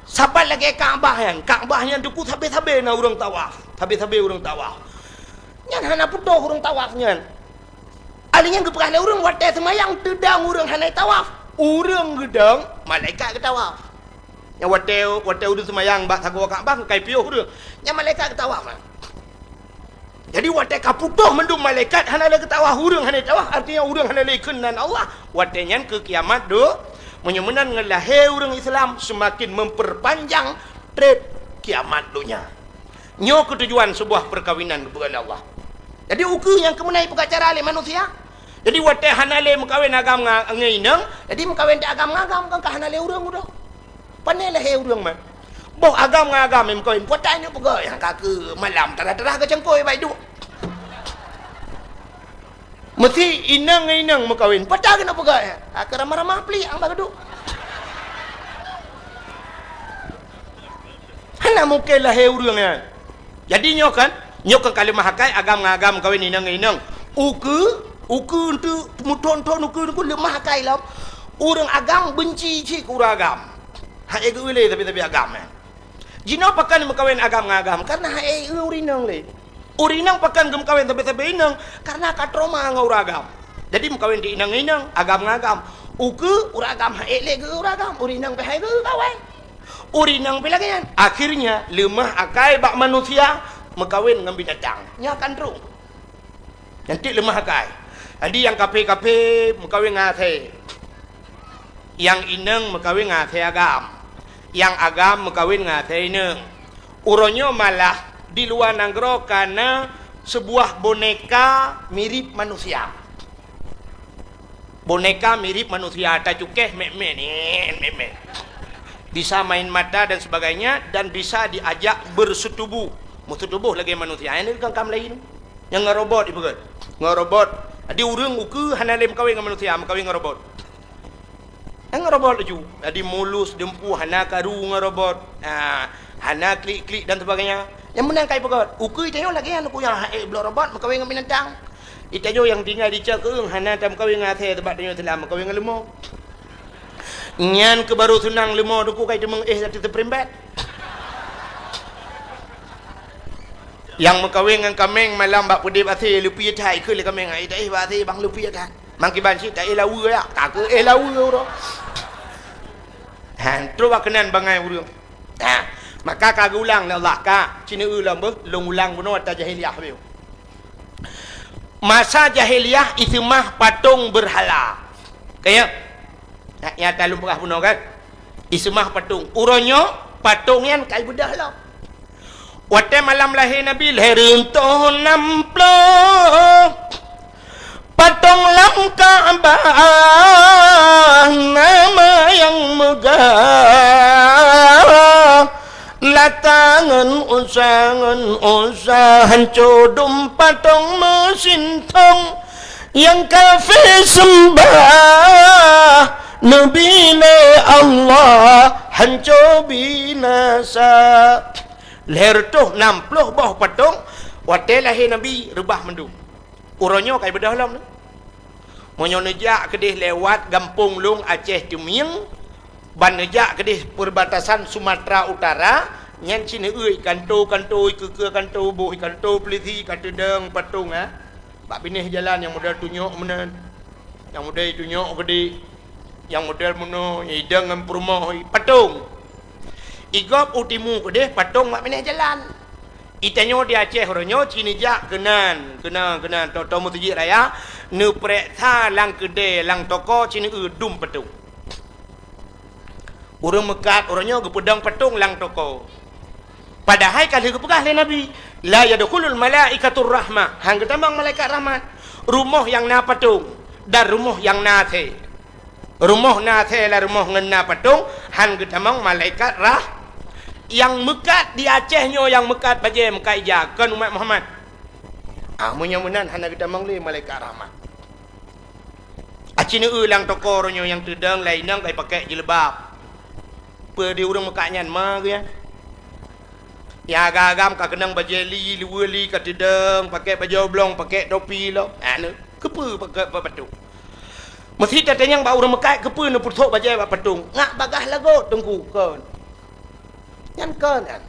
Saban lagèe Ka'bah nyan. Ka'bah nyan teungku sabe-sabe na ureuëng tawaf. Sabe-sabe ureuëng tawaf. Nyan hana putôh ureuëng tawaf nyan. Ahli nyan geupeugah lé ureuëng watèe seumayang teudong ureuëng hana tawaf. Ureuëng geudong, malaikat geutawaf. Nyan watèe, watèe ureuëng seumayang bak sagoe Ka'bah kai piôh ureuëng. Nyan malaikat geutawaf. Jadi watèe ka putôh mandum malaikat hana lé geutawaf, ureuëng hana tawaf, artinya ureuëng hana lé kheun nan Allah. Watèe nyan keu kiamat do, meunyoe meunan ngon lahé ureuëng Islam seumaken memperpanjang trép kiamat donya. Nyoe keutujuan seubuah peukawinan geupeugah lé Allah. Jadi ukeue nyang keumeunai peugah cara lé manusia. Jadi watèe hana lé meukawen agam nga-, ngon inong, jadi meukawen di agam ngon agam kan ka hana lé ureuëng udah. Pane lahé ureuëng man. Boh agam ngon agam nyang meukawen, peue ta ineuk peugah nyang ka keu malam tarah-tarah geucangkôi bak iduek. Meusé inong ngon inong meukawen, peue ta keuneuk peugah nyan. Ka ramah-ramah plik ang bak geuduek. Hana mungken lahé ureuëng nyan. Jadi nyoe kan, nyoe kan ka leumah akai agam ngon agam, meukawen inong ngon inong. Ukeue, ukeue eunteuk meuthon-thon ukeue nyoe leumah akai lom. Ureuëng agam beunci cit keu ureuëng agam. Hana geu-eu lé sabe-sabe agam, eh. Jinoe pakon meukawen agam ngon agam, kareuna hana geu-eu ureuëng inong lé. Ureuëng inong pakon geumeukawen sabe-sabe inong, kareuna ka trauma ngon ureuëng agam. Jadi meukawen di inong ngon inong, agam ngon agam. Ukeue ureuëng agam hana lé geu-eu ureuëng agam, ureuëng inong pih hana geu-eu kawen. Ureuëng inong pih lagée nyan. Akhirnya leumah akai bak manusia, meukawen ngon binatang. Nyan kan trok. Nyan cit leumah akai. Jadi nyang kaphé-kaphé meukawen ngon asée. Nyang inong meukawen ngon asée agam. Nyang agam meukawen ngon asée inong. Uroe nyoe malah di luwa nanggroe ka na seubuah boneka mirip manusia. Boneka mirip manusia, tacukéh mek-mek, nek, mek-mek. Bisa main mata dan sebagainya, dan bisa diajak bersetubuh. Meusetubuh lagée manusia. Nyan kan kam laén. Nyang ngon robot ipeugét. Ngon robot. Jadi ureuëng ukeue hana lé meukawen ngon manusia, meukawen ngon robot. Nyang ngon robot laju. Jadi mulus, dumpeue, hana karu ngon robot. Ha, hana klik-klik dan sebagainya. Nyang meunan ka ipeugét. Ukeue tanyoe lagée nyan, ukeue nyang hana ék bloe robot, meukawen ngon binatang. Itanyoe nyang tinggai di cok keueung hana tameukawen ngon asée, sabab tanyoe Islam meukawen ngon leumo. Nyan keuh baru seunang leumo, duku kai teumeung éh lati teuperimbet. Nyang meukawen ngon kaméng malam bak peudeb asée, leupie that keu lé kaméng, ai taéh bak asée bang leupie that. Mangkiban cit taéh laweue ya, ka keu éh laweue uroe. Han, trok bak keunan bangai ureuëng. Ha, maka ka geulang lé Allah, ka, ci neueu lom beuh, lôn ulang bunoe ata jahiliyah beuh. Masa jahiliyah iseumah patong beurhala. Kaya? Nyak nyata lôn peugah bunoe kan? Iseumah patong. Uroe nyoe patong nyan kai beudôh lom. Watée malam lahé Nabi, lhée reutôh nam ploh. Patong lam Ka'bah nama nyang meugah. Lata ngon Uzza, ngon Uzza, hanco dum patong meusintong. Nyang kafé seumbah Nabi lé Allah, hanco binasa. Lhée reutôh nam ploh boh patong, watée lahé Nabi reubah mandum. Uroe nyoe kai beudôh lom. Meunyoe neujak keudeh lewat gampông lôn Aceh Teumieng, ban neujak keudeh perbatasan Sumatera Utara, nyan ci neueu kanto-kanto, ikeue-keue kanto, boh kanto peulisi ka teudong patong, ha. Bak binéh jalan nyang model tunyok meunan, nyang model tunyok geude, nyang model meunoe, idong ngon peurumoh, patong. Igob u timu keudeh patong bak binéh jalan. Itanyoe di Aceh uroe nyoe ci neujak keunan, keunan, keunan, tô-tô meuseujid raya, neupeureksa lam keudè, lam toko ci neueu dum patong. Ureuëng meukat uroe nyoe geupeudong patong lam toko. Padahai ka lheueh geupeugah lé Nabi, "La yadkhulul malaikatur rahmah," han geutamong malaikat rahmat. Rumoh nyang na patong dan rumoh nyang na asée. Rumoh na asée lam rumoh ngon na patong, han geutamong malaikat rah-, nyang meukat di Aceh nyoe nyang meukat bajée meukat ija, kon umat Muhammad. Ah, meunyoe meunan hana geutamong lé malaikat rahmat. Aci neueu lam toko uroe nyoe nyang teudong laén nyang kai pakai jilbab. Peue di ureuëng meukat nyan ma geuh nyan? Nyang agam-agam ka keunong bajée li, luweue li ka teudong, pakai bajée oblong, pakai topi lom. Anu, keupeue pakai bak patong? Meusi tatanyong bak ureuëng meukat, keupeue neupeusok bajée bak patong? Ngat bagaih lagot teungku kon. Nyan kon nyan.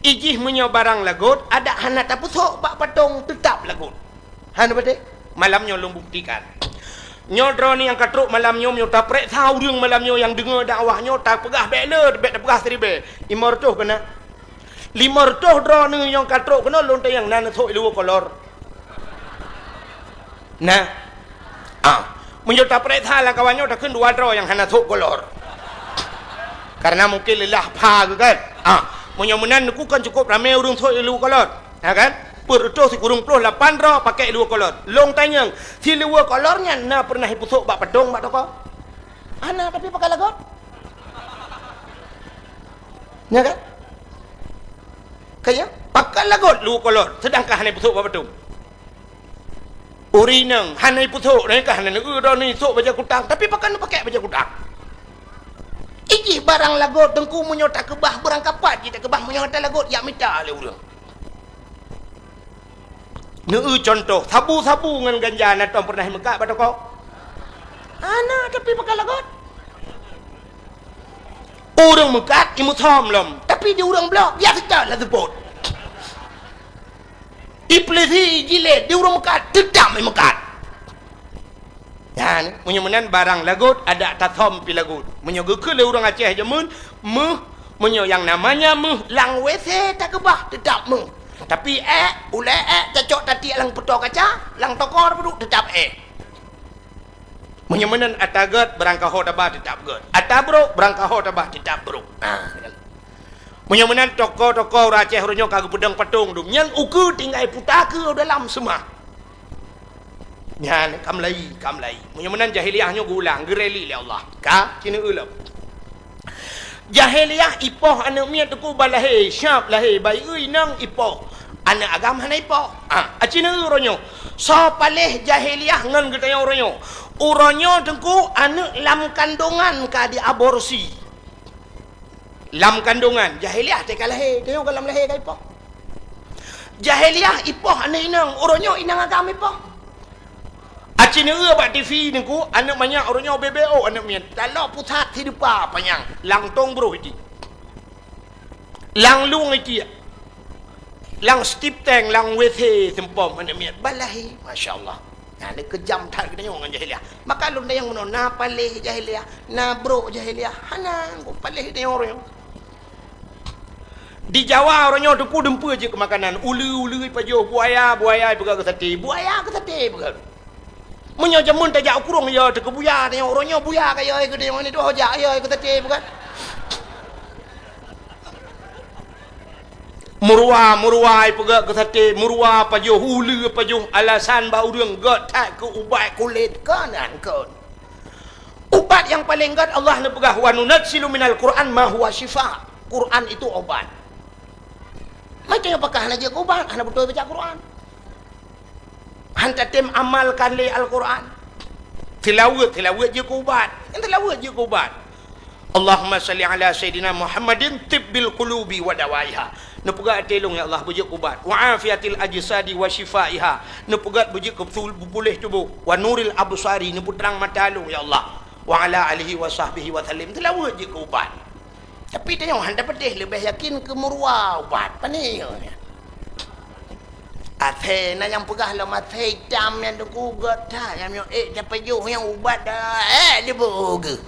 Ijih meunyoe barang lagot, adak hana tapeusok bak patong, teutap lagot. Hana patéh? Malam nyoe lôn buktikan. Nyoe droeneuh nyang ka trok malam nyoe, meunyoe tapereksa ureuëng malam nyoe nyang deungoe dakwah nyoe, tapeugah bék le, bék tapeugah siribée. Limong reutôh keunan. Limong reutôh droeneuh nyang ka trok keunoe lôn tanyong na neusok iluweue kolor. Nah. Ah, meunyoe tapereksa lam kawan nyoe takheun dua droe nyang hana sok kolor. Karena mungkin leulah pha geuh kan. Ah, meunyoe meunan neukukon cukup ramé ureuëng sok iluweue kolor. Ha kan? Peuet reutôh sikureueng ploh lapan droe pakai iluweue kolor. Lôn tanyong, siluweue kolor nyan na peureunah ipeusok bak patong bak toko? Hana, tapi pakai lagot. Nya kan? Kaya, pakai lagot luweue kolor, sedangkan hana ipeusok bak patong. Ureuëng inong hana ipeusok, dan ka hana neueu droeneuh isok bajée kutang, tapi pakon neupakai bajée kutang? Ijih barang lagot teungku meunyoe takeubah beurangkapat jih takeubah meunyoe hana lagot jak mita lé ureuëng. Neueu contoh, sabu-sabu ngon ganja na tom pernah meukat bak toko? Hana, tapi pakai lagot. Ureuëng meukat imeusom lom, tapi di ureuëng bloe biasa that lah seupôt. Iplisi jilid di ureuëng meukat, teutap meukat. Nyan, meunyoe meunan barang lagot, adak tasom pi lagot. Meunyoe geukheun lé ureuëng Aceh jameun, meuh, meunyoe nyang namanya meuh, lam W C takeubah, teutap meuh. Tapi ék, ulée ék, tacok tatiek lam peutoe kaca, lam toko tapeuduek, teutap ék. Meunyoe meunan ata gét, barangkaho taba, teutap gét. Ata brok, barangkaho taba, teutap brok. Nah, meunyoe meunan toko-toko ureuëng Aceh uroe nyoe ka geupeudong patong dum, nyan ukeue tinggai puta keu dalam seumah. Nyan ka meulai, ka meulai. Meunyoe meunan jahiliyah nyoe geuulang, geureli lé Allah. Ka, ci neueu lom. Jahiliyah ipoh aneuëk miet teungku ban lahé, siap lahé, bayeue inong ipoh. Aneuëk agam hana ipoh. Ah, aci neueu uroe nyoe. Soe paléh jahiliyah ngon geutanyoe uroe nyoe? Uroe nyoe teungku aneuëk lam kandongan ka diaborsi. Lam kandongan, jahiliyah teuka lahé, tanyoe ka lam lahé ka ipoh. Jahiliyah ipoh aneuëk inong, uroe nyoe inong agam ipoh. Aci neueu bak T V teungku, aneuëk manyak uroe nyoe B B O aneuëk miet. Taloe pusat hidupa panyang, lam tong broh iti. Lam lueng iti. Lam stip tank, lam W C seumpom aneuëk miet. Ban lahé, masya Allah. Nah, ni keujam that geutanyoe ngon jahiliyah. Maka lôn tanyong meunoe, na paléh jahiliyah, na brok jahiliyah. Hana, kok paléh tanyoe uroe nyoe. Di Jawa uroe nyoe teungku dumpeue jeuet keu makanan. Uleue-uleue ipajoh, buaya, buaya ipeugah keu saté. Buaya keu saté ipeugah. Meunyoe jameun tajak u krueng, ya, teuka buya tanyoe. Uroe nyoe buya ka ya keu tanyoe, ni tuho jak ya keu saté ipeugah. Meuruwa, meuruwa ipeugah keu saté, meuruwa pajoh, uleue pajoh, alasan bak ureuëng gét that keu ubat kulét, kon nyan kon. Ubat nyang paleng gét Allah neupeugah, "Wa nunazzilu minal Qur'an ma huwa syifa." Quran itu obat. Macam apakah hana jeuet keu ubat, hana beutôi baca Quran. Han tatem amalkan lé Al-Quran. Tilaweuet, tilaweuet jeuet keu ubat. Nyang tilaweuet jeuet keu ubat. Allahumma salli ala Sayyidina Muhammadin tibbil qulubi wa dawaiha. Neupeugah até lôn, ya Allah, beujeuet keu ubat. Wa afiatil ajsadi wa syifaiha. Neupeugah beujeuet keu beupul-, beupuléh tuboh. Wa nuril absari, neupeutrang mata lôn, ya Allah. Wa ala alihi wa sahbihi wa sallim. Tilaweuet jeuet keu ubat. Tapi tanyoe han tapeudeh, leubeh yakin keu meuruwa ubat. Pane nyoe nyan? Asèe na nyang peugah lom asèe itam nyan teungku gét that, nyang miyueb ék tapajoh nyang ubat dah, ék diboh geuh.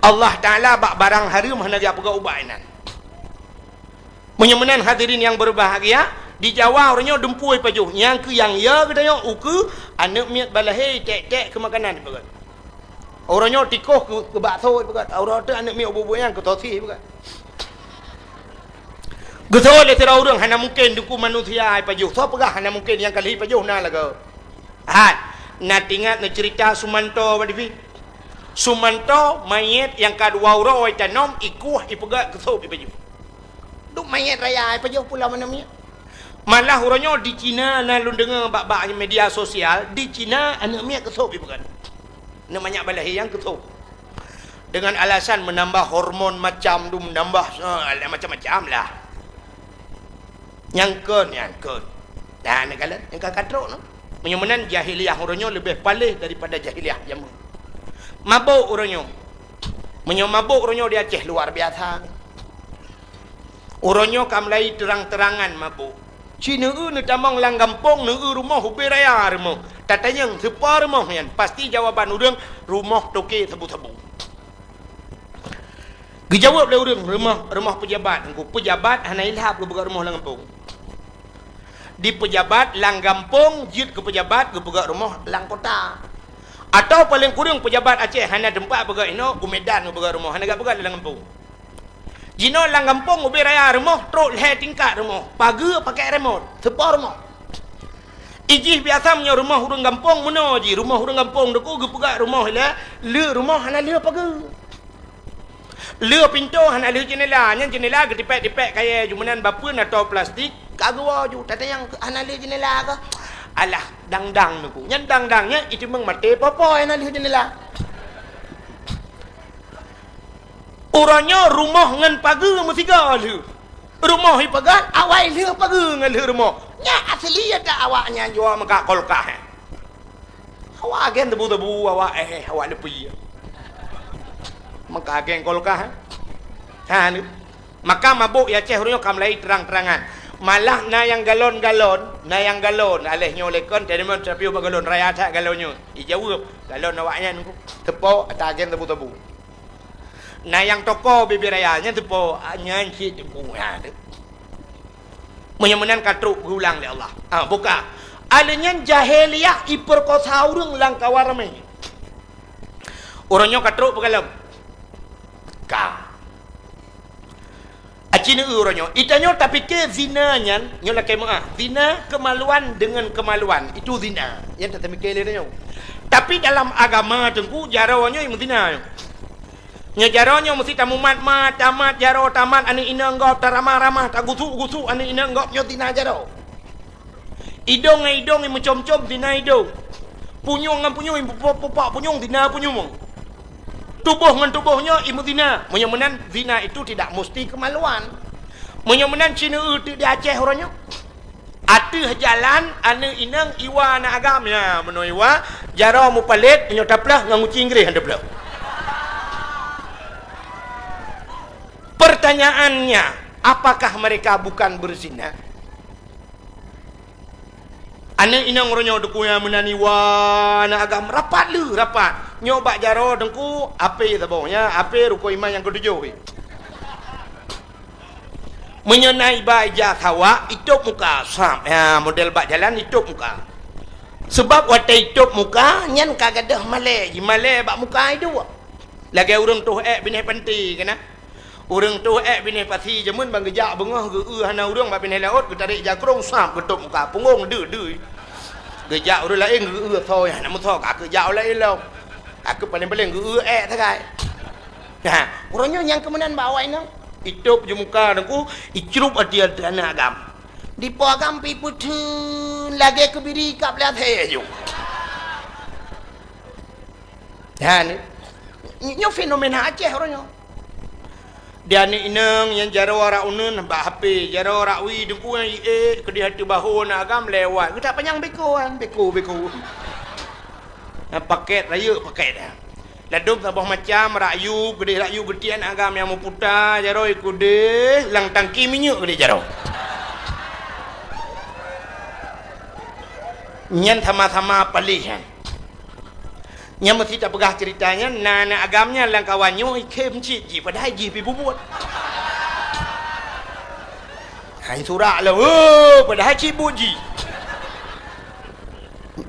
Allah Taala bak barang hareuem hana geujak peugah ubat inan. Meunyoe meunan hadirin nyang berbahagia, di Jawa uroe nyoe dumpeue ipajoh, nyang keu nyang ya geutanyoe ukeue aneuëk miet balahé tek-tek keu makanan ipeugah. Uroe nyoe tikoh keu, keu bakso ipeugah, uroe teuk aneuëk miet ubu-ubu nyang keu sosis ipeugah. Geusoe lé sidroe ureuëng hana mungken teungku manusia ipajoh. Soe peugah hana mungken, nyang ka lheueh ipajoh na lagoe. Hai, na teuingat neuceurita Sumanto bak T V? Sumanto manyét nyang ka dua uroe itanom, ikueh, ipeugah keu sop ipajoh. Duek manyét raya ipajoh pulo manusia. Malah uroe nyoe di Cina na lôn deungoe bak, bak media sosial, di Cina aneuëk miet keu sop ipeugah. Aneuëk manyak balahé nyang keu sop. Dengan alasan menambah hormon macam tu, menambah, eh, macam-macam lah. Nyang kon, nyang kon. Nah, neukalon, nyang ka katrok tu. Meunyoe meunan jahiliyah uroe nyoe leubeh paléh daripada jahiliyah jameun. Mabök uroe nyoe. Meunyoe mabök uroe nyoe di Aceh luar biasa. Uroe nyoe ka mulai terang-terangan mabök. Ci neueu neutamong lam gampông, neueu rumoh ubé raya rumoh. Tatanyong sipa rumoh nyan, pasti jawaban ureuëng rumoh toke sabu-sabu. Geujaweueb lé ureuëng, rumoh, rumoh peujabat. Engko peujabat hana ilhab geupeugah rumoh lam gampông. Di peujabat lam gampông jeuet keu peujabat geupeugah rumoh lam kota. Atawa paleng kureueng peujabat Aceh hana teumpat peugah inoe, u Medan geupeugah rumoh, hana geupeugah lam gampông. Jinoe lam gampông ubé raya rumoh trok lhée tingkat rumoh, pageue pakai remot, sipa rumoh. Ijih biasa meunyoe rumoh ureuëng gampông meunoe jih, rumoh ureuëng gampông teungku geupeugah rumoh ilée, le rumoh hana le pageue. Le pintoe hana le jeunela, nyan jeunela geutipék-tipék kayée ju meunan bapeuen atau plastik, ka geuwoe ju, tatanyong hana le jeunela kah? Alah, dang-dang teungku. Nyan dang-dang nyan iteumeung maté popo hana le jeunela. Uroe nyoe rumoh ngon pageue meusigoe lheueh. Rumoh ipeugah awai lheueh pageue ngon lheueh rumoh. Nyan asli ya tak awak nyan jua meukat kulkas, eh. Awak agen tebu-tebu, awak, eh, awak leupie. Meukat agen kulkas, eh. Ha, ni. Maka mabök ya Aceh uroe nyoe ka mulai terang-terangan. Malah na nyang galon-galon, na nyang galon. Aléh nyoe lé kon, teurimong sapiôh bak galon, raya that galon nyoe. Ijaweueb, galon awak nyan ku. Teupo, ata agen tebu-tebu. Na nyang toko bibir raya, nyan teupo, nyan cit tebu. Ha, tu. Meunyoe meunan ka trok geulang lé Allah. Ha, buka. Aléh nyan jahiliyah iperkosa ureuëng lam kawan ramé. Uroe nyoe ka trok peugalom. Ka. Aci neu uroe nyoe. Itanyoe tapike zina nyan, nyoe lakée meuah. Zina kemaluan dengan kemaluan. Itu zina. Nyan tatapike lé nyoe. Tapi dalam agama teungku, jaroe nyoe meuzina nyoe. Nyoe jaroe nyoe meusti tamumat-mat, tamat jaroe, tamat aneuk inong gob, taramah-ramah, tagusuk-gusuk aneuk inong gob, nyoe zina jaroe. Idong ngon idong imeucom-com, zina idong. Punyueng ngon punyueng, ipupok-pupok punyueng, zina punyueng. Tuboh ngon tuboh nyoe imeuzina. Meunyoe meunan, zina itu tidak musti kemaluan. Meunyoe meunan, ci neu teuk di Aceh uroe nyoe. Ateueh jalan, aneuk inong iwa aneuk agam, ya, meunoe iwa, jaroe mupalét, meunyoe taplôh ngon guci Inggréh han taplôh. Pertanyaannya, apakah mereka bukan berzina? Aneuk inong uroe nyoe teungku nyang meunan iwa aneuk agam rapat le, rapat. Nyoe bak jaroe teungku, ape saboh nyan, ape rukon iman nyang keutujôh. Meunyoe na iba ija sawak, itôb muka, sab. Ya, model bak jalan itôb muka. Sebab watée itôb muka, nyan ka gadôh malée, jimalée bak muka iduek. Lagée ureuëng toh ék binéh panti keunan. Ureuëng toh ék binéh pasi jameun ban geujak beungoh geu-eu hana ureuëng bak binéh laôt, geutarek jakrong sab geutôb muka punggong deu-deu. Geujak ureuëng laén geu-eu soe hana meusoe ka keu jak ureuëng laén lom. Ka keu paléng-paléng geu-eu ék sagai. Nah, uroe nyoe nyang keumeunan bak awai nyoe. Itôb ju muka teungku, icrup ati aneuk agam. Dipo agam pi peutheun lagée keubiri kab lé até ju. Ha, ni. Nyoe fenomena Aceh uroe nyoe. Di aneuk inong nyang jaroe arak uneun bak H P, jaroe arak wie teungku nyang iék keudeh ateueh bahô aneuk agam lewat. Geutak panyang beko kan, beko, beko. Nah, paket rayeuk paket dah. Ladôm saboh macam, rak yub, keudeh rak yub geutiek aneuk agam nyang meuputa, jaroe keudeh lam tangki minyeuk keudeh jaroe. Nyan sama-sama paléh nyan. Nyang meusti tapeugah ceurita nyan, na aneuk agam nyan lam kawan nyoe ikhém cit jih, padahai jih pi bubuet. Hai surak lom, oh, padahai cit buet jih.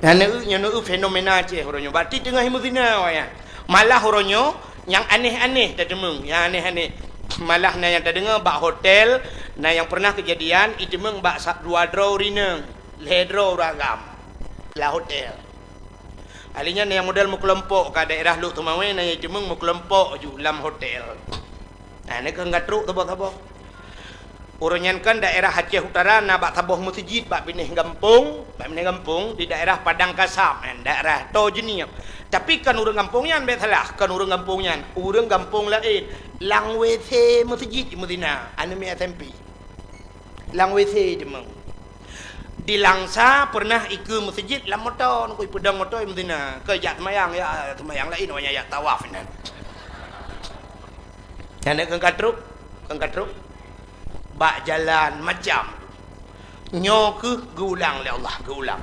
Nyan neu, nyan neu fenomena Aceh uroe nyoe. Berarti teungoh meuzina awaknyan. Malah uroe nyoe nyang aneh-aneh tateumeung, nyang aneh-aneh. Malah na nyang tadeungoe bak hotel, na nyang pernah keujadian iteumeung bak sa-, dua droe ureueng inong, lhée droe ureueng agam lam hotel. Ahli nyan nyang model meukeulompok ka daerah Lhokseumawe, na nyang jiteumeung meukeulompok ju lam hotel. Nah, nyan keuh ka trok saboh-saboh. Uroe nyan kan daerah Aceh Utara na bak saboh meuseujid bak binéh gampông, bak binéh gampông di daerah Padang Kasab, kan, daerah Toh Jeunieb. Tapi kan ureueng gampông nyan, bék salah, kan ureueng gampông nyan, ureueng gampông laén. Lam W C meuseujid meuzina, aneuk miet S M P. Lam W C jiteumeung. Di Langsa pernah ikeue meuseujid lam moto, ngon ipeudong moto meuzina. Keu jak seumayang, ya seumayang laén, awaknyan jak tawaf inan. Nyan keuh ka trok, keuh ka trok. Bak jalan macam. Nyoe keuh geuulang lé Allah, geuulang.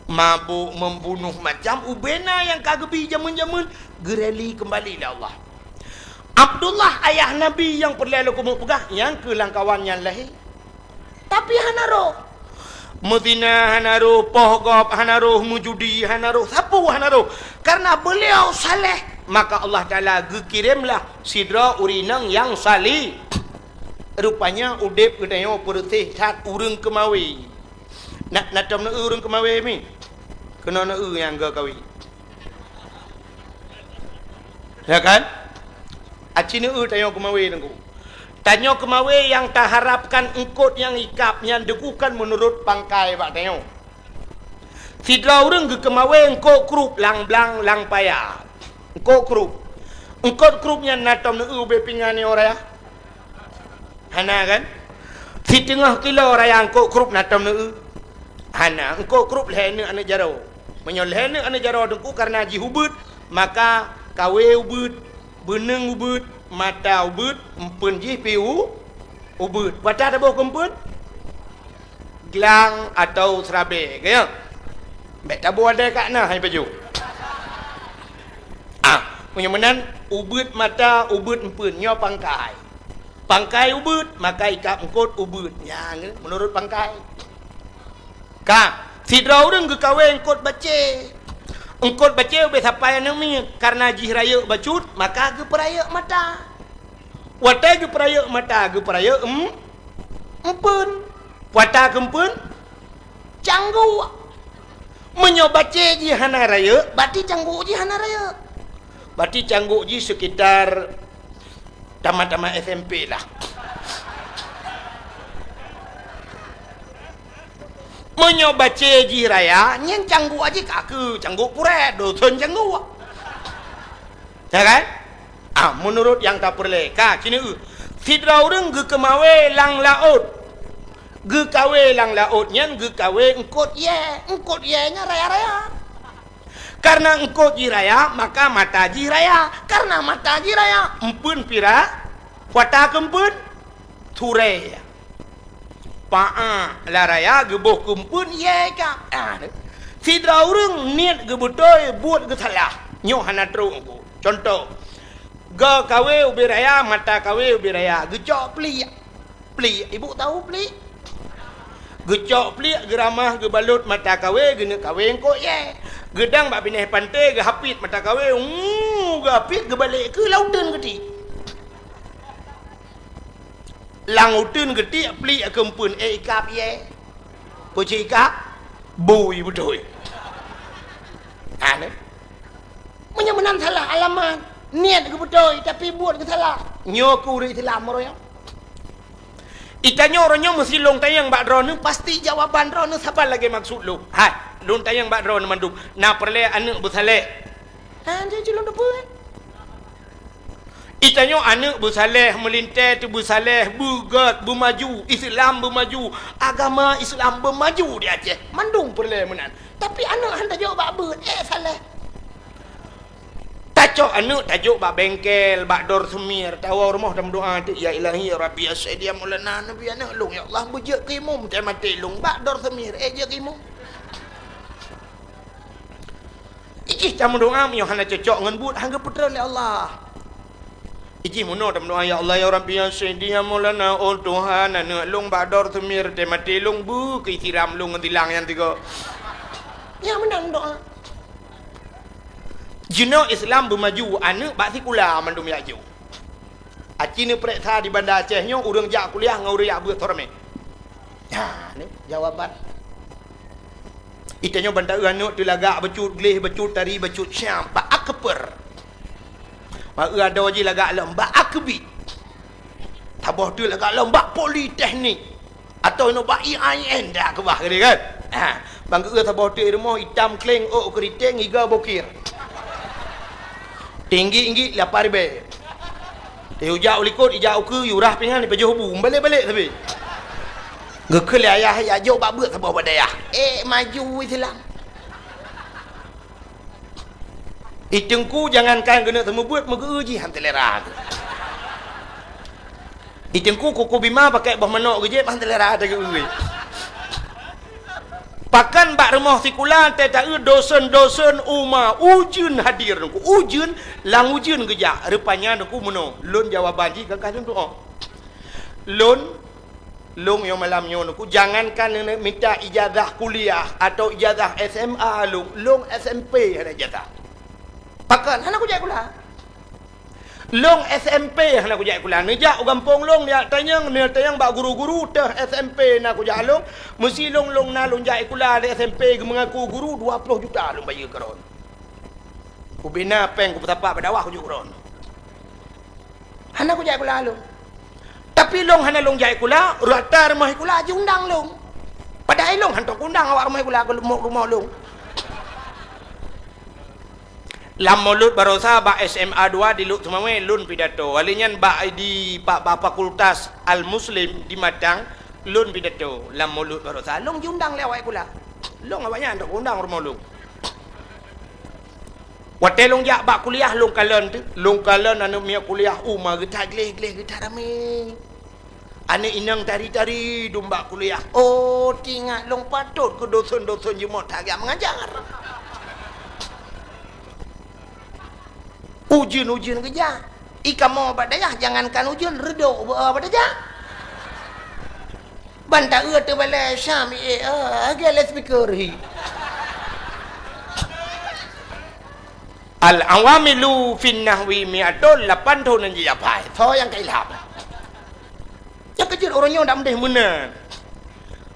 Mabök, membunuh, macam ubena nyang ka geubi jameun-jameun, geureli keumbali lé Allah. Abdullah, ayah Nabi nyang peureulée lôn keumeung peugah, nyang keu lam kawan nyan lahé. Tapi hana roh. Meuzina hana roh, poh gob hana roh, meujudi hana roh, sapeue hana roh. Karena beliau saleh, maka Allah Taala geukiremlah sidroe ureueng inong nyang saleh. Rupanya udeb geutanyoe peureuseh that ureueng keumawe. Na, na tom neu ureueng keumawe mi? Keunoe neu nyang geukawen. Ya kan? Aci neu tanyoe keumawe teungku. Tanyoe keumawe nyang taharapkan eungkot nyang ikab nyan teungku kan meunurot pangkai bak tanyoe. Sidroe ureueng geukeumawe eungkot krup lam blang lam paya. Eungkot krup. Eungkot krup nyan na tom neu ubé pingan nyoe raya? Hana kan? Siteungoh kilo raya eungkôt krup na tom neueu? Hana, eungkôt krup lhèe neuk aneuk jaroe. Meunyoe lhèe neuk aneuk jaroe teungku kareuna jih ubeuet, maka kawé ubeuet, beuneueng ubeuet, mata ubeuet, eumpeuen jih pi u-, ubeuet. Watèe taboh keu eumpeuen? Glang atau seurabèe, ka nyo? Bèk taboh adèe ka na hai pajoh. Ah, meunyoe meunan, ubeuet mata, ubeuet eumpeuen, nyoe pangkai. Pangkai ubeuet, maka ikab eungkôt ubeuet. Nyan, meunurot pangkai. Ka, sidroe ureueng geukawé eungkôt bacé. Eungkôt bacé ubé sapai aneuk miet, kareuna jih rayeuk bacut, maka geupeurayeuk mata. Watèe geupeurayeuk mata, geupeurayeuk em-, eumpeuen. Watèe keu eumpeuen, cangguk. Meunyoe bacé jih hana rayeuk, berarti cangguk jih hana rayeuk. Berarti cangguk jih sekitar tamat-tamat S M P lah. Meunyoe bacé jih raya, nyan cangguk jih ka keu cangguk purèt, dosen cangguk. Ya kan? Ah, meunurot nyang tapeureulèe, ka, ci neueu. Sidroe ureueng geukeumawé lam laôt. Geukawé lam laôt nyan geukawé eungkôt yèe. Eungkôt yèe nyan raya-raya. Kareuna eungkôt jih raya, maka mata jih raya. Kareuna mata jih raya, eumpeuen pira, watèe keu eumpeuen, surèe. Paah lam raya geuboh keu eumpeuen yèe ka. Ah, sidroe ureueng niet geubeutôi, buet geusalah. Nyoe hana trok eungkôt. Cuntoh, geuh kawé ubé raya, mata kawé ubé raya, geucok pliek. Pliek, ibu tahu pliek? Geucok pliek, geuramah, geubalot mata kawé, geuneuk kawé eungkôt yèe. Geudang bak binéh panté, geuhapit mata kawé, uu, geuhapit, geubalek keu lam uteuen geutiek. Lam uteuen geutiek pliek keu eumpeuen, eh, ikab yèe. Peue cit ikab? Bui beutôi. Aneh. Meunyoe meunan salah alamat, niet geubeutôi, tapi buet geusalah. Nyoe keu ureueng Islam meureueng. Itanyoe uroe nyoe meusi lôn tanyong bak droeneuh, pasti jawaban droeneuh saban lagèe maksud lôn. Hai, lôn tanyong bak droeneuh mandum, na peureulèe aneuk beusaleh? Ha, jadi lôn teupeue. Itanyoe aneuk beusaleh, meulintèe teubeusaleh, beugèt, beumaju, Islam beumaju, agama Islam beumaju di Aceh. Mandum peureulèe meunan. Tapi aneuk han tajok bak beuet, eh, saleh. Tacok aneuk tajok bak bengkel, bak dor seumir, tawoe rumoh tameudoa teuk, "Ya Ilahi, ya Rabbi, ya Sayyidi, ya Maulana, Nabi aneuk lôn, ya Allah, beujeuet keu imum, teuh maté lôn, bak dor seumir, eh, jeuet keu imum." Ijih tameudoa meunyoe hana cocok ngon buet, han geupeutreun lé Allah. Ijih meunoe tameudoa, "Ya Allah, ya Rabbi, ya Sayyidi, ya Maulana, oh Tuhan, aneuk lôn bak dor seumir, teuh maté lôn, beu keu siram lôn ngon silang nyang tiga." Nyan meunan doa. Jinoe Islam beumaju, aneuk bak sikula mandum jak jok. Aci neupareksa di Banda Aceh nyoe ureueng jak kuliah ngon ureueng jak beuet soe ramé. Ha, ni jawaban. Itanyoe ban taeu aneuk teulagak bacut, gleh bacut, tari bacut, siam bak akper. Bak eu adoe jih lagak lom bak akbit. Saboh teuk lagak lom bak politeknik. Atau inoe bak I A I N dak keubah geude kan? Ha, ban geu saboh teuk rumoh itam kleng, ôk keuriteng, iga bokir. Tinggi-tinggi lapan ribèe. Teuh ijak u likot, ijak u keue, yurah pingan, ipajoh bu, balek-balek sabe. Geukheun lé ayah, "Jak jok bak beuet saboh bak dayah." Eh, maju Islam. I Teungku jangankan geuneuk seumeubeuet, meugeu jih han seulera. I Teungku kuku bima pakai boh manok geujép han seulera teugeue. Pakon bak rumoh sikula teuh taeu dosen-dosen uma ujeuen hadir Teungku. Ujeuen, lam ujeuen geujak. Rupanya Teungku meunoe, lôn jawaban jih ka lôn tu'oh. Lôn, lôn nyoe malam nyoe Teungku, jangankan neuneuk mita ijazah kuliah atau ijazah S M A lôn, lôn S M P hana ijazah. Pakon hana kujak sikula? Lôn S M P hana kujak sikula. Neujak u gampông lôn, neujak tanyong, neujak tanyong bak guru-guru teuh S M P na kujak lôn. Meusi lôn, lôn na lôn jak sikula di S M P geumeungaku guru dua ploh juta lôn bayeue keu droen. Kubina péng kupeusapat bak dakwah kujok keu droen. Hana kujak sikula lôn. Tapi lôn hana lôn jak sikula, rata rumoh sikula jiundang lôn. Padahai lôn hantom kuundang awak rumoh sikula keu rumoh, rumoh lôn. Lam Maulud barosa bak S M A dua di Lhokseumawe lôn pidato. Watèe nyan bak di, bak, bak Fakultas Al-Muslim di Matang, Lôn pidato lam mulod baroesa, lôn jiundang lé awak kuliah. Lôn awaknyan tok undang rumoh lôn. Watée lôn jak bak kuliah, lôn kalon teuh, lôn kalon aneuëk miet kuliah uma geutat gleh-gleh, geutat ramé. Aneuëk inong tari-tari dum bak kuliah. Oh, teuingat lôn patot keu dosen-dosen jimeuet that geujak meungajar. Ujeuen-ujeuen geujak. I kamoe bak dayah, jangankan ujeuen, reudok bak dayah. Ban taeu teubalai Syam, eh, eh, lagée loudspeaker hi. Al-awamilu fin nahwi mi'atun, lapan thon nyang jijak phai. Soe nyang ka ilham? Nyang keujeuet uroe nyoe dak meudeh meunan.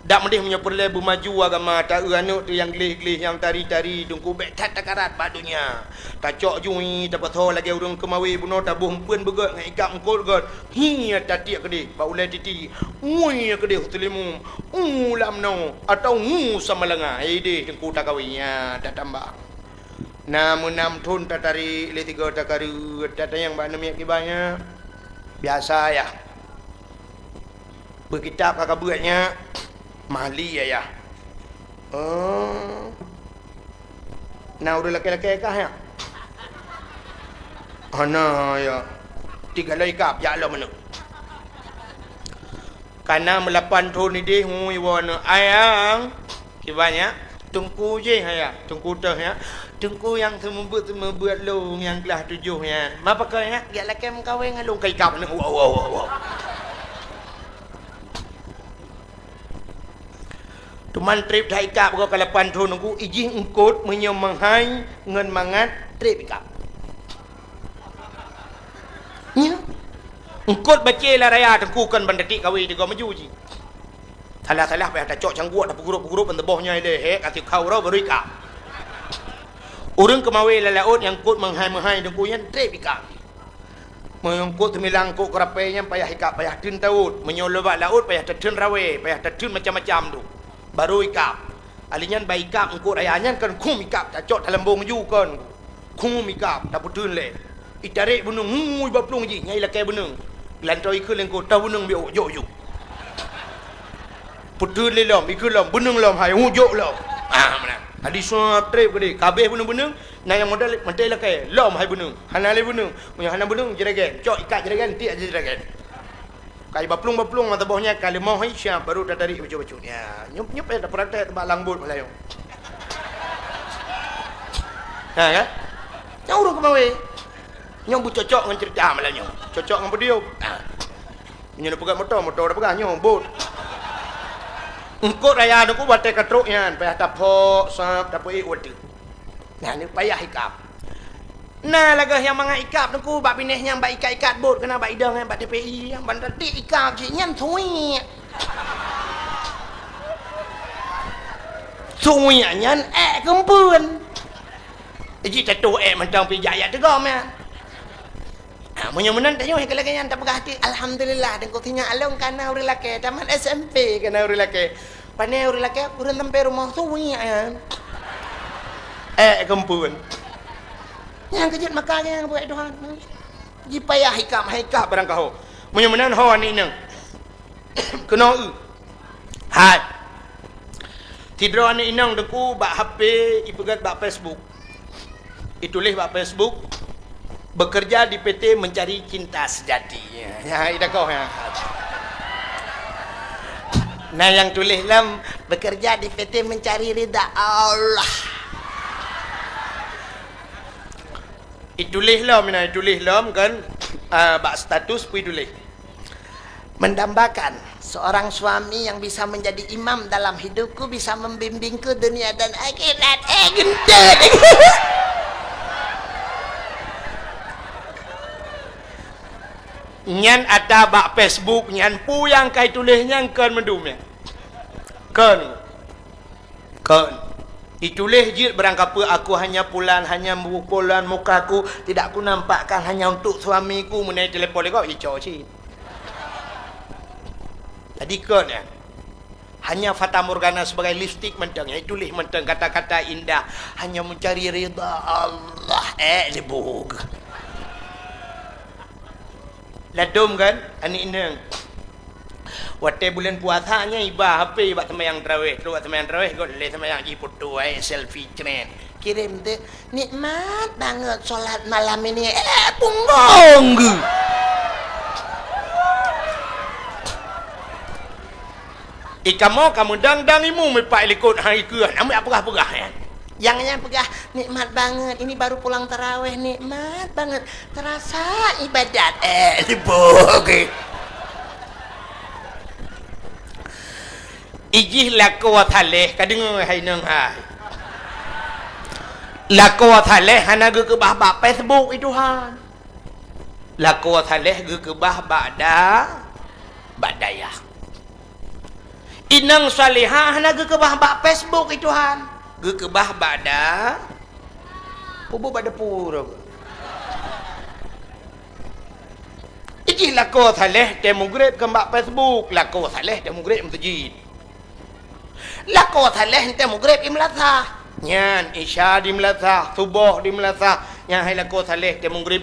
Dak meudeh meunyoe peureulée beumaju agama, taeu aneuëk teuh nyang gleh-gleh, nyang tari-tari, teungku bék that takarat bak donya. Tacok jui, tapasoe lagée ureuëng keumawe bunoe, taboh eumpeuen beugét ngon ikab eungkot gét. Hi, tatiek keudeh bak ulée titi. Ngui keudeh u Seulimeum. U lam noe, atawa ngu Samalanga. Ideh teungku takawe, nyan tatamba. Na meunam thon tatarék lé sigoe takareuet, tatanyong bak aneuëk miet kiban nyan. Biasa, Yah. Beukitab ka kabeuet nyan, mali, Yah. Oh. Na ureuëng lakée-lakée kah, Yah? Hana, Yah. Tiga loi kab, jak lom aneuëk. Kana meulapan thon ideh ngui woe aneuëk, "Ayang." Kiban nyan, "Teungku jih, Ayang." "Teungku toh, Yah?" "Teungku nyang seumeubeuet-seumeubeuet lôn nyang klah tujoh nyan." "Ma pakon, Yah?" "Geujak lakée meukawen ngon lôn." Ka ikab aneuëk, wa, wa, wa, wa. Teuma treb that ikab goe ka lapan thon teungku, ijih eungkot meunyoe meuhai ngon mangat treb ikab. Nyan. Eungkot bacé lam raya teungku kon ban tatiek kawe tigoe maju jih. Salah-salah payah tacok cangguek, tapeugurup-gurup ban teuboh nyoe lé, hek, ka sikhau uroe baru ikab. Ureuëng keumawe lam laôt nyang eungkot meuhai-meuhai teungku nyan treb ikab. Meunyoe eungkot seumilang eungkot keurapée nyan payah ikab, payah teun tawöt. Meunyoe lôn bak laôt payah tateun rawée, payah tateun macam-macam dum. Baru ikab. Ali nyan bak ikab eungkot raya nyan kon khum ikab, tacok talambong ju kon. Khum ikab, tapeuteun lé. Itarek beuneueng, ngui bak plueng jih, nyai lakée beuneueng. Geulantoe ikheun lé eungkot, "Toh beuneueng biôk, jok ju." Peuteun lé lom, ikheun lom, beuneueng lom hai, hu jok lom. Ah, meunan. Adi suap treb keudeh, kabeh beuneueng-beuneueng, na nyang modal mantong lakée, lom hai beuneueng. Hana lé beuneueng, meunyoe hana beuneueng, jeuregan. Cok ikat jeuregan, tiek jeuregan. Kai baplueng-baplueng mata boh nyan ka leumoh hai siap, baru tatarik bacut-bacut. Ya, nyup-nyup ya tapraktek bak langbot malam nyoe. Ha, kan? Nyang ureueng keumawe. Nyoe beucocok ngon cerita malam nyoe. Cocok ngon podium. Ha. Nyoe peugah moto, moto dah peugah nyoe, bot. Eungkot raya teungku batée ka trok nyan, payah tapok, sab, tapeuék watée. Nah, ni payah ikab. Nah, lagée nyang mangat ikab teungku, bak binéh nyan, bak ikat-ikat bot, keunan bak idong nyan, bak T P I, ban teutik ikab cit nyan suwiek. Suwiek nyan ék keumpeuen. Jih tatuh ék mantong pih jak yak teugom nyan. Ha, meunyoe meunan tanyoe nyang lagée nyan tapeugah até, "Alhamdulillah, teungku sinyak lôn kana ureueng lakée, tamat S M P kana ureueng lakée." Pane ureueng lakée, ureueng sampai rumoh suwiek nyan. Ék keumpeuen. Nyang keujeuet maka nyang buet Tuhan. Jipayah ikab, hai ikab barang kaho. Meunyoe meunan ho aneuk inong. Keunoe eu. Hai. Sidroe aneuk inong teungku bak H P ipeugét bak Facebook. Ituléh bak Facebook, "Bekerja di P T mencari cinta sejati." Ya, ya, idakoh ya. Nah, nyang tuléh lom, "Bekerja di P T mencari ridha Allah." Ituléh lom, nah, ituléh lom kan, ah, bak status pih ituléh. Mendambakan seorang suami yang bisa menjadi imam dalam hidupku, bisa membimbingku dunia dan akhirat. Eh, geuntôt. Nyan ata bak Facebook nyan, peue nyang kai tuléh nyan kon meudum nyan. Kon. Kon. Ituléh jeuet barang kapeue, "Aku hanya pulan, hanya pulan mukaku, tidak kunampakkan hanya untuk suamiku." Meunai telepon lé gob, ico cit. Jadi kon nyan. Hanya fatamorgana sebagai lipstik mantong, nyang ituléh mantong kata-kata indah, "Hanya mencari ridha Allah." Eh, lebug. Ladom kan, aneuk inong. Watèe buleuen puasa nyan iba H P bak seumayang tarawèh, trok bak seumayang tarawèh, göt lé seumayang jih foto, eh, selfie, cret. Kirém teuk, "Nikmat banget sholat malam ini." Eh, punggong geuh. Ikamoe ka meudang-dang imeum ipak likot, hai keuh, nyan peugah-peugah nyan. Nyang nyan peugah, "Nikmat banget, ini baru pulang tarawèh, nikmat banget. Terasa ibadat." Eh, sibuk, oke. Ijih lakoe saleh, ka deungoe hai nong hai. Lakoe saleh hana geukeubah bak Facebook, i Tuhan. Lakoe saleh geukeubah bak da-, bak dayah. Inong salihah hana geukeubah bak Facebook, i Tuhan. Geukeubah bak da-, pubu bak depu. Ijih lakoe saleh teuh mugreb kon bak Facebook, lakoe saleh teuh mugreb meuseujid. Lakoe saleh teuh mugreb i meulasah. Nyan, Isya di meulasah, Suboh di meulasah. Nyan hai lakoe saleh teuh mugreb.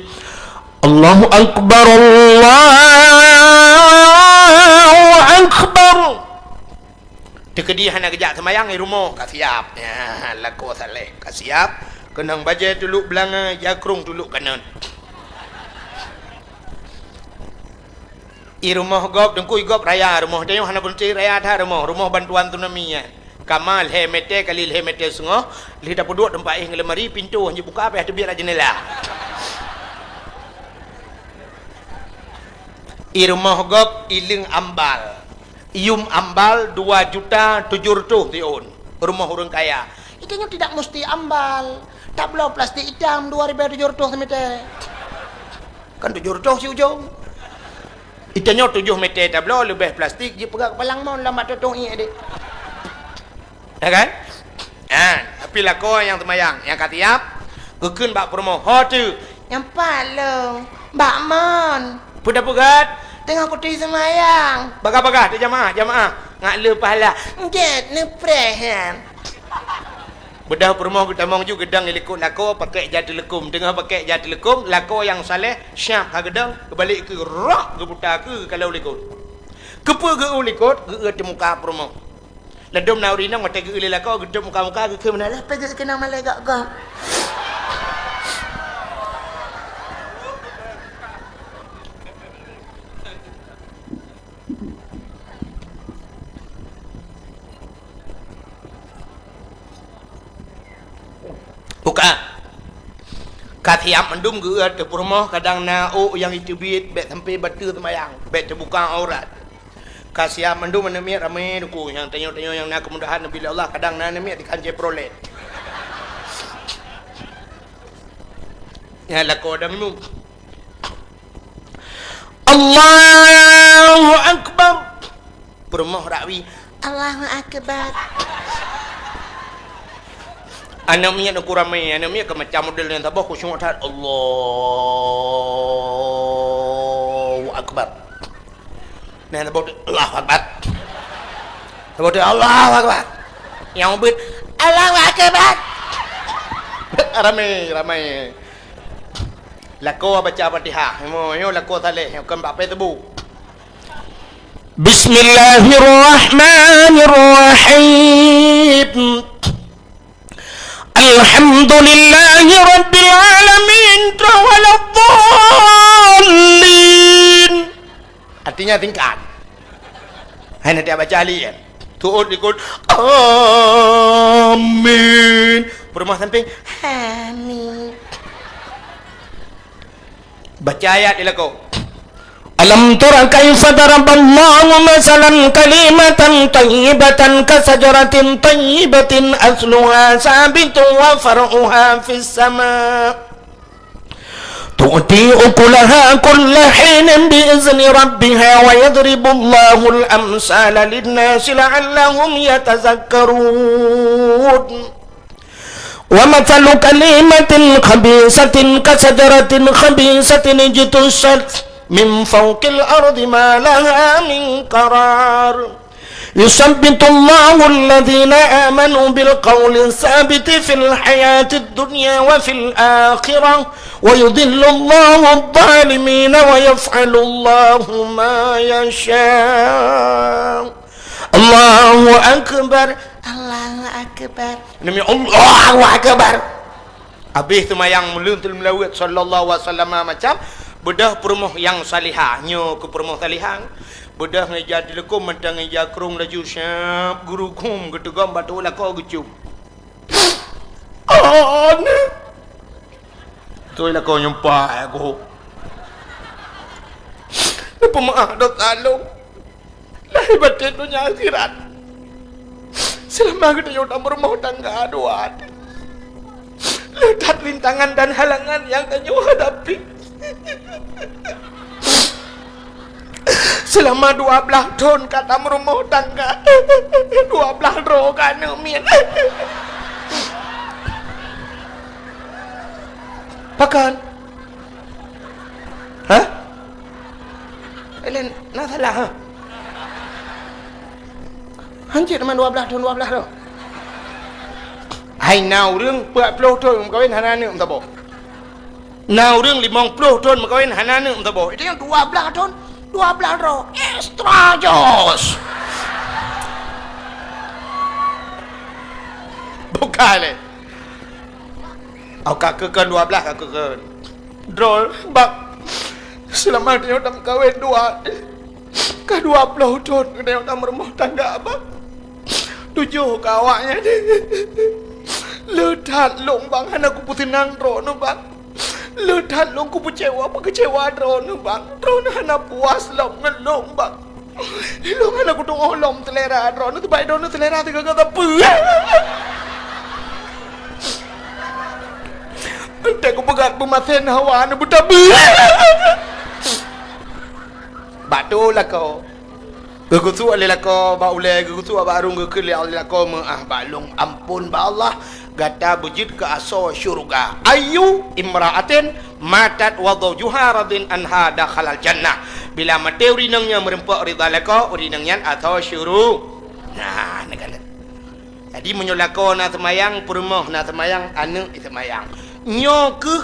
Allahu Akbar, Allahu Akbar. Teukeudi hana geujak seumayang, i rumoh ka siap. Nyan, lakoe saleh ka siap. Keunong bajèe tulok beulangai, jakrong tulok kanan. I rumoh gob, teungku, i gob raya rumoh. Tanyoe hana beuneuti raya that rumoh. Rumoh bantuan tsunami nyan. Kama lhèe mètè kali lhèe mètè seungoh, lheueh tapeuduek teumpat éh ngon lemari, pintoe hana jibuka, payah teubiet lam jeundela. I rumoh gob, i leung ambal. Yum ambal dua juta tujoh reutôh siôn. Rumoh ureueng kaya. I tanyoe tidak musti ambal. Tabloe plastik itam dua ribèe tujoh reutôh simètè. Kan tujoh reutôh si ujong. I tanyoe tujoh mètè tabloe leubèh plastik jipeugah keupalang mon lam bak tutong ié deh. Ya kan? Ha, tapi lakoe nyang seumayang, nyang ka siap, geukheun bak peurumoh, "Ho teuh, nyang pat lôn, bak mon." "Peue tapeugah?" "Teungoh kuturi seumayang." "Bagah-bagah teuh jamaah, jamaah. Ngat le pahala." "Gèt neupreh nyan." Beudôh peurumoh geutamong ju geudong i likot lakoe, pakèk ja teuleukom. Teungoh pakèk ja teuleukom, lakoe nyang saleh, siap ha geudong, geubalek keu rok geuputa keu kalau likot. Keupeue geu-eu likot, geu-eu teumuka peurumoh. Ladôm na ureueng inong watèe geu-eu lé lakoe, geutôp muka-muka, geukheun meunan, "Lah, peuget keunan malèe gok-gok." Buka. Ka siap mandum geu-eu ateueh peurumoh, kadang na ôk nyang jiteubiet, bèk sampai bateue seumayang, bèk teubuka aurat. Ka siap mandum aneuk miet ramè teungku, nyang tanyoe-tanyoe nyang na keumudahan neubri lé Allah, kadang na aneuk miet dikhan Chevrolet. Nyan lakoe dang nyoe. Allahu Akbar. Peurumoh rakwi, "Allahu Akbar." Aneuk miet uku ramè, aneuk miet keu macam model nyang saboh khusyuk that. Allahu Akbar. Nyang saboh, "Allahu Akbar." Saboh, "Allahu Akbar." Nyang ubit, "Allahu Akbar." Ramè, ramè. Lakoe baca Fatihah. Nyoe, nyoe lakoe saleh, nyoe kon bak Facebook. Bismillahirrahmanirrahim. Alhamdulillahi rabbil alamin. Waladdallin. Artinya singkat. Hai, nanti baca alien. Tuut likot. Amin. Peurumoh sampéng. Amin. Baca ayat di lakoe. Alam tara kaifa daraballahu masalan kalimatan thayyibatan kasajaratin thayyibatin asluha sabitun wa far'uha fis sama. Tu'ti ukulaha kulla hinin bi izni rabbiha wa yadribullahul amsala linnasi la'allahum yatazakkarun. Wa mathalu kalimatin khabisatin kasajaratin khabisatin ijtussat min fawqil ardi ma laha min qarar. يثبت الله الذين آمنوا بالقول الثابت في الحياة الدنيا وفي الآخرة ويضل الله الظالمين ويفعل الله ما يشاء. الله أكبر. Allahu Akbar. Demi Allahu Akbar. Abéh seumayang meuleuet, sallallahu alaihi wasallam macam, beudôh peurumoh nyang salihah, nyoe keu peurumoh salihah. Beudôh ngon ija tileukom mantong ngon ija krông laju siab guru gum geuteugom bak tuha lakoe geucium. Aneuëk! Tuha lakoe nyumpah aku. Neupeumeu'ah dosa lôn. Lahé batén donya akhirat. Seulama geutanyoe tameurumoh tangga dua. Le that rintangan dan halangan nyang tanyoe hadapi. Seulama dua blaih thon ka tameurumoh tangga. Dua blaih droe ka aneuëk miet. Pakon? Hah? Laén na salah, ha? Hanjeuet teuma dua blaih thon, dua blaih thon. Hai na ureuëng peuet ploh thon meukawen hana aneuëk meusaboh. Na ureuëng limong ploh thon meukawen hana aneuëk meusaboh. Itu nyang dua blaih thon, dua blaih droe. Extra jos. Bukan, eh. Oh, ka keukon dua blaih, ka keukon. Droe, bak. Seulama tanyoe tameukawen dua. Ka dua ploh thon tanyoe tameurumoh tangga, bak. Tujoh ka awaknyan. Le that lôn, bak, hana kupeuseunang droeneuh, bak. Le that lôn kupeucewa, peukeucewa droeneuh, bak. Droeneuh hana puas lom ngon lôn, bak. Lôn hana kutu'oh lom seulera droeneuh, teuma droeneuh seulera teuga-ga sapeue. Entah kupeugah peumasen hawa neubeutabeue. Bak tuha lakoe. Geugeusuek lé lakoe bak ulée, geugeusuek bak arung, geukheun lé lakoe meu'ah bak lôn, amphon bak Allah. Gata beujeuet keu asoe syeuruga. Ayyu imra'atin matat wa zawjuha radin anha dakhalal jannah. Bila maté ureuëng inong nyang meureumpok ridha lakoe, ureuëng inong nyan asoe syeuruga. Nah, neukalon. Jadi, meunyoe lakoe na seumayang, peurumoh na seumayang, aneuëk seumayang. Nyoe kheueh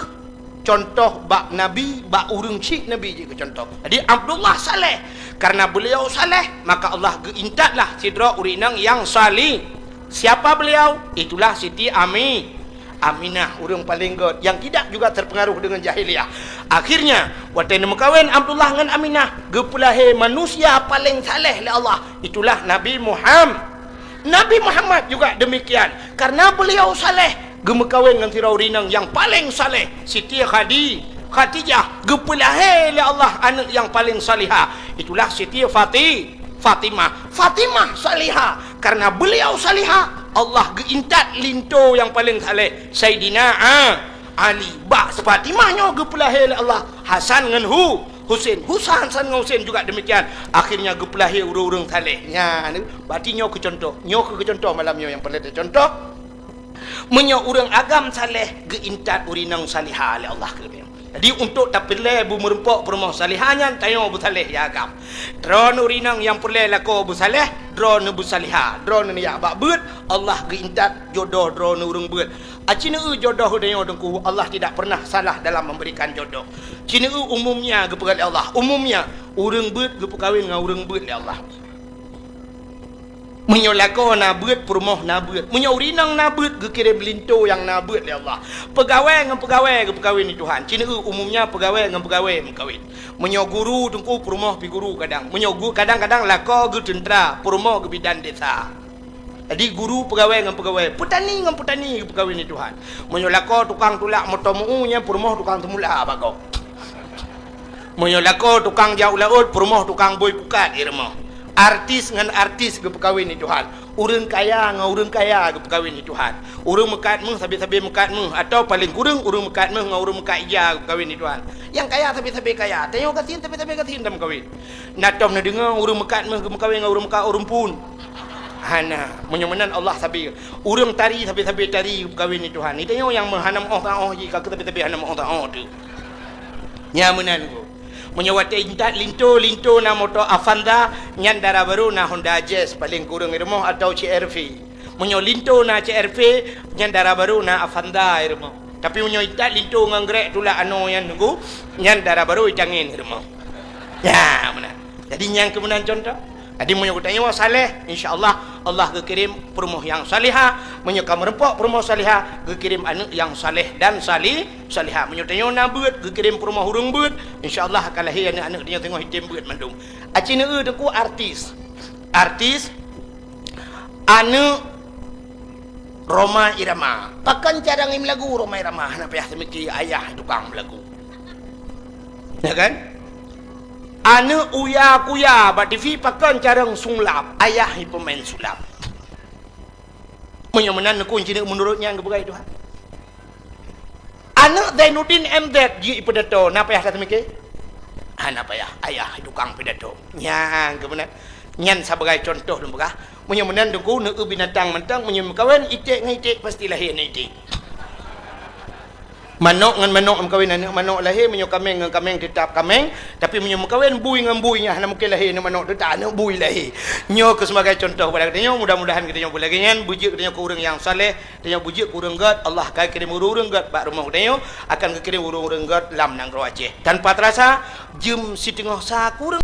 contoh bak Nabi, bak ureuëng syik Nabi jeuet keu contoh. Jadi, Abdullah saleh. Karena beliau saleh, maka Allah geuintatlah sidroe ureuëng inong nyang salih. Siapa beliau? Itulah Siti Ami, Aminah, ureuëng paleng göt, yang tidak juga terpengaruh dengan jahiliyah. Akhirnya, watée neumeukawen Abdullah ngon Aminah, geupeulahé manusia paleng saleh lé Allah, itulah Nabi Muham-, Nabi Muhammad juga demikian. Karena beliau saleh, geumeukawen ngon sidroe ureuëng inong nyang paleng saleh, Siti Khadi-, Khadijah, geupeulahé lé Allah aneuëk nyang paleng salihah, itulah Siti Fati-, Fatimah. Fatimah salihah. Karena beliau salihah, Allah geuintat linto nyang paleng saleh, Saidina A-, Ali. Bak Fatimah nyoe geupeulahé lé Allah Hasan ngon Hu-, Husen. Husa-, Hasan ngon Husen juga demikian. Akhirnya geupeulahé ureuëng-ureuëng saleh. Nyan, berarti nyoe keu contoh. Nyoe keu contoh malam nyoe nyang peureulée teucontoh. Meunyoe ureuëng agam saleh, geuintat ureuëng inong salihah lé Allah keu geutanyoe. Jadi, untuk tapeureulée bu meureumpok peurumoh salihah nyan, tanyoe beusaleh ya agam. Droeneuh ureuëng inong nyang peureulée lakoe beusaleh, droeneuh beusalihah, droeneuh neujak bak beuet, Allah geuintat jodoh droeneuh ureuëng beuet. Aci neueu jodoh tanyoe Teungku, Allah tidak pernah salah dalam memberikan jodoh. Ci neueu umumnya geupeugah lé Allah, umumnya ureuëng beuet geupeukawen ngon ureuëng beuet lé Allah. Meunyoe lakoe na beuet, peurumoh na beuet. Meunyoe ureuëng inong na beuet, geukirém linto nyang na beuet lé Allah. Peugawée ngon peugawée geupeukawen lé Tuhan. Ci neueu umumnya peugawée ngon peugawée meukawen. Meunyoe guru Teungku, peurumoh pi guru kadang. Meunyoe gu-, kadang-kadang lakoe geuteuntra, peurumoh geubidan desa. Jadi guru peugawée ngon peugawée, peutani ngon peutani geupeukawen lé Tuhan. Meunyoe lakoe tukang tulak moto meu-u nyan, peurumoh tukang teumula bak gob. Meunyoe lakoe tukang jak u laôt, peurumoh tukang bôi pukat di rumoh. Artis ngon artis geupeukawen lé Tuhan. Ureuëng kaya ngon ureuëng kaya geupeukawen lé Tuhan. Ureuëng meukat méuh sabe-sabe meukat méuh, atawa paleng kureueng ureuëng meukat méuh ngon ureuëng meukat ija geupeukawen lé Tuhan. Nyang kaya sabe-sabe kaya, tanyoe gasien sabe-sabe gasien tameukawen. Na tom neudeungoe ureuëng meukat méuh geumeukawen ngon ureuëng meukat ureuëng phon? Hana. Meunyoe meunan Allah sabe. Ureuëng tari sabe-sabe tari geupeukawen lé Tuhan. Tanyoe nyang meuhana meu'oh taoh jih, ka keu sabe-sabe hana meu'oh taoh teuh. Nyan meunan ku. Meunyoe watée intat linto, linto na moto Avanza, nyan dara barô na Honda Jazz paleng kureueng i rumoh atawa C R V. Meunyoe linto na C R V, nyan dara barô na Avanza i rumoh. Tapi meunyoe intat linto ngon grek tulak anoe nyan nunggu, nyan dara barô i tangen i rumoh. Ya, meunan. Jadi nyang keumunan contoh. Jadi meunyoe geutanyoe saleh, insya Allah, Allah geukirém peurumoh nyang salihah. Meunyoe ka meurumpok peurumoh salihah, geukirém aneuëk nyang saleh dan sali-, salihah. Meunyoe tanyoe na beuet, geukirém peurumoh ureuëng beuet, insya Allah akan lahé aneuëk-aneuëk tanyoe singoh item beuet mandum. Aci neueu teungku artis. Artis, aneuëk Rhoma Irama. Pakon carông i meulagu Rhoma Irama? Hana payah teumiki, ayah tukang meulagu. Ya kan? Aneuëk Uya Kuya bak T V, pakon carông sulap? Ayah i peumain sulap. Meunyoe meunan neukun jineuk meunurot nyang geupeugah Tuhan. Aneuëk Zainuddin M Z jeuet i pidato, na payah that teumiki? Hana payah, ayah i tukang pidato. Nyang keumunan. Nyan sabagai contoh lôn peugah. Meunyoe meunan teungku, neueu binatang mantong, meunyoe meukawen, iték ngon iték pasti lahé aneuëk iték. Manok ngon manok meukawen, aneuëk manok lahé, meunyoe kaméng ngon kaméng teutap kaméng, tapi meunyoe meukawen bui ngon bui, nyan hana mungken lahé aneuëk manok, teutap aneuëk bui lahé. Nyoe keuh sebagai contoh kepada geutanyoe, mudah-mudahan geutanyoe beulagée nyan, beujeuet geutanyoe keu ureuëng nyang saleh, geutanyoe beujeuet keu ureuëng gét, Allah ka kirém ureuëng-ureuëng gét bak rumoh geutanyoe, akan geukirém ureuëng-ureuëng gét lam nanggroe Aceh. Tanpa terasa, jeuem siteungoh sa keu ureuëng